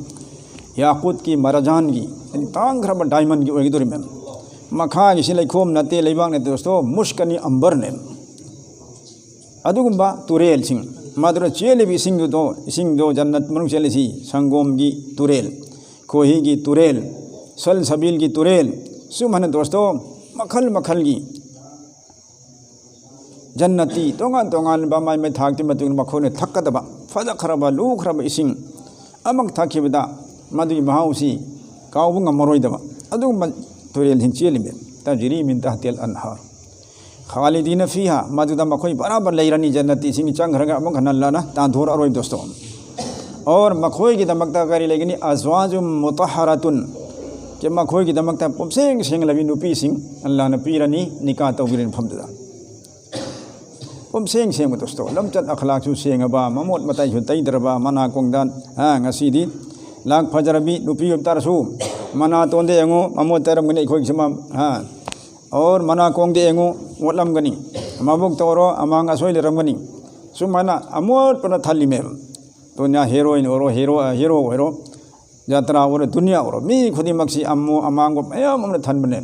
ꯌꯥꯀꯨꯠꯀꯤ, ꯃꯔꯖꯥꯟꯒꯤ, ꯍꯥꯏꯗꯤ ꯇꯥꯡꯈ꯭ꯔꯕ ꯗꯥꯏꯃꯟꯒꯤ ꯑꯣꯏꯒꯗꯧꯔꯤꯕꯅꯤ꯫ ꯃꯈꯥꯒꯤꯁꯤ ꯂꯩꯈꯣꯝ ꯅꯠꯇꯦ, ꯂꯩꯕꯥꯛ ꯅꯠꯇꯦ ꯗꯣꯁꯇꯣ, ꯃꯨꯁ꯭ꯛ ꯑꯅꯤ ꯑꯝꯕꯔꯅꯦ꯫ ꯑꯗꯨꯒꯨꯝꯕ ꯇꯨꯔꯦꯜꯁꯤꯡ, ꯃꯗꯨꯗ ꯆꯦꯜꯂꯤꯕ ꯏꯁꯤꯡꯗꯨꯗꯣ, ꯏꯁꯤꯡꯗꯣ ꯖꯟꯅꯠ ꯃꯅꯨꯡ ꯆꯦꯜꯂꯤꯁꯤ ꯁꯪꯒꯣꯝꯒꯤ ꯇꯨꯔꯦꯜ, ꯈꯣꯍꯤꯒꯤ ꯇꯨꯔꯦꯜ, ꯁꯜꯁꯕꯤꯜꯒꯤ ꯇꯨꯔꯦꯜ, ꯁꯨꯝ ꯍꯥꯏꯅ ꯗꯣꯁꯇꯣ ꯃꯈꯜ ꯃꯈꯜꯒꯤ ꯖꯟꯅꯠꯇꯤ ꯇꯣꯉꯥꯟ ꯇꯣꯉꯥꯟꯕ ꯃꯥꯏ ꯃꯥꯏ ꯊꯥꯛꯀꯤ ꯃꯇꯨꯡ ꯏꯟꯅ ꯃꯈꯣꯏꯅ ꯊꯛꯀꯗꯕ ꯐꯖꯈ꯭ꯔꯕ ꯂꯨꯈ꯭ꯔꯕ ꯏꯁꯤꯡ ꯑꯃꯨꯛ ꯊꯛꯈꯤꯕꯗ ꯃꯗꯨꯒꯤ ꯃꯍꯥꯎꯁꯤ ꯀꯥꯎꯕ ꯉꯝꯃꯔꯣꯏꯗꯕ ꯑꯗꯨꯒꯨꯝꯕ ꯇꯨꯔꯦꯜꯁꯤꯡ ꯆꯦꯜꯂꯤꯃꯤ꯫ "ꯇꯖꯔꯤ ꯃꯤꯟ ꯇꯍꯇꯤꯍꯜ ꯑꯟꯍꯥꯔ ꯈꯥꯂꯤꯗꯤꯅ ꯐꯤꯍꯥ", ꯃꯗꯨꯗ ꯃꯈꯣꯏ ꯕꯔꯥꯕꯔ ꯂꯩꯔꯅꯤ, ꯖꯟꯅꯠꯇꯤ ꯏꯁꯤꯡ ꯆꯪꯈ꯭ꯔꯒ ꯑꯃꯨꯛ ꯍꯟꯅ ꯂꯥꯟꯅ ꯇꯥꯟꯊꯣꯔꯛꯑꯔꯣꯏ ꯗꯣꯁꯇꯣ꯫ ꯑꯣꯔ ꯃꯈꯣꯏꯒꯤꯗꯃꯛꯇ ꯀꯔꯤ ꯂꯩꯒꯅꯤ? ꯑꯖꯋꯥꯖꯨꯝ ꯃꯨꯇꯍꯔꯥꯇꯨꯟ, ꯀꯤ ꯃꯈꯣꯏꯒꯤꯗꯃꯛꯇ ꯄꯨꯝꯁꯦꯡ ꯁꯦꯡꯂꯕꯤ ꯅꯨꯄꯤꯁꯤꯡ ꯑꯜꯂꯥꯍꯅ ꯄꯤꯔꯅꯤ ꯅꯤꯀꯥ ꯇꯧꯕꯤꯔꯤꯕ ꯃꯐꯝꯗꯨꯗ꯫ ꯄꯨꯝꯁꯦꯡ ꯁꯦꯡꯕ ꯗꯣꯁꯇꯣ, ꯂꯝꯆꯠ ꯑꯈꯂꯥꯛꯁꯨ ꯁꯦꯡꯉꯕ, ꯃꯃꯣꯠ ꯃꯇꯥꯏꯁꯨ ꯇꯩꯗ꯭ꯔꯕ, ꯃꯅꯥ ꯀꯣꯡꯗ, ꯍꯥ, ꯉꯁꯤꯗꯤ ꯂꯥꯛ ꯐꯖꯔꯕꯤ ꯅꯨꯄꯤ ꯑꯣꯏꯕ ꯇꯥꯔꯁꯨ, ꯃꯅꯥꯇꯣꯟꯗ ꯌꯦꯡꯉꯨ, ꯃꯃꯣꯠ ꯇꯩꯔꯝꯒꯅꯤ ꯑꯩꯈꯣꯏꯒꯤꯁꯨ ꯃ-, ꯍꯥ, ꯑꯣꯔ ꯃꯅꯥ ꯀꯣꯡꯗ ꯌꯦꯡꯉꯨ, ꯃꯣꯠꯂꯝꯒꯅꯤ, ꯃꯕꯨꯛꯇ ꯑꯣꯏꯔꯣ ꯑꯃꯥꯡ ꯑꯁꯣꯏ ꯂꯩꯔꯝꯒꯅꯤ꯫ ꯁꯨꯃꯥꯏꯅ ꯑꯃꯣꯠꯄꯅ ꯊꯜꯂꯤꯃꯦꯕ꯫ ꯗꯨꯅꯤꯌꯥ ꯍꯦꯔꯣꯏꯟ ꯑꯣꯏꯔꯣ, ꯍꯦꯔꯣ, ꯍꯦꯔꯣ ꯑꯣꯏꯔꯣ, ꯖꯇ꯭ꯔꯥ ꯑꯣꯏꯔꯣ, ꯗꯨꯅꯤꯌꯥ ꯑꯣꯏꯔꯣ, ꯃꯤ ꯈꯨꯗꯤꯡꯃꯛꯁꯤ ꯑꯃꯣ-, ꯑꯃꯥꯡꯕ ꯃꯌꯥꯝ ꯑꯃꯅ ꯊꯟꯕꯅꯦ꯫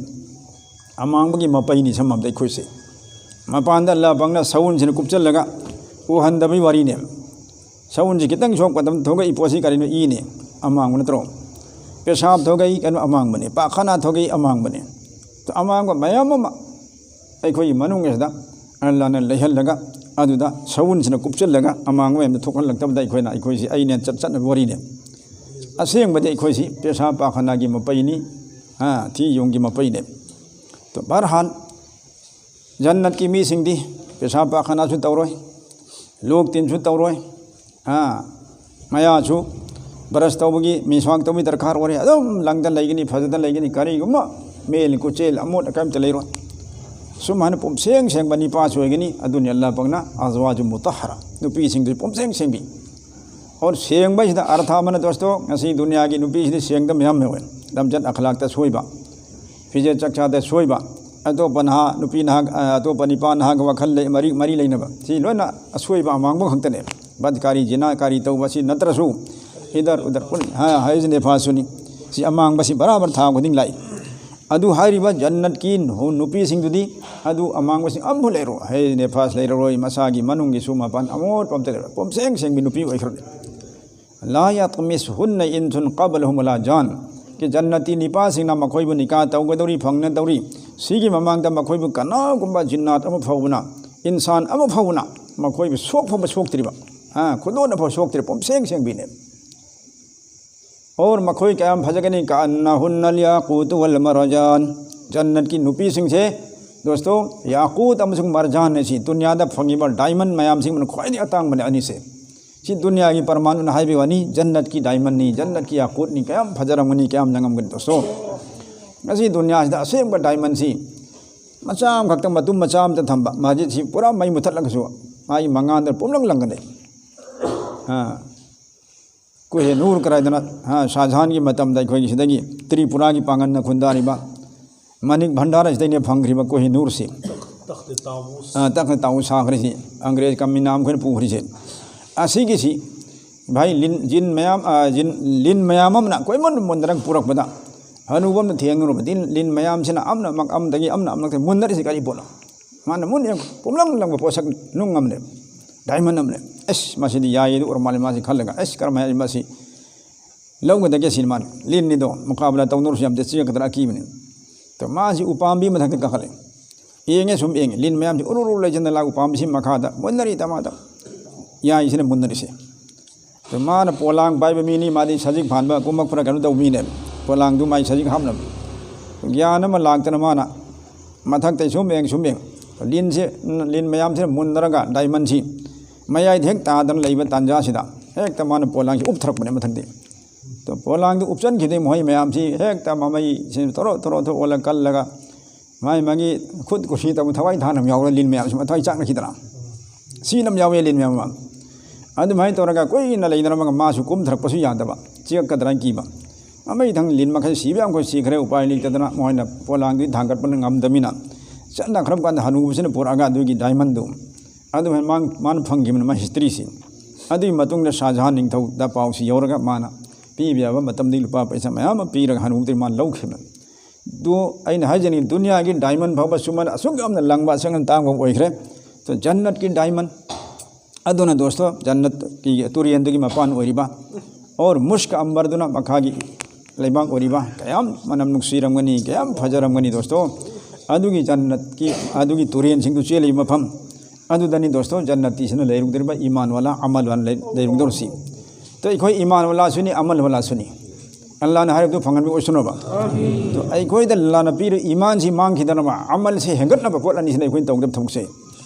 ꯑꯃꯥꯡꯕꯒꯤ ꯃꯄꯩꯅꯤ ꯁꯝꯃꯕꯗ ꯑꯩꯈꯣꯏꯁꯦ꯫ ꯃꯄꯥꯟꯗ ꯑꯜꯂꯥꯍ ꯄꯥꯛꯅ ꯁꯎꯟꯁꯤꯅ ꯀꯨꯞꯁꯜꯂꯒ ꯎꯍꯟꯗꯕꯒꯤ ꯋꯥꯔꯤꯅꯦ꯫ ꯁꯎꯟꯁꯤ ꯈꯤꯇꯪ ꯁꯣꯛꯄ ꯃꯇꯝꯗ ꯊꯣꯛꯂꯛꯏ ꯄꯣꯠꯁꯤ ꯀꯔꯤꯅꯣ? ꯏꯅꯦ꯫ ꯑꯃꯥꯡꯕ ꯅꯠꯇ꯭ꯔꯣ? ꯄꯦꯁꯥꯕ ꯊꯣꯛꯂꯛꯏ ꯀꯩꯅꯣ? ꯑꯃꯥꯡꯕꯅꯦ꯫ ꯄꯥꯈꯅꯥ ꯊꯣꯛꯂꯛꯏ ꯑꯃꯥꯡꯕꯅꯦ꯫ ꯑꯃꯥꯡꯕ ꯃꯌꯥꯝ ꯑꯃ ꯑꯩꯈꯣꯏꯒꯤ ꯃꯅꯨꯡ ꯑꯁꯤꯗ ꯑꯜꯂꯥꯍꯅ ꯂꯩꯍꯜꯂꯒ, ꯑꯗꯨꯗ ꯁꯎꯟꯁꯤꯅ ꯀꯨꯞꯁꯤꯜꯂꯒ ꯑꯃꯥꯡꯕ ꯃꯌꯥꯝꯗ ꯊꯣꯛꯍꯜꯂꯛꯇꯕꯗ ꯑꯩꯈꯣꯏꯅ, ꯑꯩꯈꯣꯏꯁꯤ ꯑꯩꯅꯦ ꯆꯠ-, ꯆꯠꯅꯕ ꯋꯥꯔꯤꯅꯦ꯫ ꯑꯁꯦꯡꯕꯗꯤ ꯑꯩꯈꯣꯏꯁꯤ ꯄꯦꯁꯥ ꯄꯥꯈꯅꯥꯒꯤ ꯃꯄꯩꯅꯤ, ꯍꯥ, ꯊꯤ ꯌꯨꯝꯒꯤ ꯃꯄꯩꯅꯦ꯫ ꯇꯣ, ꯕꯍꯔꯍꯥꯜ, ꯖꯟꯅꯠꯀꯤ ꯃꯤꯁꯤꯡꯗꯤ ꯄꯦꯁꯥ ꯄꯥꯈꯅꯥꯁꯨ ꯇꯧꯔꯣꯏ, ꯂꯣꯛ ꯇꯤꯟꯁꯨ ꯇꯧꯔꯣꯏ, ꯍꯥ, ꯃꯌꯥꯁꯨ ꯕ꯭ꯔꯁ ꯇꯧꯕꯒꯤ, ꯃꯤꯁꯋꯥꯛ ꯇꯧꯕꯒꯤ ꯗꯔꯀꯥꯔ ꯑꯣꯏꯔꯦ꯫ ꯑꯗꯨꯝ ꯂꯪꯗ ꯂꯩꯒꯅꯤ, ꯐꯖꯗ ꯂꯩꯒꯅꯤ꯫ ꯀꯔꯤꯒꯨꯝꯕ ꯃꯦꯜ ꯀꯨꯆꯦꯜ ꯑꯃꯣꯠ ꯑꯀꯥꯏ ꯑꯝꯇ ꯂꯩꯔꯣꯏ꯫ ꯁꯨꯝ ꯍꯥꯏꯅ ꯄꯨꯝꯁꯦꯡ ꯁꯦꯡꯕ ꯅꯤꯄꯥꯁꯨ ꯑꯣꯏꯒꯅꯤ꯫ ꯑꯗꯨꯅꯤ ꯑꯜꯂꯥꯍ ꯄꯥꯛꯅ ꯑꯖꯋꯥꯖꯨ ꯃꯨꯇꯍꯍꯔꯥ, ꯅꯨꯄꯤꯁꯤꯡꯗꯨ ꯄꯨꯝꯁꯦꯡ ꯁꯦꯡꯕꯤ꯫ ꯑꯣꯔ ꯁꯦꯡꯕ ꯍꯥꯏꯁꯤꯗ ꯑꯔꯊ ꯑꯃꯅ, ꯗꯣꯁꯇꯣ, ꯉꯁꯤ ꯗꯨꯅꯤꯌꯥꯒꯤ ꯅꯨꯄꯤꯁꯤꯗꯤ ꯁꯦꯡꯗꯕ ꯃꯌꯥꯝ ꯌꯥꯎꯋꯦ꯫ ꯂꯝꯆꯠ ꯑꯈꯂꯥꯛꯇ ꯁꯣꯏꯕ, ꯐꯤꯖꯦꯠ ꯆꯥꯛꯆꯥꯗ ꯁꯣꯏꯕ, ꯑꯇꯣꯞꯄ ꯅꯍꯥ, ꯅꯨꯄꯤ ꯅꯍꯥ, ꯑ, ꯑꯇꯣꯞꯄ ꯅꯤꯄꯥ ꯅꯍꯥꯒ ꯋꯥꯈꯜ ꯂꯩ, ꯃꯔꯤ, ꯃꯔꯤ ꯂꯩꯅꯕ, ꯁꯤ ꯂꯣꯏꯅ ꯑꯁꯣꯏꯕ ꯑꯃꯥꯡꯕ ꯈꯛꯇꯅꯦ꯫ ꯕꯗꯀꯥꯔꯤ, ꯖꯤꯅꯥꯀꯥꯔꯤ ꯇꯧꯕ ꯑꯁꯤ ꯅꯠꯇ꯭ꯔꯁꯨ, ꯏꯗꯔ ꯎꯗꯔ ꯄꯨꯟ-, ꯍꯥ, ꯍꯥꯏꯁꯤꯅꯦ ꯐꯥꯁꯨꯅꯤ꯫ ꯁꯤ ꯑꯃꯥꯡꯕꯁꯤ ꯕꯔꯥꯕꯔ ꯊꯥ ꯈꯨꯗꯤꯡ ꯂꯥꯛꯏ꯫ ꯑꯗꯨ ꯍꯥꯏꯔꯤꯕ ꯖꯟꯅꯠꯀꯤ ꯅꯨ-, ꯅꯨꯄꯤꯁꯤꯡꯗꯨꯗꯤ ꯑꯗꯨ ꯑꯃꯥꯡꯕꯁꯤꯡ ꯑꯝꯐꯥꯎ ꯂꯩꯔꯣꯏ꯫ ꯍꯥꯏꯁꯤꯅꯦ ꯐꯥꯁ ꯂꯩꯔꯔꯣꯏ, ꯃꯁꯥꯒꯤ ꯃꯅꯨꯡꯒꯤꯁꯨ ꯃꯄꯥꯟ ꯑꯃꯣꯠꯄ ꯑꯝꯇ ꯂꯩꯔꯣꯏ, ꯄꯨꯝꯁꯦꯡ ꯁꯦꯡꯕꯤ ꯅꯨꯄꯤ ꯑꯣꯏꯈ꯭ꯔꯅꯤ꯫ لا يطمثهن إنس قبلهم ولا جان. ꯀꯤ ꯖꯟꯅꯇꯤ ꯅꯤꯄꯥꯁꯤꯡꯅ ꯃꯈꯣꯏꯕꯨ ꯅꯤꯀꯥ ꯇꯧꯒꯗꯧꯔꯤ, ꯐꯪꯅꯗꯧꯔꯤ꯫ ꯁꯤꯒꯤ ꯃꯃꯥꯡꯗ ꯃꯈꯣꯏꯕꯨ ꯀꯅꯥꯒꯨꯝꯕ ꯖꯤꯟꯅꯥꯠ ꯑꯃ ꯐꯥꯎꯕꯅ, ꯏꯟꯁꯥꯟ ꯑꯃ ꯐꯥꯎꯕꯅ ꯃꯈꯣꯏꯕꯨ ꯁꯣꯛ ꯐꯥꯎꯕ ꯁꯣꯛꯇ꯭ꯔꯤꯕ, ꯍꯥ, ꯈꯨꯗꯣꯟꯅ ꯐꯥꯎ ꯁꯣꯛꯇ꯭ꯔꯤ, ꯄꯨꯝꯁꯦꯡ ꯁꯦꯡꯕꯤꯅꯦ꯫ ꯑꯣꯔ ꯃꯈꯣꯏ ꯀꯌꯥꯝ ꯐꯖꯒꯅꯤ, كأنهن الياقوت والمرجان. ꯖꯟꯅꯠꯀꯤ ꯅꯨꯄꯤꯁꯤꯡꯁꯦ, ꯗꯣꯁꯇꯣ, ꯌꯥꯀꯨꯠ ꯑꯃꯁꯨꯡ ꯃꯔꯖꯥꯟ ꯑꯁꯤ ꯗꯨꯅꯤꯌꯥꯗ ꯐꯪꯉꯤꯕ ꯗꯥꯏꯃꯟ ꯃꯌꯥꯝꯁꯤꯡ ꯃꯅꯨꯡꯗ ꯈ꯭ꯋꯥꯏꯗꯒꯤ ꯑꯇꯥꯡꯕꯅꯦ ꯑꯅꯤꯁꯦ꯫ ꯁꯤ ꯗꯨꯅꯤꯌꯥꯒꯤ ꯄꯔꯃꯥꯟꯗꯨꯅ ꯍꯥꯏꯕꯒꯤ ꯋꯥꯅꯤ, ꯖꯟꯅꯠꯀꯤ ꯗꯥꯏꯃꯟꯅꯤ, ꯖꯟꯅꯠꯀꯤ ꯌꯥꯀꯨꯠꯅꯤ, ꯀꯌꯥꯝ ꯐꯖꯔꯝꯒꯅꯤ, ꯀꯌꯥꯝ ꯂꯪꯉꯝꯒꯅꯤ꯫ ꯗꯣꯁꯇꯣ, ꯉꯁꯤ ꯗꯨꯅꯤꯌꯥꯁꯤꯗ ꯑꯁꯦꯡꯕ ꯗꯥꯏꯃꯟꯁꯤ ꯃꯆꯥ ꯑꯃꯈꯛꯇꯪ, ꯃꯇꯨꯝ ꯃꯆꯥ ꯑꯃꯇ ꯊꯝꯕ ꯃꯁꯖꯤꯗꯁꯤ ꯄꯨꯔꯥ ꯃꯩ ꯃꯨꯊꯠꯂꯒꯁꯨ ꯃꯥꯒꯤ ꯃꯉꯥꯜꯗ ꯄꯨꯝꯂꯪ ꯂꯪꯒꯅꯤ꯫ ꯑꯥ, ꯀꯣꯍꯦ ꯅꯨꯔ ꯀꯗꯥꯏꯗꯅ, ꯍꯥ, ꯁꯥꯍꯖꯍꯥꯟꯒꯤ ꯃꯇꯝꯗ ꯑꯩꯈꯣꯏꯒꯤ ꯁꯤꯗꯒꯤ ꯇ꯭ꯔꯤꯄꯨꯔꯥꯒꯤ ꯄꯥꯡꯒꯜꯅ ꯈꯨꯟꯗꯥꯔꯤꯕ ꯃꯅꯤꯛ ꯚꯟꯗꯥꯔ ꯑꯁꯤꯗꯩꯅꯦ ꯐꯪꯈ꯭ꯔꯤꯕ ꯀꯣꯍꯦ ꯅꯨꯔꯁꯤ꯫ ꯇꯈꯇ ꯇꯥꯎꯁ꯫ ꯑꯥ, ꯇꯈꯇ ꯇꯥꯎꯁ ꯁꯥꯈ꯭ꯔꯤꯁꯤ, ꯑꯪꯒ꯭ꯔꯦꯖ ꯀꯃꯤꯅꯥ ꯃꯈꯣꯏꯅ ꯄꯨꯈ꯭ꯔꯤꯁꯦ꯫ ꯑꯁꯤꯒꯤꯁꯤ ꯚꯥꯏ, ꯂꯤꯟ, ꯖꯤꯟ ꯃꯌꯥꯝ, ꯑꯥ, ꯖꯤꯟ, ꯂꯤꯟ ꯃꯌꯥꯝ ꯑꯃꯅ ꯀꯣꯏꯃꯨꯟ ꯃꯨꯟꯗꯅ ꯄꯨꯔꯛꯄꯗ ꯍꯅꯨꯕ ꯑꯃꯅ ꯊꯦꯡꯂꯨꯔꯕꯗꯤ ꯂꯤꯟ ꯃꯌꯥꯝꯁꯤꯅ ꯑꯃꯅ ꯑꯃ-, ꯑꯃꯗꯒꯤ ꯑꯃꯅ ꯑꯃꯗꯒꯤ ꯃꯨꯟꯅꯔꯤꯁꯤ ꯀꯔꯤ ꯄꯣꯠꯅꯣ? ꯃꯥꯅ ꯃꯨꯟꯅ ꯌꯦꯡ-, ꯄꯨꯝꯂꯪ ꯂꯪꯕ ꯄꯣꯠꯁꯛ ꯅꯨꯡ ꯑꯃꯅꯦ, ꯗꯥꯏꯃꯟ ꯑꯃꯅꯦ꯫ ꯑꯁ, ꯃꯁꯤꯗꯤ ꯌꯥꯏꯌꯦ ꯑꯗꯨ ꯑꯣꯏꯔ ꯃꯥꯜꯂꯦ꯫ ꯃꯥꯁꯤ ꯈꯜꯂꯒ, ꯑꯁ, ꯀꯔꯝ ꯍꯥꯏꯅ ꯃꯁꯤ ꯂꯧꯒꯗꯒꯦ ꯁꯤꯅꯤ ꯃꯥꯅ꯫ ꯂꯤꯟꯅꯤꯗꯣ, ꯃꯨꯀꯥꯕꯂꯥ ꯇꯧꯅꯔꯨꯁꯨ ꯌꯥꯝ ꯆꯦꯛꯁꯤꯟꯒꯗ꯭ꯔꯥ ꯑꯀꯤꯕꯅꯤ꯫ ꯑꯗꯣ ꯃꯥꯁꯤ ꯎꯄꯥꯝꯕꯤ ꯃꯊꯛꯇ ꯀꯥꯈꯠꯂꯦ꯫ ꯌꯦꯡꯉꯦ, ꯁꯨꯝ ꯌꯦꯡꯉꯦ꯫ ꯂꯤꯟ ꯃꯌꯥꯝꯁꯤ ꯎꯔꯨ ꯎꯔꯨ ꯂꯩꯖꯅ ꯂꯥꯛ ꯎꯄꯥꯝꯕꯤꯁꯤ ꯃꯈꯥꯗ ꯃꯨꯟꯅꯔꯤ ꯇꯃꯥꯗ꯫ ꯌꯥꯏꯁꯤꯅ ꯃꯨꯟꯅꯔꯤꯁꯦ꯫ ꯑꯗꯣ ꯃꯥꯅ ꯄꯣꯂꯥꯡ ꯄꯥꯏꯕ ꯃꯤꯅꯤ, ꯃꯥꯗꯤ ꯁꯖꯤꯛ ꯐꯥꯟꯕ ꯀꯨꯝꯃꯛꯄ꯭ꯔꯥ ꯀꯩꯅꯣ ꯇꯧꯕ ꯃꯤꯅꯦ꯫ ꯄꯣꯂꯥꯡꯗꯨ ꯃꯥꯏ ꯁꯖꯤꯛ ꯍꯥꯞꯅꯕ꯫ ꯒ꯭ꯌꯥꯟ ꯑꯃ ꯂꯥꯛꯇꯅ ꯃꯥꯅ ꯃꯊꯛꯇꯩ ꯁꯨꯝ ꯌꯦꯡ, ꯁꯨꯝ ꯌꯦꯡ꯫ ꯂꯤꯟꯁꯦ, ꯂꯤꯟ ꯃꯌꯥꯝꯁꯤꯅ ꯃꯨꯟꯅꯔꯒ ꯗꯥꯏꯃꯟꯁꯤ ꯃꯌꯥꯏꯗ ꯍꯦꯛ ꯇꯥꯗꯅ ꯂꯩꯕ ꯇꯥꯟꯖꯥꯁꯤꯗ ꯍꯦꯛꯇ ꯃꯥꯅ ꯄꯣꯂꯥꯡꯁꯤ ꯎꯞꯊꯔꯛꯄꯅꯦ ꯃꯊꯛꯇꯩ꯫ ꯑꯗꯣ ꯄꯣꯂꯥꯡꯗꯨ ꯎꯞꯆꯟꯈꯤꯗꯩ ꯃꯈꯣꯏ ꯃꯌꯥꯝꯁꯤ ꯍꯦꯛꯇ ꯃꯃꯩꯁꯤ ꯇꯣꯔꯣ ꯇꯣꯔꯣ ꯇꯣꯔꯣ ꯑꯣꯜꯂ ꯀꯜꯂꯒ ꯃꯥꯏ ꯃꯥꯒꯤ ꯈꯨꯠ ꯀꯨꯁꯤ ꯇꯧꯕ ꯊꯋꯥꯏ ꯊꯥꯅ ꯌꯥꯎꯔ ꯂꯤꯟ ꯃꯌꯥꯝꯁꯤ ꯃꯊꯋꯥꯏ ꯆꯥꯛꯅꯈꯤꯗꯅ ꯁꯤꯅ ꯌꯥꯎꯋꯦ ꯂꯤꯟ ꯃꯌꯥꯝ ꯑꯃ꯫ ꯑꯗꯨꯃꯥꯏꯅ ꯇꯧꯔꯒ ꯀꯨꯏꯅ ꯂꯩꯅꯔꯝꯃꯒ ꯃꯥꯁꯨ ꯀꯨꯝꯊꯔꯛꯄꯁꯨ ꯌꯥꯗꯕ, ꯆꯤꯛꯂꯛꯀꯗ꯭ꯔꯥꯅ ꯀꯤꯕ꯫ ꯃꯃꯩ ꯊꯪ ꯂꯤꯟ ꯃꯈꯩ ꯁꯤꯕ ꯌꯥꯝꯈꯣꯏ ꯁꯤꯈ꯭ꯔꯦ, ꯎꯄꯥꯏ ꯂꯩꯇꯗꯅ ꯃꯣꯏꯅ ꯄꯣꯂꯥꯡꯗꯨ ꯊꯥꯡꯒꯠꯄꯅ ꯉꯝꯗꯃꯤꯅ ꯆꯠꯅꯈ꯭ꯔꯕ ꯀꯥꯟꯗ ꯍꯅꯨꯕꯁꯤꯅ ꯄꯨꯔꯛꯑꯒ ꯑꯗꯨꯒꯤ ꯗꯥꯏꯃꯟꯗꯨ ꯑꯗꯨꯃꯥꯏꯅ ꯃꯥ-, ꯃꯥꯅ ꯐꯪꯈꯤꯕꯅꯤ ꯃꯥ ꯍꯤꯁꯇ꯭ꯔꯤꯁꯤ꯫ ꯑꯗꯨꯒꯤ ꯃꯇꯨꯡꯗ ꯁꯥꯍ ꯖꯍꯥꯟ ꯅꯤꯡꯊꯧꯗ ꯄꯥꯎꯁꯤ ꯌꯧꯔꯒ ꯃꯥꯅ ꯄꯤꯕ ꯌꯥꯕ ꯃꯇꯝꯗꯒꯤ ꯂꯨꯄꯥ ꯄꯩꯁꯥ ꯃꯌꯥꯝ ꯑꯃ ꯄꯤꯔꯒ ꯍꯅꯨꯕꯗꯒꯤ ꯃꯥꯅ ꯂꯧꯈꯤꯕꯅꯤ꯫ ꯑꯗꯨ ꯑꯩꯅ ꯍꯥꯏꯖꯅꯤꯡꯉꯤ, ꯗꯨꯅꯤꯌꯥꯒꯤ ꯗꯥꯏꯃꯟ ꯐꯥꯎꯕ ꯁꯨꯃꯟ ꯑꯁꯨꯛ ꯌꯥꯝꯅ ꯂꯪꯕ, ꯑꯁꯨꯛ ꯌꯥꯝꯅ ꯇꯥꯡꯕ ꯑꯣꯏꯈ꯭ꯔꯦ꯫ ꯑꯗꯣ ꯖꯟꯅꯠꯀꯤ ꯗꯥꯏꯃꯟ ꯑꯗꯨꯅ ꯗꯣꯁꯇꯣ, ꯖꯟꯅꯠꯀꯤ ꯇꯨꯔꯦꯟꯗꯨꯒꯤ ꯃꯄꯥꯟ ꯑꯣꯏꯔꯤꯕ, ꯑꯣꯔ ꯃꯨꯁꯛ ꯑꯝꯕꯔꯗꯨꯅ ꯃꯈꯥꯒꯤ ꯂꯩꯕꯥꯛ ꯑꯣꯏꯔꯤꯕ, ꯀꯌꯥꯝ ꯃꯅꯝ ꯅꯨꯡꯁꯤꯔꯝꯒꯅꯤ, ꯀꯌꯥꯝ ꯐꯖꯔꯝꯒꯅꯤ ꯗꯣꯁꯇꯣ꯫ ꯑꯗꯨꯒꯤ ꯖꯟꯅꯠꯀꯤ, ꯑꯗꯨꯒꯤ ꯇꯨꯔꯦꯟꯁꯤꯡꯗꯨ ꯆꯦꯜꯂꯤꯕ ꯃꯐꯝ ꯑꯗꯨꯗꯅꯤ ꯗꯣꯁꯇꯣ, ꯖꯟꯅꯠꯇꯤꯁꯤꯅ ꯂꯩꯔꯨꯗꯧꯔꯤꯕ, ꯏꯃꯥꯟ ꯋꯥꯂꯥ, ꯑꯃꯜ ꯋꯥꯂꯥ ꯂꯩ-, ꯂꯩꯔꯨꯗꯧꯔꯤꯁꯤ꯫ ꯑꯗꯣ ꯑꯩꯈꯣꯏ ꯏꯃꯥꯟ ꯋꯥꯂꯥꯁꯨꯅꯤ, ꯑꯃꯜ ꯋꯥꯂꯥꯁꯨꯅꯤ꯫ ꯑꯜꯂꯥꯅ ꯍꯥꯏꯔꯤꯕꯗꯨ ꯐꯪꯍꯟꯕ ꯑꯣꯏꯁꯅꯨꯕ꯫ ꯑꯗꯣ ꯑꯩꯈꯣꯏꯗ ꯑꯜꯂꯥꯅ ꯄꯤꯔꯤꯕ ꯏꯃꯥꯟꯁꯤ ꯃꯥꯡꯈꯤꯗꯅꯕ, ꯑꯃꯜꯁꯤ ꯍꯦꯟꯒꯠꯅꯕ ꯄꯣꯠ ꯑꯅꯤꯁꯤꯅ ꯑꯩꯈꯣꯏꯅ ꯇꯧꯒꯗꯕ ꯊꯕꯛꯁꯦ꯫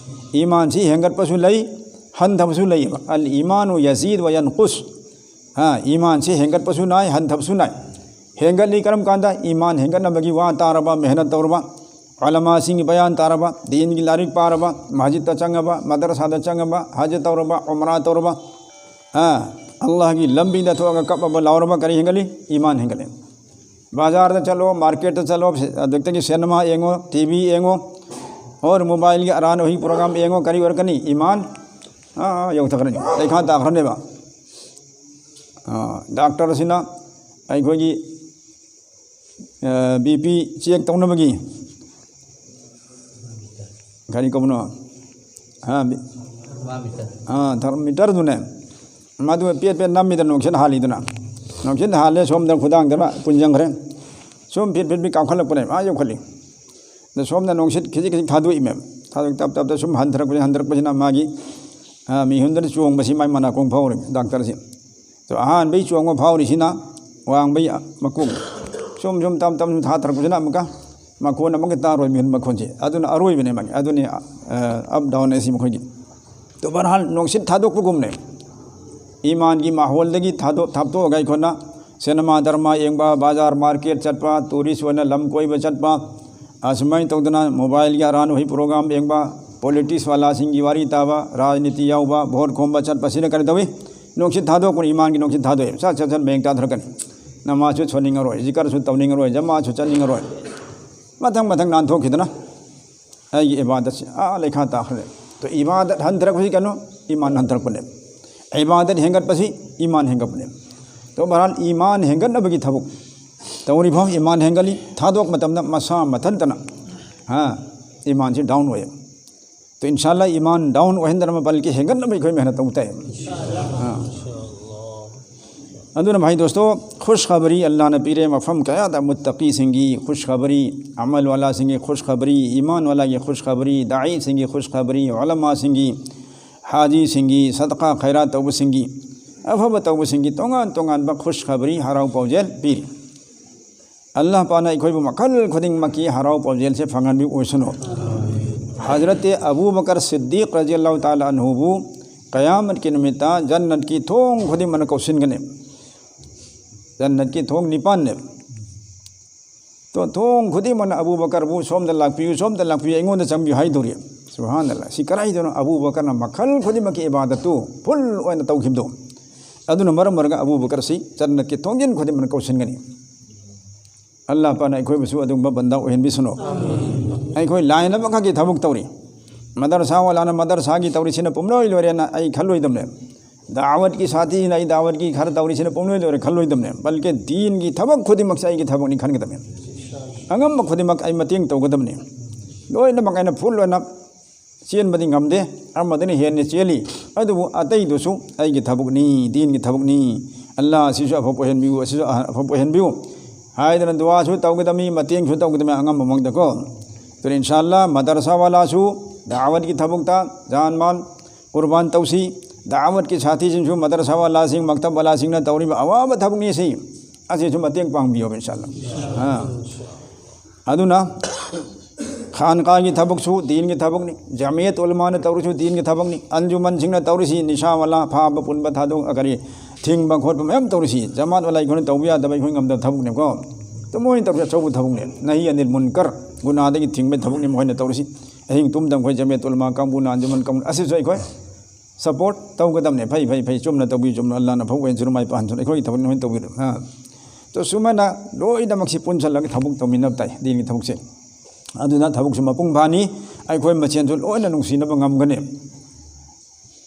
ꯏꯃꯥꯟꯁꯤ ꯍꯦꯟꯒꯠꯄꯁꯨ ꯂꯩ, ꯍꯟꯊꯕꯁꯨ ꯂꯩꯌꯦꯕ꯫ "ꯑꯜ ꯏꯃꯥꯅꯨ ꯌꯖꯤꯗ ꯋ ꯌꯟꯀꯨꯁ", ꯍꯥ, ꯏꯃꯥꯟꯁꯤ ꯍꯦꯟꯒꯠꯄꯁꯨ ꯅꯥꯏ, ꯍꯟꯊꯕꯁꯨ ꯅꯥꯏ꯫ ꯍꯦꯟꯒꯠꯂꯤ ꯀꯔꯝ ꯀꯥꯟꯗ? ꯏꯃꯥꯟ ꯍꯦꯟꯒꯠꯅꯕꯒꯤ ꯋꯥ ꯇꯥꯔꯕ, ꯃꯦꯍꯅꯠ ꯇꯧꯔꯕ, ꯎꯂꯃꯥꯁꯤꯡꯒꯤ ꯕꯌꯥꯟ ꯇꯥꯔꯕ, ꯗꯤꯟꯒꯤ ꯂꯥꯏꯔꯤꯛ ꯄꯥꯔꯕ, ꯃꯁꯖꯤꯗꯇ ꯆꯪꯉꯕ, ꯃꯗꯔꯁꯥꯗ ꯆꯪꯉꯕ, ꯍꯖ ꯇꯧꯔꯕ, ꯎꯝꯔꯥ ꯇꯧꯔꯕ, ꯍꯥ, ꯑꯜꯂꯥꯍꯒꯤ ꯂꯝꯕꯤꯗ ꯊꯣꯛꯑꯒ ꯀꯞꯄꯕ, ꯂꯥꯎꯔꯕ, ꯀꯔꯤ ꯍꯦꯟꯒꯠꯂꯤ? ꯏꯃꯥꯟ ꯍꯦꯟꯒꯠꯂꯤ꯫ ꯕꯖꯥꯔꯗ ꯆꯠꯂꯣ, ꯃꯥꯔꯀꯦꯠꯇ ꯆꯠꯂꯣ, ꯑꯗꯨꯗꯒꯤ ꯁꯤꯅꯦꯃꯥ ꯌꯦꯡꯉꯣ, ꯇꯤ ꯚꯤ ꯌꯦꯡꯉꯣ, ꯑꯣꯔ ꯃꯣꯕꯥꯏꯜꯒꯤ ꯑꯔꯥꯟ ꯑꯍꯤ ꯄ꯭ꯔꯣꯒ꯭ꯔꯥꯝ ꯌꯦꯡꯉꯣ, ꯀꯔꯤ ꯑꯣꯏꯔꯛꯀꯅꯤ? ꯏꯃꯥꯟ, ꯑꯥ, ꯌꯧꯊꯈ꯭ꯔꯅꯤ, ꯂꯩꯈꯥ ꯇꯥꯈ꯭ꯔꯅꯦꯕ꯫ ꯑꯥ, ꯗꯥꯛꯇꯔꯁꯤꯅ ꯑꯩꯈꯣꯏꯒꯤ, ꯑꯥ, ꯕꯤ ꯄꯤ ꯆꯦꯛ ꯇꯧꯅꯕꯒꯤ ꯀꯔꯤ ꯀꯧꯕꯅꯣ? ꯑꯥ, ꯕꯤ-, ꯑꯥ, ꯊꯔꯃꯣꯃꯤꯇꯔꯗꯨꯅꯦ꯫ ꯃꯗꯨ ꯄꯦꯠ ꯄꯦꯠ ꯅꯝꯃꯤꯗꯅ, ꯅꯨꯡꯁꯤꯠ ꯍꯥꯜꯂꯤꯗꯅ꯫ ꯅꯨꯡꯁꯤꯠ ꯍꯥꯜꯂꯦ, ꯁꯣꯝꯗ ꯈꯨꯗꯥꯡꯗꯅ ꯄꯨꯟꯖꯟꯈ꯭ꯔꯦ꯫ ꯁꯨꯝ ꯐꯤꯠ ꯐꯤꯠ ꯐꯤꯠ ꯀꯥꯞꯈꯠꯂꯛꯄꯅꯦ, ꯑꯥ ꯌꯧꯈꯠꯂꯤ꯫ ꯑꯗ ꯁꯣꯝꯗ ꯅꯨꯡꯁꯤꯠ ꯈꯤꯖꯤꯛ ꯈꯤꯖꯤꯛ ꯊꯥꯗꯣꯛꯏꯃꯦꯕ꯫ ꯊꯥꯗꯣꯛ-, ꯇꯞ ꯇꯞꯇ ꯁꯨꯝ ꯍꯟꯊꯔꯛꯄꯁꯤꯅ, ꯍꯟꯊꯔꯛꯄꯁꯤꯅ ꯃꯥꯒꯤ, ꯑꯥ, ꯃꯤꯍꯨꯟꯗꯅ ꯆꯣꯡꯕꯁꯤ ꯃꯥꯏ ꯃꯅꯥꯀꯣꯡ ꯐꯥꯎꯔꯦ ꯗꯥꯛꯇꯔꯁꯤ꯫ ꯑꯗꯣ ꯑꯍꯥꯟꯕꯩ ꯆꯣꯡꯕ ꯐꯥꯎꯔꯤꯁꯤꯅ ꯋꯥꯡꯕꯩ ꯃꯀꯣꯛ꯫ ꯁꯨꯝ ꯁꯨꯝ ꯇꯞ ꯇꯞꯅ ꯁꯨꯝ ꯊꯥꯊꯔꯛꯄꯁꯤꯅ ꯑꯃꯨꯛꯀ ꯃꯈꯣꯟ ꯑꯃꯨꯛꯀ ꯇꯥꯔꯣꯏ, ꯃꯤꯍꯨꯟ ꯃꯈꯣꯟꯁꯦ꯫ ꯑꯗꯨꯅ ꯑꯔꯣꯏꯕꯅꯦ ꯃꯥꯒꯤ꯫ ꯑꯗꯨꯅꯤ, ꯑ, ꯑꯞ ꯗꯥꯎꯟ ꯍꯥꯏꯁꯤ ꯃꯈꯣꯏꯒꯤ꯫ ꯑꯗꯣ ꯕꯍꯔꯍꯥꯜ ꯅꯨꯡꯁꯤꯠ ꯊꯥꯗꯣꯛꯄꯒꯨꯝꯅꯦ꯫ ꯏꯃꯥꯟꯒꯤ ꯃꯥꯍꯣꯜꯗꯒꯤ ꯊꯥꯗꯣꯛ-, ꯊꯥꯞꯇꯣꯛꯑꯒ ꯑꯩꯈꯣꯏꯅ ꯁꯤꯅꯦꯃꯥ ꯗꯔꯃꯥ ꯌꯦꯡꯕ, ꯕꯖꯥꯔ ꯃꯥꯔꯀꯦꯠ ꯆꯠꯄ, ꯇꯨꯔꯤꯁ ꯑꯣꯏꯅ ꯂꯝ ꯀꯣꯏꯕ ꯆꯠꯄ, ꯑꯁꯨꯃꯥꯏꯅ ꯇꯧꯗꯅ ꯃꯣꯕꯥꯏꯜꯒꯤ ꯑꯔꯥꯟ ꯑꯍꯩ ꯄ꯭ꯔꯣꯒ꯭ꯔꯥꯝ ꯌꯦꯡꯕ, ꯄꯣꯂꯤꯇꯤꯛꯁ ꯋꯥꯂꯥꯁꯤꯡꯒꯤ ꯋꯥꯔꯤ ꯇꯥꯕ, ꯔꯥꯖꯅꯤꯇꯤ ꯌꯥꯎꯕ, ꯚꯣꯠ ꯈꯣꯝꯕ ꯆꯠꯄꯁꯤꯅ ꯀꯔꯤ ꯇꯧꯏ? ꯅꯨꯡꯁꯤꯠ ꯊꯥꯗꯣꯛꯄꯅꯤ, ꯏꯃꯥꯟꯒꯤ ꯅꯨꯡꯁꯤꯠ ꯊꯥꯗꯣꯛꯑꯦ꯫ ꯁꯠ ꯁꯠ ꯁꯠ ꯃꯌꯦꯡ ꯇꯥꯊꯔꯛꯀꯅꯤ꯫ ꯅꯃꯥꯖꯁꯨ ꯁꯣꯟꯅꯤꯡꯉꯔꯣꯏ, ꯖꯤꯀꯔꯁꯨ ꯇꯧꯅꯤꯡꯉꯔꯣꯏ, ꯖꯃꯥꯁꯨ ꯆꯠꯅꯤꯡꯉꯔꯣꯏ꯫ ꯃꯊꯪ ꯃꯊꯪ ꯅꯥꯟꯊꯣꯛꯈꯤꯗꯅ ꯑꯩꯒꯤ ꯏꯕꯥꯗꯠꯁꯤ ꯑꯥ ꯂꯩꯈꯥ ꯇꯥꯈ꯭ꯔꯦ꯫ ꯇꯣ ꯏꯕꯥꯗꯠ ꯍꯟꯊꯔꯛꯄꯁꯤ ꯀꯩꯅꯣ? ꯏꯃꯥꯟ ꯍꯟꯊꯔꯛꯄꯅꯦ꯫ ꯏꯕꯥꯗꯠ ꯍꯦꯟꯒꯠꯄꯁꯤ ꯏꯃꯥꯟ ꯍꯦꯟꯒꯠꯄꯅꯦ꯫ ꯇꯣ ꯕꯍꯔꯍꯥꯜ ꯏꯃꯥꯟ ꯍꯦꯟꯒꯠꯅꯕꯒꯤ ꯊꯕꯛ ꯇꯧꯔꯤꯐꯥꯎ ꯏꯃꯥꯟ ꯍꯦꯟꯒꯠꯂꯤ꯫ ꯊꯥꯗꯣꯛ ꯃꯇꯝꯗ ꯃꯁꯥ ꯃꯊꯟꯇꯅ, ꯍꯥ, ꯏꯃꯥꯟꯁꯤ ꯗꯥꯎꯟ ꯑꯣꯏꯌꯦ꯫ ꯇꯣ ꯏꯟꯁꯥ ꯑꯜꯂꯥ ꯏꯃꯥꯟ ꯗꯥꯎꯟ ꯑꯣꯏꯍꯟꯗꯅꯕ ꯕꯜꯀꯤ ꯍꯦꯟꯒꯠꯅꯕ ꯑꯩꯈꯣꯏ ꯃꯦꯍꯅꯠ ꯇꯧꯕ ꯇꯥꯏ꯫ ꯑꯥ꯫ ꯑꯗꯨꯅ ꯚꯥꯏ ꯗꯣꯁꯇꯣ, ꯈꯨꯁꯈꯕꯔꯤ ꯑꯜꯂꯥꯍꯅ ꯄꯤꯔꯦ ꯃꯐꯝ ꯀꯌꯥꯗ꯫ ꯃꯨꯠꯇꯀꯤꯁꯤꯡꯒꯤ ꯈꯨꯁꯈꯕꯔꯤ, ꯑꯃꯜ ꯋꯥꯂꯥꯁꯤꯡꯒꯤ ꯈꯨꯁꯈꯕꯔꯤ, ꯏꯃꯥꯟ ꯋꯥꯂꯥꯒꯤ ꯈꯨꯁꯈꯕꯔꯤ, ꯗꯥꯏꯁꯤꯡꯒꯤ ꯈꯨꯁꯈꯕꯔꯤ, ꯎꯂꯃꯥꯁꯤꯡꯒꯤ, ꯍꯥꯖꯤꯁꯤꯡꯒꯤ, ꯁꯗꯀꯥ ꯈꯩꯔꯥꯠ ꯇꯧꯕꯁꯤꯡꯒꯤ, ꯑꯐꯕ ꯇꯧꯕꯁꯤꯡꯒꯤ ꯇꯣꯉꯥꯟ ꯇꯣꯉꯥꯟꯕ ꯈꯨꯁꯈꯕꯔꯤ, ꯍꯔꯥꯎ ꯄꯥꯎꯖꯦꯜ ꯄꯤꯔꯤ꯫ ꯑꯜꯂꯥꯍ ꯄꯥꯛꯅ ꯑꯩꯈꯣꯏꯕꯨ ꯃꯈꯜ ꯈꯨꯗꯤꯡꯃꯛꯀꯤ ꯍꯔꯥꯎ ꯄꯥꯎꯖꯦꯜꯁꯦ ꯐꯪꯍꯟꯕꯤꯕ ꯑꯣꯏꯁꯅꯨ꯫ ꯍꯖꯔꯠ ꯑꯕꯨ ꯕꯀꯔ ꯁꯤꯗꯤꯛ ꯔꯖꯤꯌꯜꯂꯥꯍꯨ ꯇꯥꯂꯥ ꯑꯟꯍꯨꯕꯨ ꯀꯌꯥꯃꯠꯀꯤ ꯅꯨꯃꯤꯠꯇ ꯖꯟꯅꯠꯀꯤ ꯊꯣꯡ ꯈꯨꯗꯤꯡꯃꯛꯅ ꯀꯧꯁꯤꯟꯒꯅꯤ꯫ ꯖꯟꯅꯠꯀꯤ ꯊꯣꯡ ꯅꯤꯄꯥꯟꯅꯦꯕ꯫ ꯇꯣ ꯊꯣꯡ ꯈꯨꯗꯤꯡꯃꯛꯅ ꯑꯕꯨ ꯕꯀꯔꯕꯨ "ꯁꯣꯝꯗ ꯂꯥꯛꯄꯤꯌꯨ, ꯁꯣꯝꯗ ꯂꯥꯛꯄꯤꯌꯨ, ꯑꯩꯉꯣꯟꯗ ꯆꯪꯕꯤꯌꯨ" ꯍꯥꯏꯗꯧꯔꯤ꯫ ꯁꯨꯕꯍꯥꯅꯜꯂꯥ꯫ ꯁꯤ ꯀꯗꯥꯏꯗꯅꯣ? ꯑꯕꯨ ꯕꯀꯔꯅ ꯃꯈꯜ ꯈꯨꯗꯤꯡꯃꯛꯀꯤ ꯏꯕꯥꯗꯠꯇꯨ ꯐꯨꯜ ꯑꯣꯏꯅ ꯇꯧꯈꯤꯕꯗꯣ꯫ ꯑꯗꯨꯅ ꯃꯔꯝ ꯑꯣꯏꯔꯒ ꯑꯕꯨ ꯕꯀꯔꯁꯤ ꯖꯟꯅꯠꯀꯤ ꯊꯣꯡꯖꯤꯟ ꯈꯨꯗꯤꯡꯃꯛꯅ ꯀꯧꯁꯤꯟꯒꯅꯤ꯫ ꯑꯜꯂꯥꯍ ꯄꯥꯛꯅ ꯑꯩꯈꯣꯏꯕꯨꯁꯨ ꯑꯗꯨꯒꯨꯝꯕ ꯕꯟꯗꯥ ꯑꯣꯏꯍꯟꯕꯤꯁꯅꯨ꯫ ꯑꯩꯈꯣꯏ ꯂꯥꯏꯅꯕ ꯈꯛꯀꯤ ꯊꯕꯛ ꯇꯧꯔꯤ꯫ ꯃꯗꯔꯁꯥ ꯋꯥꯂꯥꯅ ꯃꯗꯔꯁꯥꯒꯤ ꯇꯧꯔꯤꯁꯤꯅ ꯄꯨꯝꯂꯣꯏ ꯂꯣꯏꯔꯦꯅ ꯑꯩ ꯈꯜꯂꯣꯏꯗꯕꯅꯦ꯫ ꯗꯥꯋꯠꯀꯤ ꯁꯥꯊꯤꯅ ꯑꯩ ꯗꯥꯋꯠꯀꯤ ꯈꯔ ꯇꯧꯔꯤꯁꯤꯅ ꯄꯨꯝꯂꯣꯏ ꯂꯣꯏꯔꯦ ꯈꯜꯂꯣꯏꯗꯕꯅꯦ꯫ ꯕꯜꯀꯤ ꯗꯤꯟꯒꯤ ꯊꯕꯛ ꯈꯨꯗꯤꯡꯃꯛꯁꯦ ꯑꯩꯒꯤ ꯊꯕꯛꯅꯤ ꯈꯟꯒꯗꯕꯅꯦ꯫ ꯑꯉꯝꯕ ꯈꯨꯗꯤꯡꯃꯛ ꯑꯩ ꯃꯇꯦꯡ ꯇꯧꯒꯗꯕꯅꯤ꯫ ꯂꯣꯏꯅꯃꯛ ꯑꯩꯅ ꯐꯨꯜ ꯑꯣꯏꯅ ꯆꯦꯟꯕꯗꯤ ꯉꯝꯗꯦ, ꯑꯃꯗꯅ ꯍꯦꯟꯅ ꯆꯦꯜꯂꯤ꯫ ꯑꯗꯨꯕꯨ ꯑꯇꯩꯗꯨꯁꯨ ꯑꯩꯒꯤ ꯊꯕꯛꯅꯤ, ꯗꯤꯟꯒꯤ ꯊꯕꯛꯅꯤ꯫ ꯑꯜꯂꯥꯍ ꯑꯁꯤꯁꯨ ꯑꯐꯕ ꯑꯣꯏꯍꯟꯕꯤꯌꯨ, ꯑꯁꯤꯁꯨ ꯑꯐꯕ ꯑꯣꯏꯍꯟꯕꯤꯌꯨ ꯍꯥꯏꯗꯅ ꯗꯨꯋꯥꯁꯨ ꯇꯧꯒꯗꯕꯅꯤ, ꯃꯇꯦꯡꯁꯨ ꯇꯧꯒꯗꯕꯅꯤ ꯑꯉꯝꯕ ꯃꯑꯣꯡꯗꯀꯣ꯫ ꯑꯗꯨꯅ ꯏꯟꯁꯥ ꯑꯜꯂꯥꯍ ꯃꯗꯔꯁꯥ ꯋꯥꯂꯥꯁꯨ ꯗꯥꯋꯠꯀꯤ ꯊꯕꯛꯇ ꯖꯥꯟ ꯃꯥꯜ ꯀꯨꯔꯕꯥꯟ ꯇꯧꯁꯤ꯫ ꯗꯥꯋꯠꯀꯤ ꯁꯥꯊꯤꯁꯤꯡꯁꯨ ꯃꯗꯔꯁꯥ ꯋꯥꯂꯥꯁꯤꯡ, ꯃꯛꯇꯕ ꯋꯥꯂꯥꯁꯤꯡꯅ ꯇꯧꯔꯤꯕ ꯑꯋꯥꯕ ꯊꯕꯛꯅꯤ ꯑꯁꯤ꯫ ꯑꯁꯤꯁꯨ ꯃꯇꯦꯡ ꯄꯥꯡꯕꯤꯌꯣ ꯏꯟꯁꯥ ꯑꯜꯂꯥꯍ꯫ ꯑꯥ꯫ ꯑꯗꯨꯅ ꯈꯥꯟꯀꯥꯒꯤ ꯊꯕꯛꯁꯨ ꯗꯤꯟꯒꯤ ꯊꯕꯛꯅꯤ, ꯖꯃꯤꯌꯠ ꯎꯂꯃꯥꯅ ꯇꯧꯔꯤꯁꯨ ꯗꯤꯟꯒꯤ ꯊꯕꯛꯅꯤ, ꯑꯟꯖꯨꯃꯟꯁꯤꯡꯅ ꯇꯧꯔꯤꯁꯤ ꯅꯤꯁꯥ ꯋꯥꯂꯥ ꯐꯥꯕ ꯄꯨꯟꯕ ꯊꯥꯗꯣꯛ ꯀꯔꯤ ꯊꯤꯡꯕ ꯈꯣꯠꯄ ꯃꯌꯥꯝ ꯇꯧꯔꯤꯁꯤ ꯖꯃꯥꯠ ꯋꯥꯂꯥ ꯑꯩꯈꯣꯏꯅ ꯇꯧꯕ ꯌꯥꯗꯕ ꯑꯩꯈꯣꯏ ꯉꯝꯗꯕ ꯊꯕꯛꯅꯤꯀꯣ꯫ ꯑꯗꯨ ꯃꯣꯏꯅ ꯇꯧꯔꯤꯁꯤ ꯑꯆꯧꯕ ꯊꯕꯛꯅꯤ, ꯅꯍꯤ ꯑꯅꯤꯜ ꯃꯨꯟꯀꯔ ꯒꯨꯅꯥꯗꯒꯤ ꯊꯤꯡꯕ ꯊꯕꯛꯅꯤ ꯃꯈꯣꯏꯅ ꯇꯧꯔꯤꯁꯤ꯫ ꯑꯍꯤꯡ ꯇꯨꯝꯗꯕ ꯑꯩꯈꯣꯏ ꯖꯃꯤꯌꯠ ꯎꯂꯃꯥ ꯀꯥꯡꯕꯨꯅ ꯑꯟꯖꯨꯃꯟ ꯀꯥꯡꯕꯨ ꯑꯁꯤꯁꯨ ꯑꯩꯈꯣꯏ ꯁꯄꯣꯔꯠ ꯇꯧꯒꯗꯕꯅꯦ꯫ ꯐꯩ ꯐꯩ ꯐꯩ ꯆꯨꯝꯅ ꯇꯧꯕꯤꯌꯨ, ꯆꯨꯝꯅ ꯑꯜꯂꯥꯍꯅ ꯑꯐꯕ ꯑꯣꯏꯍꯟꯁꯅꯨ, ꯃꯥꯏ ꯄꯥꯛꯍꯟꯁꯅꯨ, ꯑꯩꯈꯣꯏꯒꯤ ꯊꯕꯛꯅꯤ ꯃꯣꯏꯅ ꯇꯧꯕꯤꯔꯣ꯫ ꯑꯥ꯫ ꯇꯣ ꯁꯨꯃꯥꯏꯅ ꯂꯣꯏꯅꯃꯛꯁꯤ ꯄꯨꯟꯁꯤꯜꯂꯒ ꯊꯕꯛ ꯇꯧꯃꯤꯟꯅꯕ ꯇꯥꯏ ꯗꯤꯟꯒꯤ ꯊꯕꯛꯁꯦ꯫ ꯑꯗꯨꯅ ꯊꯕꯛꯁꯨ ꯃꯄꯨꯡ ꯐꯥꯅꯤ, ꯑꯩꯈꯣꯏ ꯃꯁꯦꯟꯁꯨ ꯂꯣꯏꯅ ꯅꯨꯡꯁꯤꯅꯕ ꯉꯝꯒꯅꯤ꯫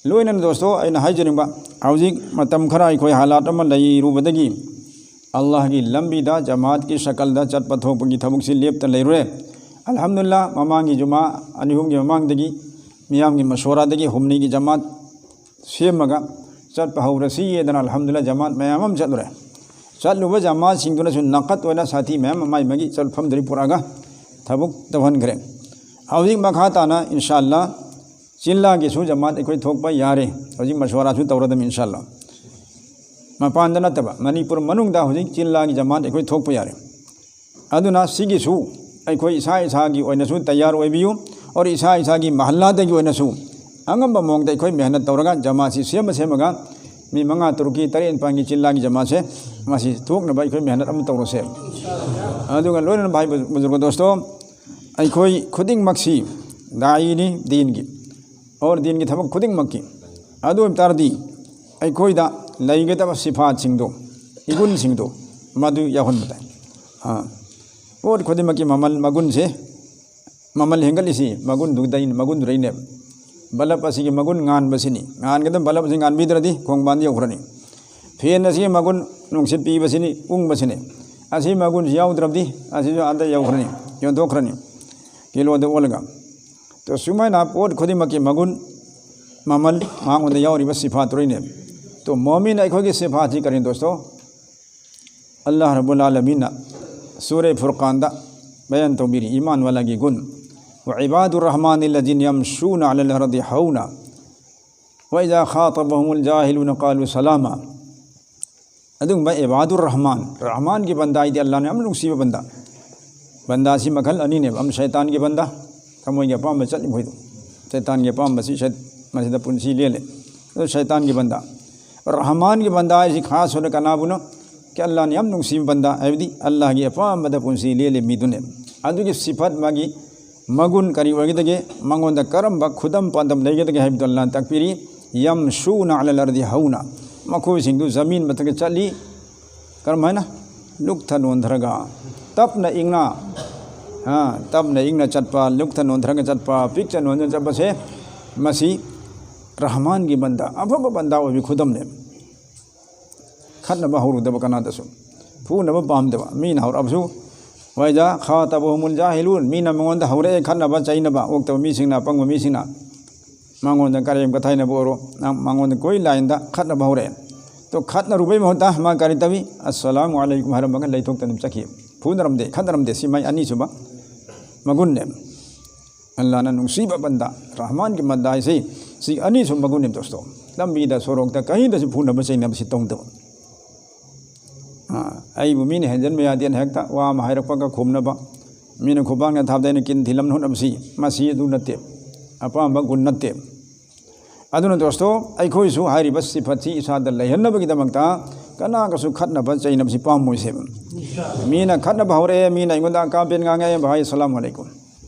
ꯂꯣꯏꯅꯅ ꯗꯣꯁꯇꯣ ꯑꯩꯅ ꯍꯥꯏꯖꯅꯤꯡꯕ, ꯍꯧꯖꯤꯛ ꯃꯇꯝ ꯈꯔ ꯑꯩꯈꯣꯏ ꯍꯥꯂꯥꯠ ꯑꯃ ꯂꯩꯔꯨꯕꯗꯒꯤ ꯑꯜꯂꯥꯍꯒꯤ ꯂꯝꯕꯤꯗ ꯖꯃꯥꯠꯀꯤ ꯁꯀꯜꯗ ꯆꯠꯄ ꯊꯣꯛꯄꯒꯤ ꯊꯕꯛꯁꯤ ꯂꯦꯞꯇ ꯂꯩꯔꯨꯔꯦ꯫ ꯑꯜꯍꯝꯗꯨꯂꯤꯜꯂꯥꯍ, ꯃꯃꯥꯡꯒꯤ ꯖꯨꯃꯥ ꯑꯅꯤ ꯑꯍꯨꯝꯒꯤ ꯃꯃꯥꯡꯗꯒꯤ ꯃꯤꯌꯥꯝꯒꯤ ꯃꯁꯣꯔꯥꯗꯒꯤ ꯍꯨꯝꯅꯤꯒꯤ ꯖꯃꯥꯠ ꯁꯦꯝꯃꯒ ꯆꯠꯄ ꯍꯧꯔꯁꯤ ꯍꯥꯏꯗꯅ ꯑꯜꯍꯝꯗꯨꯂꯤꯜꯂꯥꯍ ꯖꯃꯥꯠ ꯃꯌꯥꯝ ꯑꯃ ꯆꯠꯂꯨꯔꯦ꯫ ꯆꯠꯂꯨꯕ ꯖꯃꯥꯠꯁꯤꯡꯗꯨꯅꯁꯨ ꯅꯥꯀꯠ ꯑꯣꯏꯅ ꯁꯥꯊꯤ ꯃꯌꯥꯝ ꯑꯃ ꯃꯥꯏ ꯃꯥꯒꯤ ꯆꯠꯐꯝꯗꯨꯗꯒꯤ ꯄꯨꯔꯛꯑꯒ ꯊꯕꯛ ꯇꯧꯍꯟꯈ꯭ꯔꯦ꯫ ꯍꯧꯖꯤꯛ ꯃꯈꯥ ꯇꯥꯅ ꯏꯟꯁꯥ ꯑꯜꯂꯥꯍ ꯖꯤꯜꯂꯥꯒꯤꯁꯨ ꯖꯃꯥꯠ ꯑꯩꯈꯣꯏ ꯊꯣꯛꯄ ꯌꯥꯔꯦ꯫ ꯍꯧꯖꯤꯛ ꯃꯁꯣꯔꯥꯁꯨ ꯇꯧꯔꯗꯕꯅꯤ ꯏꯟꯁꯥ ꯑꯜꯂꯥꯍ꯫ ꯃꯄꯥꯟꯗ ꯅꯠꯇꯕ, ꯃꯅꯤꯄꯨꯔ ꯃꯅꯨꯡꯗ ꯍꯧꯖꯤꯛ ꯖꯤꯜꯂꯥꯒꯤ ꯖꯃꯥꯠ ꯑꯩꯈꯣꯏ ꯊꯣꯛꯄ ꯌꯥꯔꯦ꯫ ꯑꯗꯨꯅ ꯁꯤꯒꯤꯁꯨ ꯑꯩꯈꯣꯏ ꯏꯁꯥ ꯏꯁꯥꯒꯤ ꯑꯣꯏꯅꯁꯨ ꯇꯌꯥꯔ ꯑꯣꯏꯕꯤꯌꯨ, ꯑꯣꯔ ꯏꯁꯥ ꯏꯁꯥꯒꯤ ꯃꯍꯜꯂꯥꯗꯒꯤ ꯑꯣꯏꯅꯁꯨ ꯑꯉꯝꯕ ꯃꯑꯣꯡꯗ ꯑꯩꯈꯣꯏ ꯃꯦꯍꯅꯠ ꯇꯧꯔꯒ ꯖꯃꯥꯁꯤ ꯁꯦꯝꯃ ꯁꯦꯝꯃꯒ ꯃꯤ ꯃꯉꯥ ꯇꯔꯨꯛꯀꯤ ꯇꯔꯦꯠ ꯅꯤꯄꯥꯜꯒꯤ ꯆꯤꯜꯂꯥꯒꯤ ꯖꯃꯥꯁꯦ ꯃꯁꯤ ꯊꯣꯛꯅꯕ ꯑꯩꯈꯣꯏ ꯃꯦꯍꯅꯠ ꯑꯃ ꯇꯧꯔꯁꯦ꯫ ꯑꯗꯨꯒ ꯂꯣꯏꯅꯅ ꯚꯥꯏ ꯕꯨꯖꯨꯔꯒ ꯗꯣꯁꯇꯣ, ꯑꯩꯈꯣꯏ ꯈꯨꯗꯤꯡꯃꯛꯁꯤ ꯗꯥꯏꯅꯤ ꯗꯤꯟꯒꯤ ꯑꯣꯔ ꯗꯤꯟꯒꯤ ꯊꯕꯛ ꯈꯨꯗꯤꯡꯃꯛꯀꯤ꯫ ꯑꯗꯨ ꯑꯣꯏꯕ ꯇꯥꯔꯗꯤ ꯑꯩꯈꯣꯏꯗ ꯂꯩꯒꯗꯕ ꯁꯤꯐꯥꯠꯁꯤꯡꯗꯣ, ꯏꯒꯨꯟꯁꯤꯡꯗꯣ ꯃꯗꯨ ꯌꯥꯎꯍꯟꯕ ꯇꯥꯏ꯫ ꯑꯥ, ꯄꯣꯠ ꯈꯨꯗꯤꯡꯃꯛꯀꯤ ꯃꯃꯜ ꯃꯒꯨꯟꯁꯦ, ꯃꯃꯜ ꯍꯦꯟꯒꯠꯂꯤꯁꯤ ꯃꯒꯨꯟꯗꯨꯗꯩ, ꯃꯒꯨꯟꯗꯨꯗꯩꯅꯦꯕ꯫ ꯕꯂꯞ ꯑꯁꯤꯒꯤ ꯃꯒꯨꯟ ꯉꯥꯟꯕꯁꯤꯅꯤ꯫ ꯉꯥꯟꯒꯗꯕ ꯕꯂꯞ ꯑꯁꯤ ꯉꯥꯟꯕꯤꯗ꯭ꯔꯗꯤ ꯈꯣꯡꯕꯥꯟꯗ ꯌꯧꯈ꯭ꯔꯅꯤ꯫ ꯐꯦꯟ ꯑꯁꯤꯒꯤ ꯃꯒꯨꯟ ꯅꯨꯡꯁꯤꯠ ꯄꯤꯕꯁꯤꯅꯤ, ꯎꯪꯕꯁꯤꯅꯤ꯫ ꯑꯁꯤ ꯃꯒꯨꯟꯁꯤ ꯌꯥꯎꯗ꯭ꯔꯕꯗꯤ ꯑꯁꯤꯁꯨ ꯑꯥꯗ ꯌꯧꯈ꯭ꯔꯅꯤ, ꯌꯣꯟꯊꯣꯛꯈ꯭ꯔꯅꯤ ꯀꯤꯂꯣꯗ ꯑꯣꯜꯂꯒ꯫ ꯇꯣ ꯁꯨꯃꯥꯏꯅ ꯄꯣꯠ ꯈꯨꯗꯤꯡꯃꯛꯀꯤ ꯃꯒꯨꯟ, ꯃꯃꯜ ꯃꯉꯣꯟꯗ ꯌꯥꯎꯔꯤꯕ ꯁꯤꯐꯥꯠꯇꯨꯅꯦ꯫ ꯇꯣ ꯃꯣꯃꯤꯟ ꯑꯩꯈꯣꯏꯒꯤ ꯁꯤꯐꯥꯠꯁꯤ ꯀꯔꯤꯅꯣ ꯗꯣꯁꯇꯣ? ꯑꯜꯂꯥꯍ ꯔꯕꯨꯜ ꯑꯥꯂꯃꯤꯟꯅ ꯁꯨꯔꯦ ꯐꯨꯔꯀꯥꯟꯗ ꯕꯌꯥꯟ ꯇꯧꯕꯤꯔꯤ ꯏꯃꯥꯟ ꯋꯥꯂꯥꯒꯤ ꯒꯨꯟ꯫ وعباد الرحمن الذين يمشون على الأرض هونا وإذا خاطبهم الجاهلون قالوا سلاما. ꯑꯗꯨꯒꯨꯝꯕ ꯏꯕꯥꯗꯨꯔ ꯔꯍꯃꯥꯟ, ꯔꯍꯃꯥꯟꯒꯤ ꯕꯟꯗꯥ ꯍꯥꯏꯗꯤ ꯑꯜꯂꯥꯍꯅ ꯌꯥꯝ ꯅꯨꯡꯁꯤꯕ ꯕꯟꯗꯥ꯫ ꯕꯟꯗꯥꯁꯤ ꯃꯈꯜ ꯑꯅꯤꯅꯦꯕ, ꯑꯃ ꯁꯩꯇꯥꯟꯒꯤ ꯕꯟꯗꯥ, ꯊꯃꯣꯏꯒꯤ ꯑꯄꯥꯝꯕ ꯆꯠꯂꯤ ꯃꯈꯣꯏꯗꯣ꯫ ꯁꯩꯇꯥꯟꯒꯤ ꯑꯄꯥꯝꯕꯁꯤ ꯁꯩ-, ꯃꯁꯤꯗ ꯄꯨꯟꯁꯤ ꯂꯦꯜꯂꯦ꯫ ꯑꯗꯨ ꯁꯩꯇꯥꯟꯒꯤ ꯕꯟꯗꯥ꯫ ꯔꯍꯃꯥꯟꯒꯤ ꯕꯟꯗꯥ ꯍꯥꯏꯁꯤ ꯈꯥꯁ ꯑꯣꯏꯅ ꯀꯅꯥꯕꯨꯅꯣ? ꯀꯤ ꯑꯜꯂꯥꯍꯅ ꯌꯥꯝ ꯅꯨꯡꯁꯤꯕ ꯕꯟꯗꯥ ꯍꯥꯏꯕꯗꯤ ꯑꯜꯂꯥꯍꯒꯤ ꯑꯄꯥꯝꯕꯗ ꯄꯨꯟꯁꯤ ꯂꯦꯜꯂꯤ ꯃꯤꯗꯨꯅꯦ꯫ ꯑꯗꯨꯒꯤ ꯁꯤꯐꯠ ꯃꯥꯒꯤ ꯃꯒꯨꯟ ꯀꯔꯤ ꯑꯣꯏꯒꯗꯒꯦ? ꯃꯉꯣꯟꯗ ꯀꯔꯝꯕ ꯈꯨꯗꯝ ꯄꯥꯟꯗꯝ ꯂꯩꯒꯗꯒꯦ ꯍꯥꯏꯕꯗꯨ ꯑꯜꯂꯥꯍꯅ ꯇꯥꯛꯄꯤꯔꯤ꯫ يمشون على الأرض هونا. ꯃꯈꯣꯏꯁꯤꯡꯗꯨ ꯖꯃꯤꯟ ꯃꯊꯛꯇ ꯆꯠꯂꯤ꯫ ꯀꯔꯝꯍꯥꯏꯅ? ꯂꯨꯛꯊ ꯅꯣꯟꯊꯔꯒ, ꯇꯞꯅ ꯏꯪꯅ, ꯍꯥ, ꯇꯞꯅ ꯏꯪꯅ ꯆꯠꯄ, ꯂꯨꯛꯊ ꯅꯣꯟꯊꯔꯒ ꯆꯠꯄ, ꯄꯤꯛꯆ ꯅꯣꯟꯖ ꯆꯠꯄꯁꯦ, ꯃꯁꯤ ꯔꯍꯃꯥꯟꯒꯤ ꯕꯟꯗꯥ, ꯑꯐꯕ ꯕꯟꯗꯥ ꯑꯣꯏꯕꯒꯤ ꯈꯨꯗꯝꯅꯦ꯫ ꯈꯠꯅꯕ ꯍꯧꯔꯨꯗꯕ ꯀꯅꯥꯗꯁꯨ, ꯐꯨꯅꯕ ꯄꯥꯝꯗꯕ, ꯃꯤꯅ ꯍꯧꯔꯛꯑꯕꯁꯨ, وإذا خاطبهم الجاهلون, ꯃꯤꯅ ꯃꯉꯣꯟꯗ ꯍꯧꯔꯛꯑꯦ ꯈꯠꯅꯕ ꯆꯩꯅꯕ, ꯑꯣꯛꯇꯕ ꯃꯤꯁꯤꯡꯅ, ꯑꯄꯪꯕ ꯃꯤꯁꯤꯡꯅ ꯃꯉꯣꯟꯗ ꯀꯔꯦꯝ ꯀꯊꯥꯏꯅꯕ ꯑꯣꯏꯔꯣ, ꯅꯪ ꯃꯉꯣꯟꯗ ꯀꯣꯏ ꯂꯥꯏꯟꯗ ꯈꯠꯅꯕ ꯍꯧꯔꯛꯑꯦ꯫ ꯇꯣ ꯈꯠꯅꯔꯨꯕꯩ ꯃꯍꯨꯠꯇ ꯃꯥ ꯀꯔꯤ ꯇꯧꯏ? "ꯑꯁꯁꯂꯥꯃꯨ ꯑꯂꯩꯀꯨꯝ" ꯍꯥꯏꯔꯝꯃꯒ ꯂꯩꯊꯣꯛꯇꯅ ꯑꯗꯨꯝ ꯆꯠꯈꯤ꯫ ꯐꯨꯅꯔꯝꯗꯦ, ꯈꯠꯅꯔꯝꯗꯦ꯫ ꯁꯤ ꯃꯥꯏ ꯑꯅꯤꯁꯨꯕ ꯃꯒꯨꯟꯅꯦ꯫ ꯑꯜꯂꯥꯍꯅ ꯅꯨꯡꯁꯤꯕ ꯕꯟꯗꯥ, ꯔꯍꯃꯥꯟꯒꯤ ꯕꯟꯗꯥ ꯍꯥꯏꯁꯤ ꯁꯤ ꯑꯅꯤꯁꯨꯕ ꯃꯒꯨꯟꯅꯦ ꯗꯣꯁꯇꯣ꯫ ꯂꯝꯕꯤꯗ, ꯁꯣꯔꯣꯛꯇ, ꯀꯩꯗꯁꯨ ꯐꯨꯅꯕ ꯆꯩꯅꯕꯁꯤ ꯇꯧꯗꯕ꯫ ꯑꯥ, ꯑꯩꯕꯨ ꯃꯤꯅ ꯍꯦꯟꯖꯟꯕ ꯌꯥꯗꯦꯅ ꯍꯦꯛꯇ ꯋꯥ ꯑꯃ ꯍꯥꯏꯔꯛꯄꯒ ꯈꯨꯝꯅꯕ, ꯃꯤꯅ ꯈꯨꯕꯥꯛꯅ ꯊꯥꯕꯗ ꯑꯩꯅ ꯀꯤꯟ ꯊꯤꯜꯂꯝꯅ ꯍꯣꯠꯅꯕꯁꯤ, ꯃꯁꯤ ꯑꯗꯨ ꯅꯠꯇꯦ, ꯑꯄꯥꯝꯕ ꯒꯨꯟ ꯅꯠꯇꯦ꯫ ꯑꯗꯨꯅ ꯗꯣꯁꯇꯣ, ꯑꯩꯈꯣꯏꯁꯨ ꯍꯥꯏꯔꯤꯕ ꯁꯤꯐꯠꯁꯤ ꯏꯁꯥꯗ ꯂꯩꯍꯟꯅꯕꯒꯤꯗꯃꯛꯇ ꯀꯅꯥꯒꯁꯨ ꯈꯠꯅꯕ ꯆꯩꯅꯕꯁꯤ ꯄꯥꯝꯃꯣꯏꯁꯦꯕ꯫ ꯃꯤꯅ ꯈꯠꯅꯕ ꯍꯧꯔꯛꯑꯦ, ꯃꯤꯅ ꯑꯩꯉꯣꯟꯗ ꯀꯥꯝꯄꯦꯟ ꯉꯥꯡꯉꯛꯑꯦ, ꯚꯥꯏ, ꯑꯁꯂꯥꯃꯨ ꯑꯂꯩꯀꯨꯝ꯫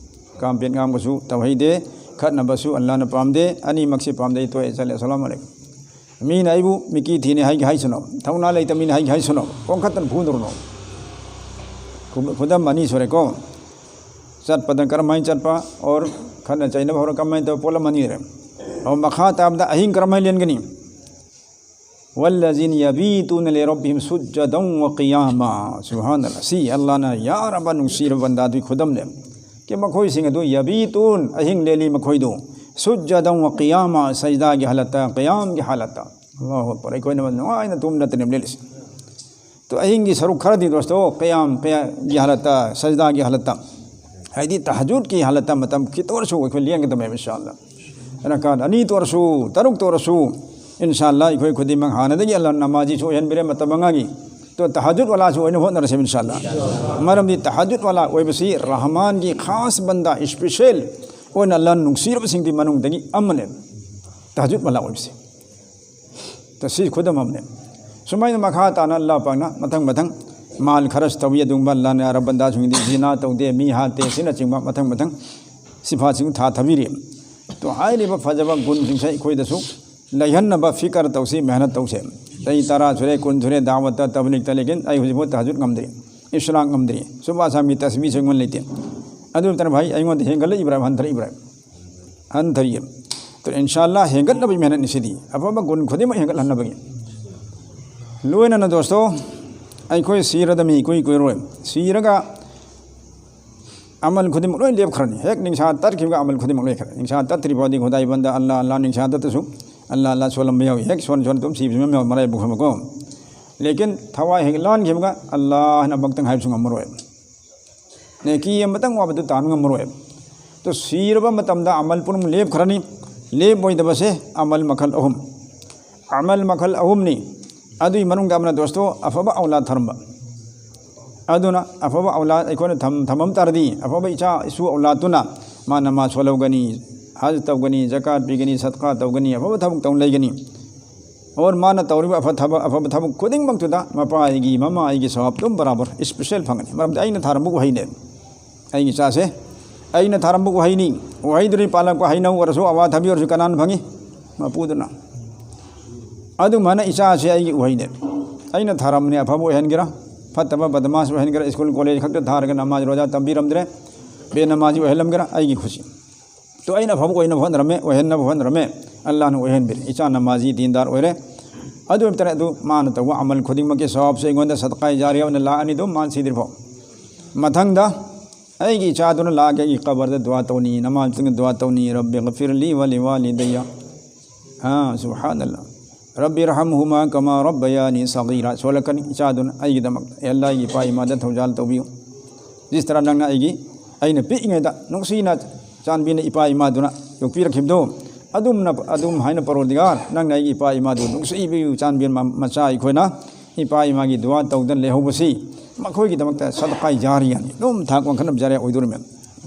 ꯀꯥꯝꯄꯦꯟ ꯉꯥꯡꯕꯁꯨ ꯇꯧꯍꯩꯗꯦ, ꯈꯠꯅꯕꯁꯨ ꯑꯜꯂꯥꯅ ꯄꯥꯝꯗꯦ, ꯑꯅꯤꯃꯛꯁꯤ ꯄꯥꯝꯗꯦ, ꯇꯣꯛꯑꯦ, ꯆꯠꯂꯦ, ꯑꯁꯂꯥꯃꯨ ꯑꯂꯩꯀꯨꯝ꯫ ꯃꯤꯅ ꯑꯩꯕꯨ ꯃꯤꯀꯤ ꯊꯤꯅꯤ ꯍꯥꯏꯒꯦ ꯍꯥꯏꯁꯅꯣ, ꯊꯧꯅꯥ ꯂꯩꯇꯕ ꯃꯤꯅ ꯍꯥꯏꯒꯦ ꯍꯥꯏꯁꯅꯣ, ꯈꯣꯡꯈꯠꯇꯅ ꯐꯨꯗ꯭ꯔꯣꯅꯣ꯫ ꯈꯨ-, ꯈꯨꯗꯝ ꯑꯅꯤ ꯁꯨꯔꯦꯀꯣ꯫ ꯆꯠꯄꯗ ꯀꯔꯝꯍꯥꯏꯅ ꯆꯠꯄ, ꯑꯣꯔ ꯈꯠꯅ ꯆꯩꯅꯕ ꯍꯧꯔ ꯀꯔꯝꯍꯥꯏꯅ ꯇꯧꯕ, ꯄꯣꯠ ꯑꯃ ꯑꯅꯤ ꯂꯩꯔꯦ꯫ ꯑꯣ, ꯃꯈꯥ ꯇꯥꯕꯗ ꯑꯍꯤꯡ ꯀꯔꯝꯍꯥꯏꯅ ꯂꯦꯟꯒꯅꯤ? والذين يبيتون لربهم سجدا وقياما. ꯁꯨꯕꯍꯥꯅꯜꯂꯥꯍ꯫ ꯁꯤ ꯑꯜꯂꯥꯍꯅ ꯌꯥꯔꯕ ꯅꯨꯡꯁꯤꯔꯕ ꯕꯟꯗꯥꯗꯨꯒꯤ ꯈꯨꯗꯝꯅꯦ꯫ ꯀꯤ ꯃꯈꯣꯏꯁꯤꯡ ꯑꯗꯨ ꯌꯕꯤꯇꯨꯟ, ꯑꯍꯤꯡ ꯂꯦꯜꯂꯤ ꯃꯈꯣꯏꯗꯨ, ꯁꯨꯖꯗꯝ ꯋ ꯀꯤꯌꯥꯃꯥ, ꯁꯖꯗꯥꯒꯤ ꯍꯥꯂꯠꯇ, ꯀꯤꯌꯥꯝꯒꯤ ꯍꯥꯂꯠꯇ꯫ ꯑꯜꯂꯥꯍꯨ ꯑꯛꯕꯔ꯫ ꯑꯩꯈꯣꯏꯅ ꯅꯨꯡꯉꯥꯏꯅ ꯇꯨꯝꯗꯅ ꯂꯦꯜꯂꯤꯁꯤ꯫ ꯇꯣ ꯑꯍꯤꯡꯒꯤ ꯁꯔꯨꯛ ꯈꯔꯗꯤ ꯗꯣꯁꯇꯣ ꯀꯌꯥꯝ, ꯀꯌꯥꯒꯤ ꯍꯥꯂꯠꯇ, ꯁꯖꯗꯥꯒꯤ ꯍꯥꯂꯠꯇ, ꯍꯥꯏꯗꯤ ꯇꯍꯖꯨꯗꯀꯤ ꯍꯥꯂꯠꯇ ꯃꯇꯝ ꯈꯤꯇ ꯑꯣꯏꯔꯁꯨ ꯑꯩꯈꯣꯏ ꯂꯦꯟꯒꯗꯕꯅꯦꯕ ꯏꯟꯁꯥ ꯑꯜꯂꯥ꯫ ꯔꯀꯥꯠ ꯑꯅꯤꯇ ꯑꯣꯏꯔꯁꯨ, ꯇꯔꯨꯛꯇ ꯑꯣꯏꯔꯁꯨ, ꯏꯟꯁꯥ ꯑꯜꯂꯥ ꯑꯩꯈꯣꯏ ꯈꯨꯗꯤꯡꯃꯛ ꯍꯥꯟꯅꯗꯒꯤ ꯑꯜꯂꯥꯍ ꯅꯃꯥꯖꯤꯁꯨ ꯑꯣꯏꯍꯟꯕꯤꯔꯦ, ꯃꯇꯝ ꯃꯉꯥꯒꯤ꯫ ꯇꯣ ꯇꯍꯖꯨꯗ ꯋꯥꯂꯥꯁꯨ ꯑꯣꯏꯅ ꯍꯣꯠꯅꯔꯁꯦ ꯏꯟꯁꯥ ꯑꯜꯂꯥ꯫ ꯃꯔꯝꯗꯤ ꯇꯍꯖꯨꯗ ꯋꯥꯂꯥ ꯑꯣꯏꯕꯁꯤ ꯔꯍꯃꯥꯟꯒꯤ ꯈꯥꯁ ꯕꯟꯗꯥ, ꯏꯁꯄꯤꯁꯦꯜ ꯑꯣꯏꯅ ꯑꯜꯂꯥꯍ ꯅꯨꯡꯁꯤꯔꯕꯁꯤꯡꯒꯤ ꯃꯅꯨꯡꯗꯒꯤ ꯑꯃꯅꯦ, ꯇꯍꯖꯨꯗ ꯋꯥꯂꯥ ꯑꯣꯏꯕꯁꯤ꯫ ꯇ ꯁꯤ ꯈꯨꯗꯝ ꯑꯃꯅꯦ꯫ ꯁꯨꯃꯥꯏꯅ ꯃꯈꯥ ꯇꯥꯅ ꯑꯜꯂꯥꯍ ꯄꯥꯛꯅ ꯃꯊꯪ ꯃꯊꯪ ꯃꯥꯜ ꯈꯔꯁ ꯇꯧꯏ, ꯑꯗꯨꯒꯨꯝꯕ ꯑꯜꯂꯥꯍꯅ ꯌꯥꯔꯕ ꯕꯟꯗꯥꯁꯤꯡꯗꯤ ꯖꯤꯅꯥ ꯇꯧꯗꯦ, ꯃꯤ ꯍꯥꯠꯇꯦ, ꯑꯁꯤꯅꯆꯤꯡꯕ ꯃꯊꯪ ꯃꯊꯪ ꯁꯤꯐꯥꯠꯁꯤꯡ ꯊꯥ ꯊꯥꯕꯤꯔꯤ꯫ ꯇꯣ ꯍꯥꯏꯔꯤꯕ ꯐꯖꯕ ꯒꯨꯟꯁꯤꯡꯁꯦ ꯑꯩꯈꯣꯏꯗꯁꯨ ꯂꯩꯍꯟꯅꯕ ꯐꯤꯀꯔ ꯇꯧꯁꯤ, ꯃꯦꯍꯅꯠ ꯇꯧꯁꯦ꯫ ꯆꯍꯤ ꯇꯔꯥ ꯁꯨꯔꯦ, ꯀꯨꯟ ꯁꯨꯔꯦ, ꯗꯥꯋꯠꯇ, ꯇꯕꯂꯤꯛꯇ, ꯂꯦꯀꯤꯟ ꯑꯩ ꯍꯧꯖꯤꯛꯐꯥꯎ ꯇꯍꯖꯨꯗ ꯉꯝꯗ꯭ꯔꯤ, ꯏꯁ꯭ꯔꯥꯛ ꯉꯝꯗ꯭ꯔꯤ꯫ ꯁꯨꯕ ꯑꯁꯥꯝꯒꯤ ꯇꯁꯕꯤꯁꯨ ꯑꯩꯉꯣꯟꯗ ꯂꯩꯇꯦ꯫ ꯑꯗꯨ ꯅꯠꯇꯅ ꯚꯥꯏ, ꯑꯩꯉꯣꯟꯗ ꯍꯦꯟꯒꯠꯂꯛꯏꯕ꯭ꯔꯥ, ꯍꯟꯊꯔꯛꯏꯕ꯭ꯔꯥ? ꯍꯟꯊꯔꯛꯏ꯫ ꯇꯣ ꯏꯟꯁꯥ ꯑꯜꯂꯥꯍ ꯍꯦꯟꯒꯠꯅꯕꯒꯤ ꯃꯦꯍꯅꯠꯅꯤ ꯁꯤꯗꯤ꯫ ꯑꯐꯕ ꯒꯨꯟ ꯈꯨꯗꯤꯡꯃꯛ ꯍꯦꯟꯒꯠꯍꯟꯅꯕꯒꯤ꯫ ꯂꯣꯏꯅꯅ ꯗꯣꯁꯇꯣ, ꯑꯩꯈꯣꯏ ꯁꯤꯔꯗꯃꯤ ꯏꯀꯨꯏ ꯀꯨꯏꯔꯣꯏ꯫ ꯁꯤꯔꯒ ꯑꯃꯜ ꯈꯨꯗꯤꯡꯃꯛ ꯂꯣꯏ ꯂꯦꯞꯈ꯭ꯔꯅꯤ꯫ ꯍꯦꯛ ꯅꯤꯡꯁꯥ ꯇꯠꯈꯤꯕꯒ ꯑꯃꯜ ꯈꯨꯗꯤꯡꯃꯛ ꯂꯦꯞꯈ꯭ꯔꯅꯤ꯫ ꯅꯤꯡꯁꯥ ꯇꯠꯇ꯭ꯔꯤ ꯐꯥꯎꯗꯤ ꯈꯨꯗꯥꯏ ꯕꯟꯗ ꯑꯜꯂꯥꯍ, ꯑꯜꯂꯥꯍ, ꯅꯤꯡꯁꯥ ꯇꯠꯇꯁꯨ ꯑꯜꯂꯥꯍ, ꯑꯜꯂꯥꯍ ꯁꯣꯜꯂꯝꯕ ꯌꯥꯎꯏ꯫ ꯍꯦꯛ ꯁꯣꯟ ꯁꯣꯟ ꯑꯗꯨꯝ ꯁꯤꯕꯁꯨ ꯃꯌꯥꯝ ꯌꯥꯎꯏ, ꯃꯔꯥꯏꯕꯛ ꯐꯕꯀꯣ꯫ ꯂꯦꯀꯤꯟ ꯊꯋꯥꯏ ꯍꯦꯛ ꯂꯥꯟꯈꯤꯕꯒ ꯑꯜꯂꯥꯍꯅ ꯑꯃꯨꯛꯇꯪ ꯍꯥꯏꯕꯁꯨ ꯉꯝꯃꯔꯣꯏ꯫ ꯅꯦꯀꯤ ꯑꯃꯇꯪ ꯋꯥꯕꯗꯨ ꯇꯥꯟꯕ ꯉꯝꯃꯔꯣꯏ꯫ ꯇꯣ ꯁꯤꯔꯕ ꯃꯇꯝꯗ ꯑꯃꯜ ꯄꯨꯝꯅꯃꯛ ꯂꯦꯞꯈ꯭ꯔꯅꯤ꯫ ꯂꯦꯞꯄꯣꯏꯗꯕꯁꯦ ꯑꯃꯜ ꯃꯈꯜ ꯑꯍꯨꯝ꯫ ꯑꯃꯜ ꯃꯈꯜ ꯑꯍꯨꯝꯅꯤ꯫ ꯑꯗꯨꯒꯤ ꯃꯅꯨꯡꯗ ꯑꯃꯅ ꯗꯣꯁꯇꯣ ꯑꯐꯕ ꯑꯧꯂꯥꯗ ꯊꯝꯕ꯫ ꯑꯗꯨꯅ ꯑꯐꯕ ꯑꯧꯂꯥꯗ ꯑꯩꯈꯣꯏꯅ ꯊꯝ-, ꯊꯝꯃꯝ ꯇꯥꯔꯗꯤ ꯑꯐꯕ ꯏꯆꯥ ꯏꯁꯨ ꯑꯧꯂꯥꯗꯇꯨꯅ ꯃꯥ ꯅꯃꯥꯖ ꯁꯣꯜꯍꯧꯒꯅꯤ, ꯍꯖ ꯇꯧꯒꯅꯤ, ꯖꯀꯥꯠ ꯄꯤꯒꯅꯤ, ꯁꯗꯀꯥ ꯇꯧꯒꯅꯤ, ꯑꯐꯕ ꯊꯕꯛ ꯇꯧꯅ ꯂꯩꯒꯅꯤ꯫ ꯑꯣꯔ ꯃꯥꯅ ꯇꯧꯔꯤꯕ ꯑꯐ ꯊꯕꯛ, ꯑꯐꯕ ꯊꯕꯛ ꯈꯨꯗꯤꯡꯃꯛꯇꯨꯗ ꯃꯄꯥꯒꯤ, ꯃꯃꯥꯒꯤ ꯁꯋꯥꯕ ꯑꯗꯨꯝ ꯕꯔꯥꯕꯔ ꯏꯁꯄꯤꯁꯦꯜ ꯐꯪꯒꯅꯤ꯫ ꯃꯔꯝꯗꯤ ꯑꯩꯅ ꯊꯥꯔꯝꯕ ꯎꯍꯩꯅꯦ꯫ ꯑꯩꯒꯤ ꯏꯆꯥꯁꯦ ꯑꯩꯅ ꯊꯥꯔꯝꯕ ꯎꯍꯩꯅꯤ꯫ ꯎꯍꯩꯗꯨꯗꯤ ꯄꯥꯜꯂꯛꯄ ꯍꯩꯅꯧ ꯑꯣꯏꯔꯁꯨ, ꯑꯋꯥꯊꯕꯤ ꯑꯣꯏꯔꯁꯨ ꯀꯅꯥꯅ ꯐꯪꯉꯤ? ꯃꯄꯨꯗꯨꯅ꯫ ꯑꯗꯨꯃꯥꯏꯅ ꯏꯆꯥꯁꯦ ꯑꯩꯒꯤ ꯎꯍꯩꯅꯦ꯫ ꯑꯩꯅ ꯊꯥꯔꯝꯕꯅꯦ, ꯑꯐꯕ ꯑꯣꯏꯍꯟꯒꯦꯔꯥ, ꯐꯠꯇꯕ ꯕꯗꯃꯥꯁ ꯑꯣꯏꯍꯟꯒꯦꯔꯥ, ꯁ꯭ꯀꯨꯜ ꯀꯣꯂꯦꯖ ꯈꯛꯇ ꯊꯥꯔꯒ ꯅꯃꯥꯖ ꯔꯣꯖꯥ ꯇꯝꯕꯤꯔꯝꯗ꯭ꯔꯦ, ꯕꯦ ꯅꯃꯥꯖꯤ ꯑꯣꯏꯍꯜꯂꯝꯒꯦꯔꯥ, ꯑꯩꯒꯤ ꯈꯨꯁꯤ꯫ ꯇꯣ ꯑꯩꯅ ꯑꯐꯕ ꯑꯣꯏꯅꯕ ꯍꯣꯠꯅꯔꯝꯃꯦ, ꯑꯣꯏꯍꯟꯅꯕ ꯍꯣꯠꯅꯔꯝꯃꯦ꯫ ꯑꯜꯂꯥꯍꯅ ꯑꯣꯏꯍꯟꯕꯤꯔꯦ꯫ ꯏꯆꯥ ꯅꯃꯥꯖꯤ ꯗꯤꯟꯗꯥꯔ ꯑꯣꯏꯔꯦ꯫ ꯑꯗꯨ ꯑꯣꯏꯕ ꯇꯥꯔꯦ, ꯑꯗꯨ ꯃꯥꯅ ꯇꯧꯕ ꯑꯃꯜ ꯈꯨꯗꯤꯡꯃꯛꯀꯤ ꯁꯋꯥꯕꯁꯦ ꯑꯩꯉꯣꯟꯗ ꯁꯗꯀꯥꯏ ꯖꯥꯔꯤꯌꯥ ꯑꯣꯏꯅ ꯂꯥꯛꯑꯅꯤ, ꯑꯗꯨꯝ ꯃꯥꯅ ꯁꯤꯗ꯭ꯔꯤꯐꯥꯎ꯫ ꯃꯊꯪꯗ ꯑꯩꯒꯤ ꯏꯆꯥꯗꯨꯅ ꯂꯥꯛꯑꯒ ꯑꯩꯒꯤ ꯀꯕꯔꯗ ꯗꯨꯋꯥ ꯇꯧꯅꯤ, ꯅꯃꯥꯖ ꯃꯇꯨꯡꯗ ꯗꯨꯋꯥ ꯇꯧꯅꯤ, "ꯔꯕꯤ ꯒꯐꯤꯔ ꯂꯤ ꯋ ꯂꯤ ꯋꯥꯂꯤꯗꯌ"꯫ ꯑꯥ, ꯁꯨꯕꯍꯥꯅꯜꯂꯥ꯫ "ꯔꯕꯤ ꯔꯍꯝꯍꯨꯃꯥ ꯀꯃꯥ ꯔꯕꯌꯥꯅꯤ ꯁꯒꯤꯔꯥ" ꯁꯣꯜꯂꯛꯀꯅꯤ ꯏꯆꯥꯗꯨꯅ ꯑꯩꯒꯤꯗꯃꯛ꯫ "ꯑꯦ ꯑꯜꯂꯥ, ꯑꯩꯒꯤ ꯏꯄꯥ ꯏꯃꯥꯗ ꯊꯧꯖꯥꯜ ꯇꯧꯕꯤꯌꯨ꯫ ꯖꯤꯁ ꯇꯔꯥ ꯅꯪꯅ ꯑꯩꯒꯤ, ꯑꯩꯅ ꯄꯤꯛꯏꯉꯩꯗ ꯅꯨꯡꯁꯤꯅ ꯆꯥꯟꯕꯤꯅ ꯏꯄꯥ ꯏꯃꯥꯗꯨꯅ ꯌꯣꯛꯄꯤꯔꯛꯈꯤꯕꯗꯣ, ꯑꯗꯨꯝꯅ, ꯑꯗꯨꯝ ꯍꯥꯏꯅ ꯄꯔꯣꯔꯗꯤꯒꯥꯔ, ꯅꯪꯅ ꯑꯩꯒꯤ ꯏꯄꯥ ꯏꯃꯥꯗꯨ ꯅꯨꯡꯁꯤꯕꯤꯌꯨ, ꯆꯥꯟꯕꯤꯅ ꯃ-, ꯃꯆꯥ ꯑꯩꯈꯣꯏꯅ ꯏꯄꯥ ꯏꯃꯥꯒꯤ ꯗꯨꯋꯥ ꯇꯧꯗꯅ ꯂꯩꯍꯧꯕꯁꯤ ꯃꯈꯣꯏꯒꯤꯗꯃꯛꯇ ꯁꯗꯀꯥꯏ ꯖꯥꯔꯤꯌꯥꯅꯤ, ꯑꯗꯨꯝ ꯊꯥꯛ ꯋꯥꯡꯈꯠꯅꯕ ꯖꯥꯔꯤꯌꯥ ꯑꯣꯏꯗꯣꯔꯤꯃꯦ꯫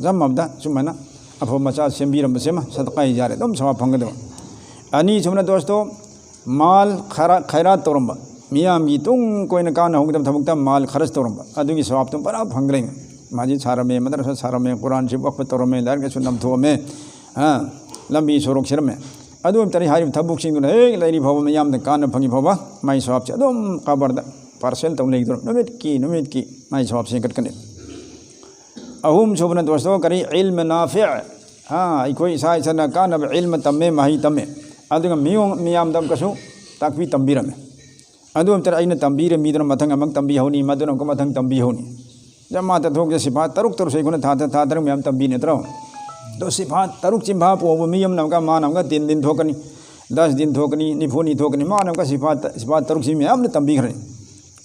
ꯆꯞ ꯃꯥꯟꯅꯕꯗ ꯁꯨꯃꯥꯏꯅ ꯑꯐꯕ ꯃꯆꯥ ꯁꯦꯝꯕꯤꯔꯝꯕꯁꯦ ꯑꯃ ꯁꯗꯀꯥꯏ ꯖꯥꯔꯤꯌꯥ ꯑꯗꯨꯝ ꯁꯋꯥꯕ ꯐꯪꯒꯗꯕ꯫ ꯑꯅꯤꯁꯨꯕꯅ ꯗꯣꯁꯇꯣ, ꯃꯥꯜ ꯈꯔ ꯈꯩꯔꯥꯠ ꯇꯧꯔꯝꯕ, ꯃꯤꯌꯥꯝꯒꯤ ꯇꯨꯡ ꯀꯣꯏꯅ ꯀꯥꯟꯅꯍꯧꯒꯗꯕ ꯊꯕꯛꯇ ꯃꯥꯜ ꯈꯔꯆ ꯇꯧꯔꯝꯕ, ꯑꯗꯨꯒꯤ ꯁꯋꯥꯕꯇꯨ ꯄꯨꯔꯥ ꯐꯪꯒꯗ꯭ꯔꯦ꯫ ꯃꯁꯖꯤꯗ ꯁꯥꯔꯝꯃꯦ, ꯃꯗꯔꯁꯥ ꯁꯥꯔꯝꯃꯦ, ꯀꯨꯔꯥꯟ ꯁꯔꯤꯐ ꯋꯛꯐ ꯇꯧꯔꯝꯃꯦ, ꯂꯥꯏꯔꯤꯛ ꯂꯥꯏꯁꯨ ꯅꯝꯊꯣꯛꯑꯝꯃꯦ, ꯑ, ꯂꯝꯕꯤ ꯁꯣꯔꯣꯛ ꯁꯤꯔꯝꯃꯦ꯫ ꯑꯗꯨ ꯑꯣꯏꯕ ꯇꯥꯔꯗꯤ ꯍꯥꯏꯔꯤꯕ ꯊꯕꯛꯁꯤꯡꯗꯨꯅ ꯍꯦꯛ ꯂꯩꯔꯤ ꯐꯥꯎꯕ, ꯃꯤꯌꯥꯝꯗ ꯀꯥꯟꯅꯕ ꯐꯪꯉꯤ ꯐꯥꯎꯕ, ꯃꯥꯏ ꯁꯋꯥꯕꯁꯦ ꯑꯗꯨꯝ ꯀꯕꯔꯗ ꯄꯥꯔꯁꯦꯜ ꯇꯧ ꯂꯩꯗꯣꯏꯅꯤ꯫ ꯅꯨꯃꯤꯠꯀꯤ, ꯅꯨꯃꯤꯠꯀꯤ ꯃꯥꯏ ꯁꯋꯥꯕꯁꯦ ꯍꯦꯟꯒꯠꯀꯅꯤ꯫ ꯑꯍꯨꯝ ꯁꯨꯕꯅ ꯗꯣꯁꯇꯣ ꯀꯔꯤ? ꯏꯜꯃ ꯅꯥꯐꯤꯑ꯫ ꯍꯥ, ꯑꯩꯈꯣꯏ ꯏꯁꯥ ꯏꯁꯥꯅ ꯀꯥꯟꯅꯕ ꯏꯜꯃ ꯇꯝꯃꯦ, ꯃꯍꯩ ꯇꯝꯃꯦ꯫ ꯑꯗꯨꯒ ꯃꯤꯌꯣꯡ-, ꯃꯤꯌꯥꯝꯗ ꯑꯃꯨꯛꯀꯁꯨ ꯇꯥꯛꯄꯤ ꯇꯝꯕꯤꯔꯝꯃꯦ꯫ ꯑꯗꯨ ꯑꯣꯏꯕ ꯇꯥꯔꯗꯤ ꯑꯩꯅ ꯇꯝꯕꯤꯔꯦ, ꯃꯤꯗꯨꯅ ꯃꯊꯪ ꯑꯃꯨꯛ ꯇꯝꯕꯤꯍꯧꯅꯤ, ꯃꯗꯨꯅ ꯑꯃꯨꯛꯀ ꯃꯊꯪ ꯇꯝꯕꯤꯍꯧꯅꯤ꯫ ꯖꯃꯥꯠꯇ ꯊꯣꯛꯁꯦ ꯁꯤꯐꯥ ꯇꯔꯨꯛ ꯇꯔꯨꯛꯁꯦ ꯑꯩꯈꯣꯏꯅ ꯊꯥ, ꯊꯥ ꯇꯔꯨꯛ ꯃꯌꯥꯝ ꯇꯝꯕꯤ ꯅꯠꯇ꯭ꯔꯣ? ꯑꯗꯣ ꯁꯤꯐꯥ ꯇꯔꯨꯛ ꯆꯤꯟꯐꯥ ꯄꯨꯍꯧꯕ ꯃꯤ ꯑꯃꯅ ꯑꯃꯨꯛꯀ, ꯃꯥꯅ ꯑꯃꯨꯛꯀ ꯇꯤꯟ ꯗꯤꯟ ꯊꯣꯛꯀꯅꯤ, ꯗꯁ ꯗꯤꯟ ꯊꯣꯛꯀꯅꯤ, ꯅꯤꯐꯨꯅꯤ ꯊꯣꯛꯀꯅꯤ, ꯃꯥꯅ ꯑꯃꯨꯛꯀ ꯁꯤꯐꯥ ꯇ-, ꯁꯤꯐꯥ ꯇꯔꯨꯛꯁꯤ ꯃꯌꯥꯝꯅ ꯇꯝꯕꯤꯈ꯭ꯔꯅꯤ꯫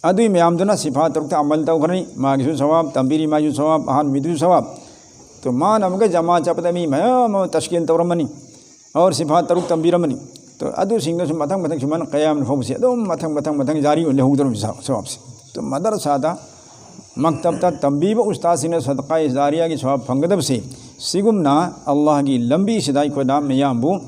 ꯑꯗꯨꯏ ꯃꯌꯥꯝꯗꯨꯅ ꯁꯤꯐꯥ ꯇꯔꯨꯛꯇ ꯑꯃꯜ ꯇꯧꯈ꯭ꯔꯅꯤ, ꯃꯥꯒꯤꯁꯨ ꯁꯋꯥꯕ, ꯇꯝꯕꯤꯔꯤ ꯃꯥꯒꯤꯁꯨ ꯁꯋꯥꯕ, ꯑꯍꯥꯟꯕ ꯃꯤꯗꯨꯁꯨ ꯁꯋꯥꯕ꯫ ꯇꯣ ꯃꯥꯅ ꯑꯃꯨꯛꯀ ꯖꯃꯥ ꯆꯠꯄꯗ ꯃꯤ ꯃꯌꯥꯝ ꯑꯃ ꯇꯁꯀꯤꯟ ꯇꯧꯔꯝꯃꯅꯤ꯫ ꯑꯣꯔ ꯁꯤꯐꯥ ꯇꯔꯨꯛ ꯇꯝꯕꯤꯔꯝꯃꯅꯤ꯫ ꯇꯣ ꯑꯗꯨꯁꯤꯡꯗꯨꯁꯨ ꯃꯊꯪ ꯃꯊꯪ ꯁꯨꯃꯥꯏꯅ ꯀꯌꯥꯝ ꯐꯥꯎꯕꯁꯦ ꯑꯗꯨꯝ ꯃꯊꯪ ꯃꯊꯪ ꯃꯊꯪ ꯖꯥꯔꯤ ꯑꯣꯏꯅ ꯂꯩꯍꯧꯗꯧꯔꯕ ꯁ-, ꯁꯋꯥꯕꯁꯦ꯫ ꯇꯣ ꯃꯗꯔꯁꯥꯗ, ꯃꯛꯇꯕꯇ ꯇꯝꯕꯤꯕ ꯎꯁꯇꯥꯗꯁꯤꯡꯅ ꯁꯗꯀꯥꯏ ꯖꯥꯔꯤꯌꯥꯒꯤ ꯁꯋꯥꯕ ꯐꯪꯒꯗꯕꯁꯦ ꯁꯤꯒꯨꯝꯅ ꯑꯜꯂꯥꯍꯒꯤ ꯂꯝꯕꯤꯁꯤꯗ ꯑꯩꯈꯣꯏꯅ ꯃꯤꯌꯥꯝꯕꯨ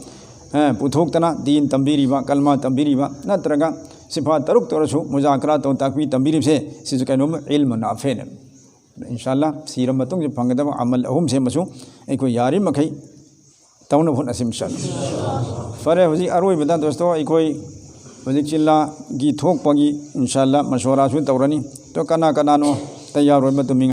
ꯄꯨꯊꯣꯛꯇꯅ ꯗꯤꯟ ꯇꯝꯕꯤꯔꯤꯕ, ꯀꯜꯃꯥ ꯇꯝꯕꯤꯔꯤꯕ, ꯅꯠꯇ꯭ꯔꯒ ꯁꯤꯐꯥ ꯇꯔꯨꯛꯇ ꯑꯣꯏꯔꯁꯨ ꯃꯨꯖꯥꯀꯔꯥ ꯇꯧ ꯇꯥꯛꯄꯤ ꯇꯝꯕꯤꯔꯤꯕꯁꯦ, ꯁꯤꯁꯨ ꯀꯩꯅꯣꯝ ꯏꯜꯃ ꯅꯥꯐꯦꯅꯦ꯫ ꯏꯟꯁꯥ ꯑꯜꯂꯥ ꯁꯤꯔ ꯃꯇꯨꯡꯗ ꯐꯪꯒꯗꯕ ꯑꯃꯜ ꯑꯍꯨꯝꯁꯦ ꯃꯁꯨ ꯑꯩꯈꯣꯏ ꯌꯥꯔꯤꯃꯈꯩ ꯇꯧꯅꯕ ꯍꯣꯠꯅꯁꯤ ꯏꯟꯁꯥ ꯑꯜꯂꯥ꯫ ꯐꯔꯦ, ꯍꯧꯖꯤꯛ ꯑꯔꯣꯏꯕꯗ ꯗꯣꯁꯇꯣ ꯑꯩꯈꯣꯏ ꯍꯧꯖꯤꯛ ꯖꯤꯜꯂꯥꯒꯤ ꯊꯣꯛꯄꯒꯤ ꯏꯟꯁꯥ ꯑꯜꯂꯥ ꯃꯁꯣꯔꯥꯁꯨ ꯇꯧꯔꯅꯤ꯫ ꯑꯗꯣ ꯀꯅꯥ ꯀꯅꯥꯅꯣ ꯇꯌꯥꯔ ꯑꯣꯏꯕ ꯇꯨꯃꯤꯟ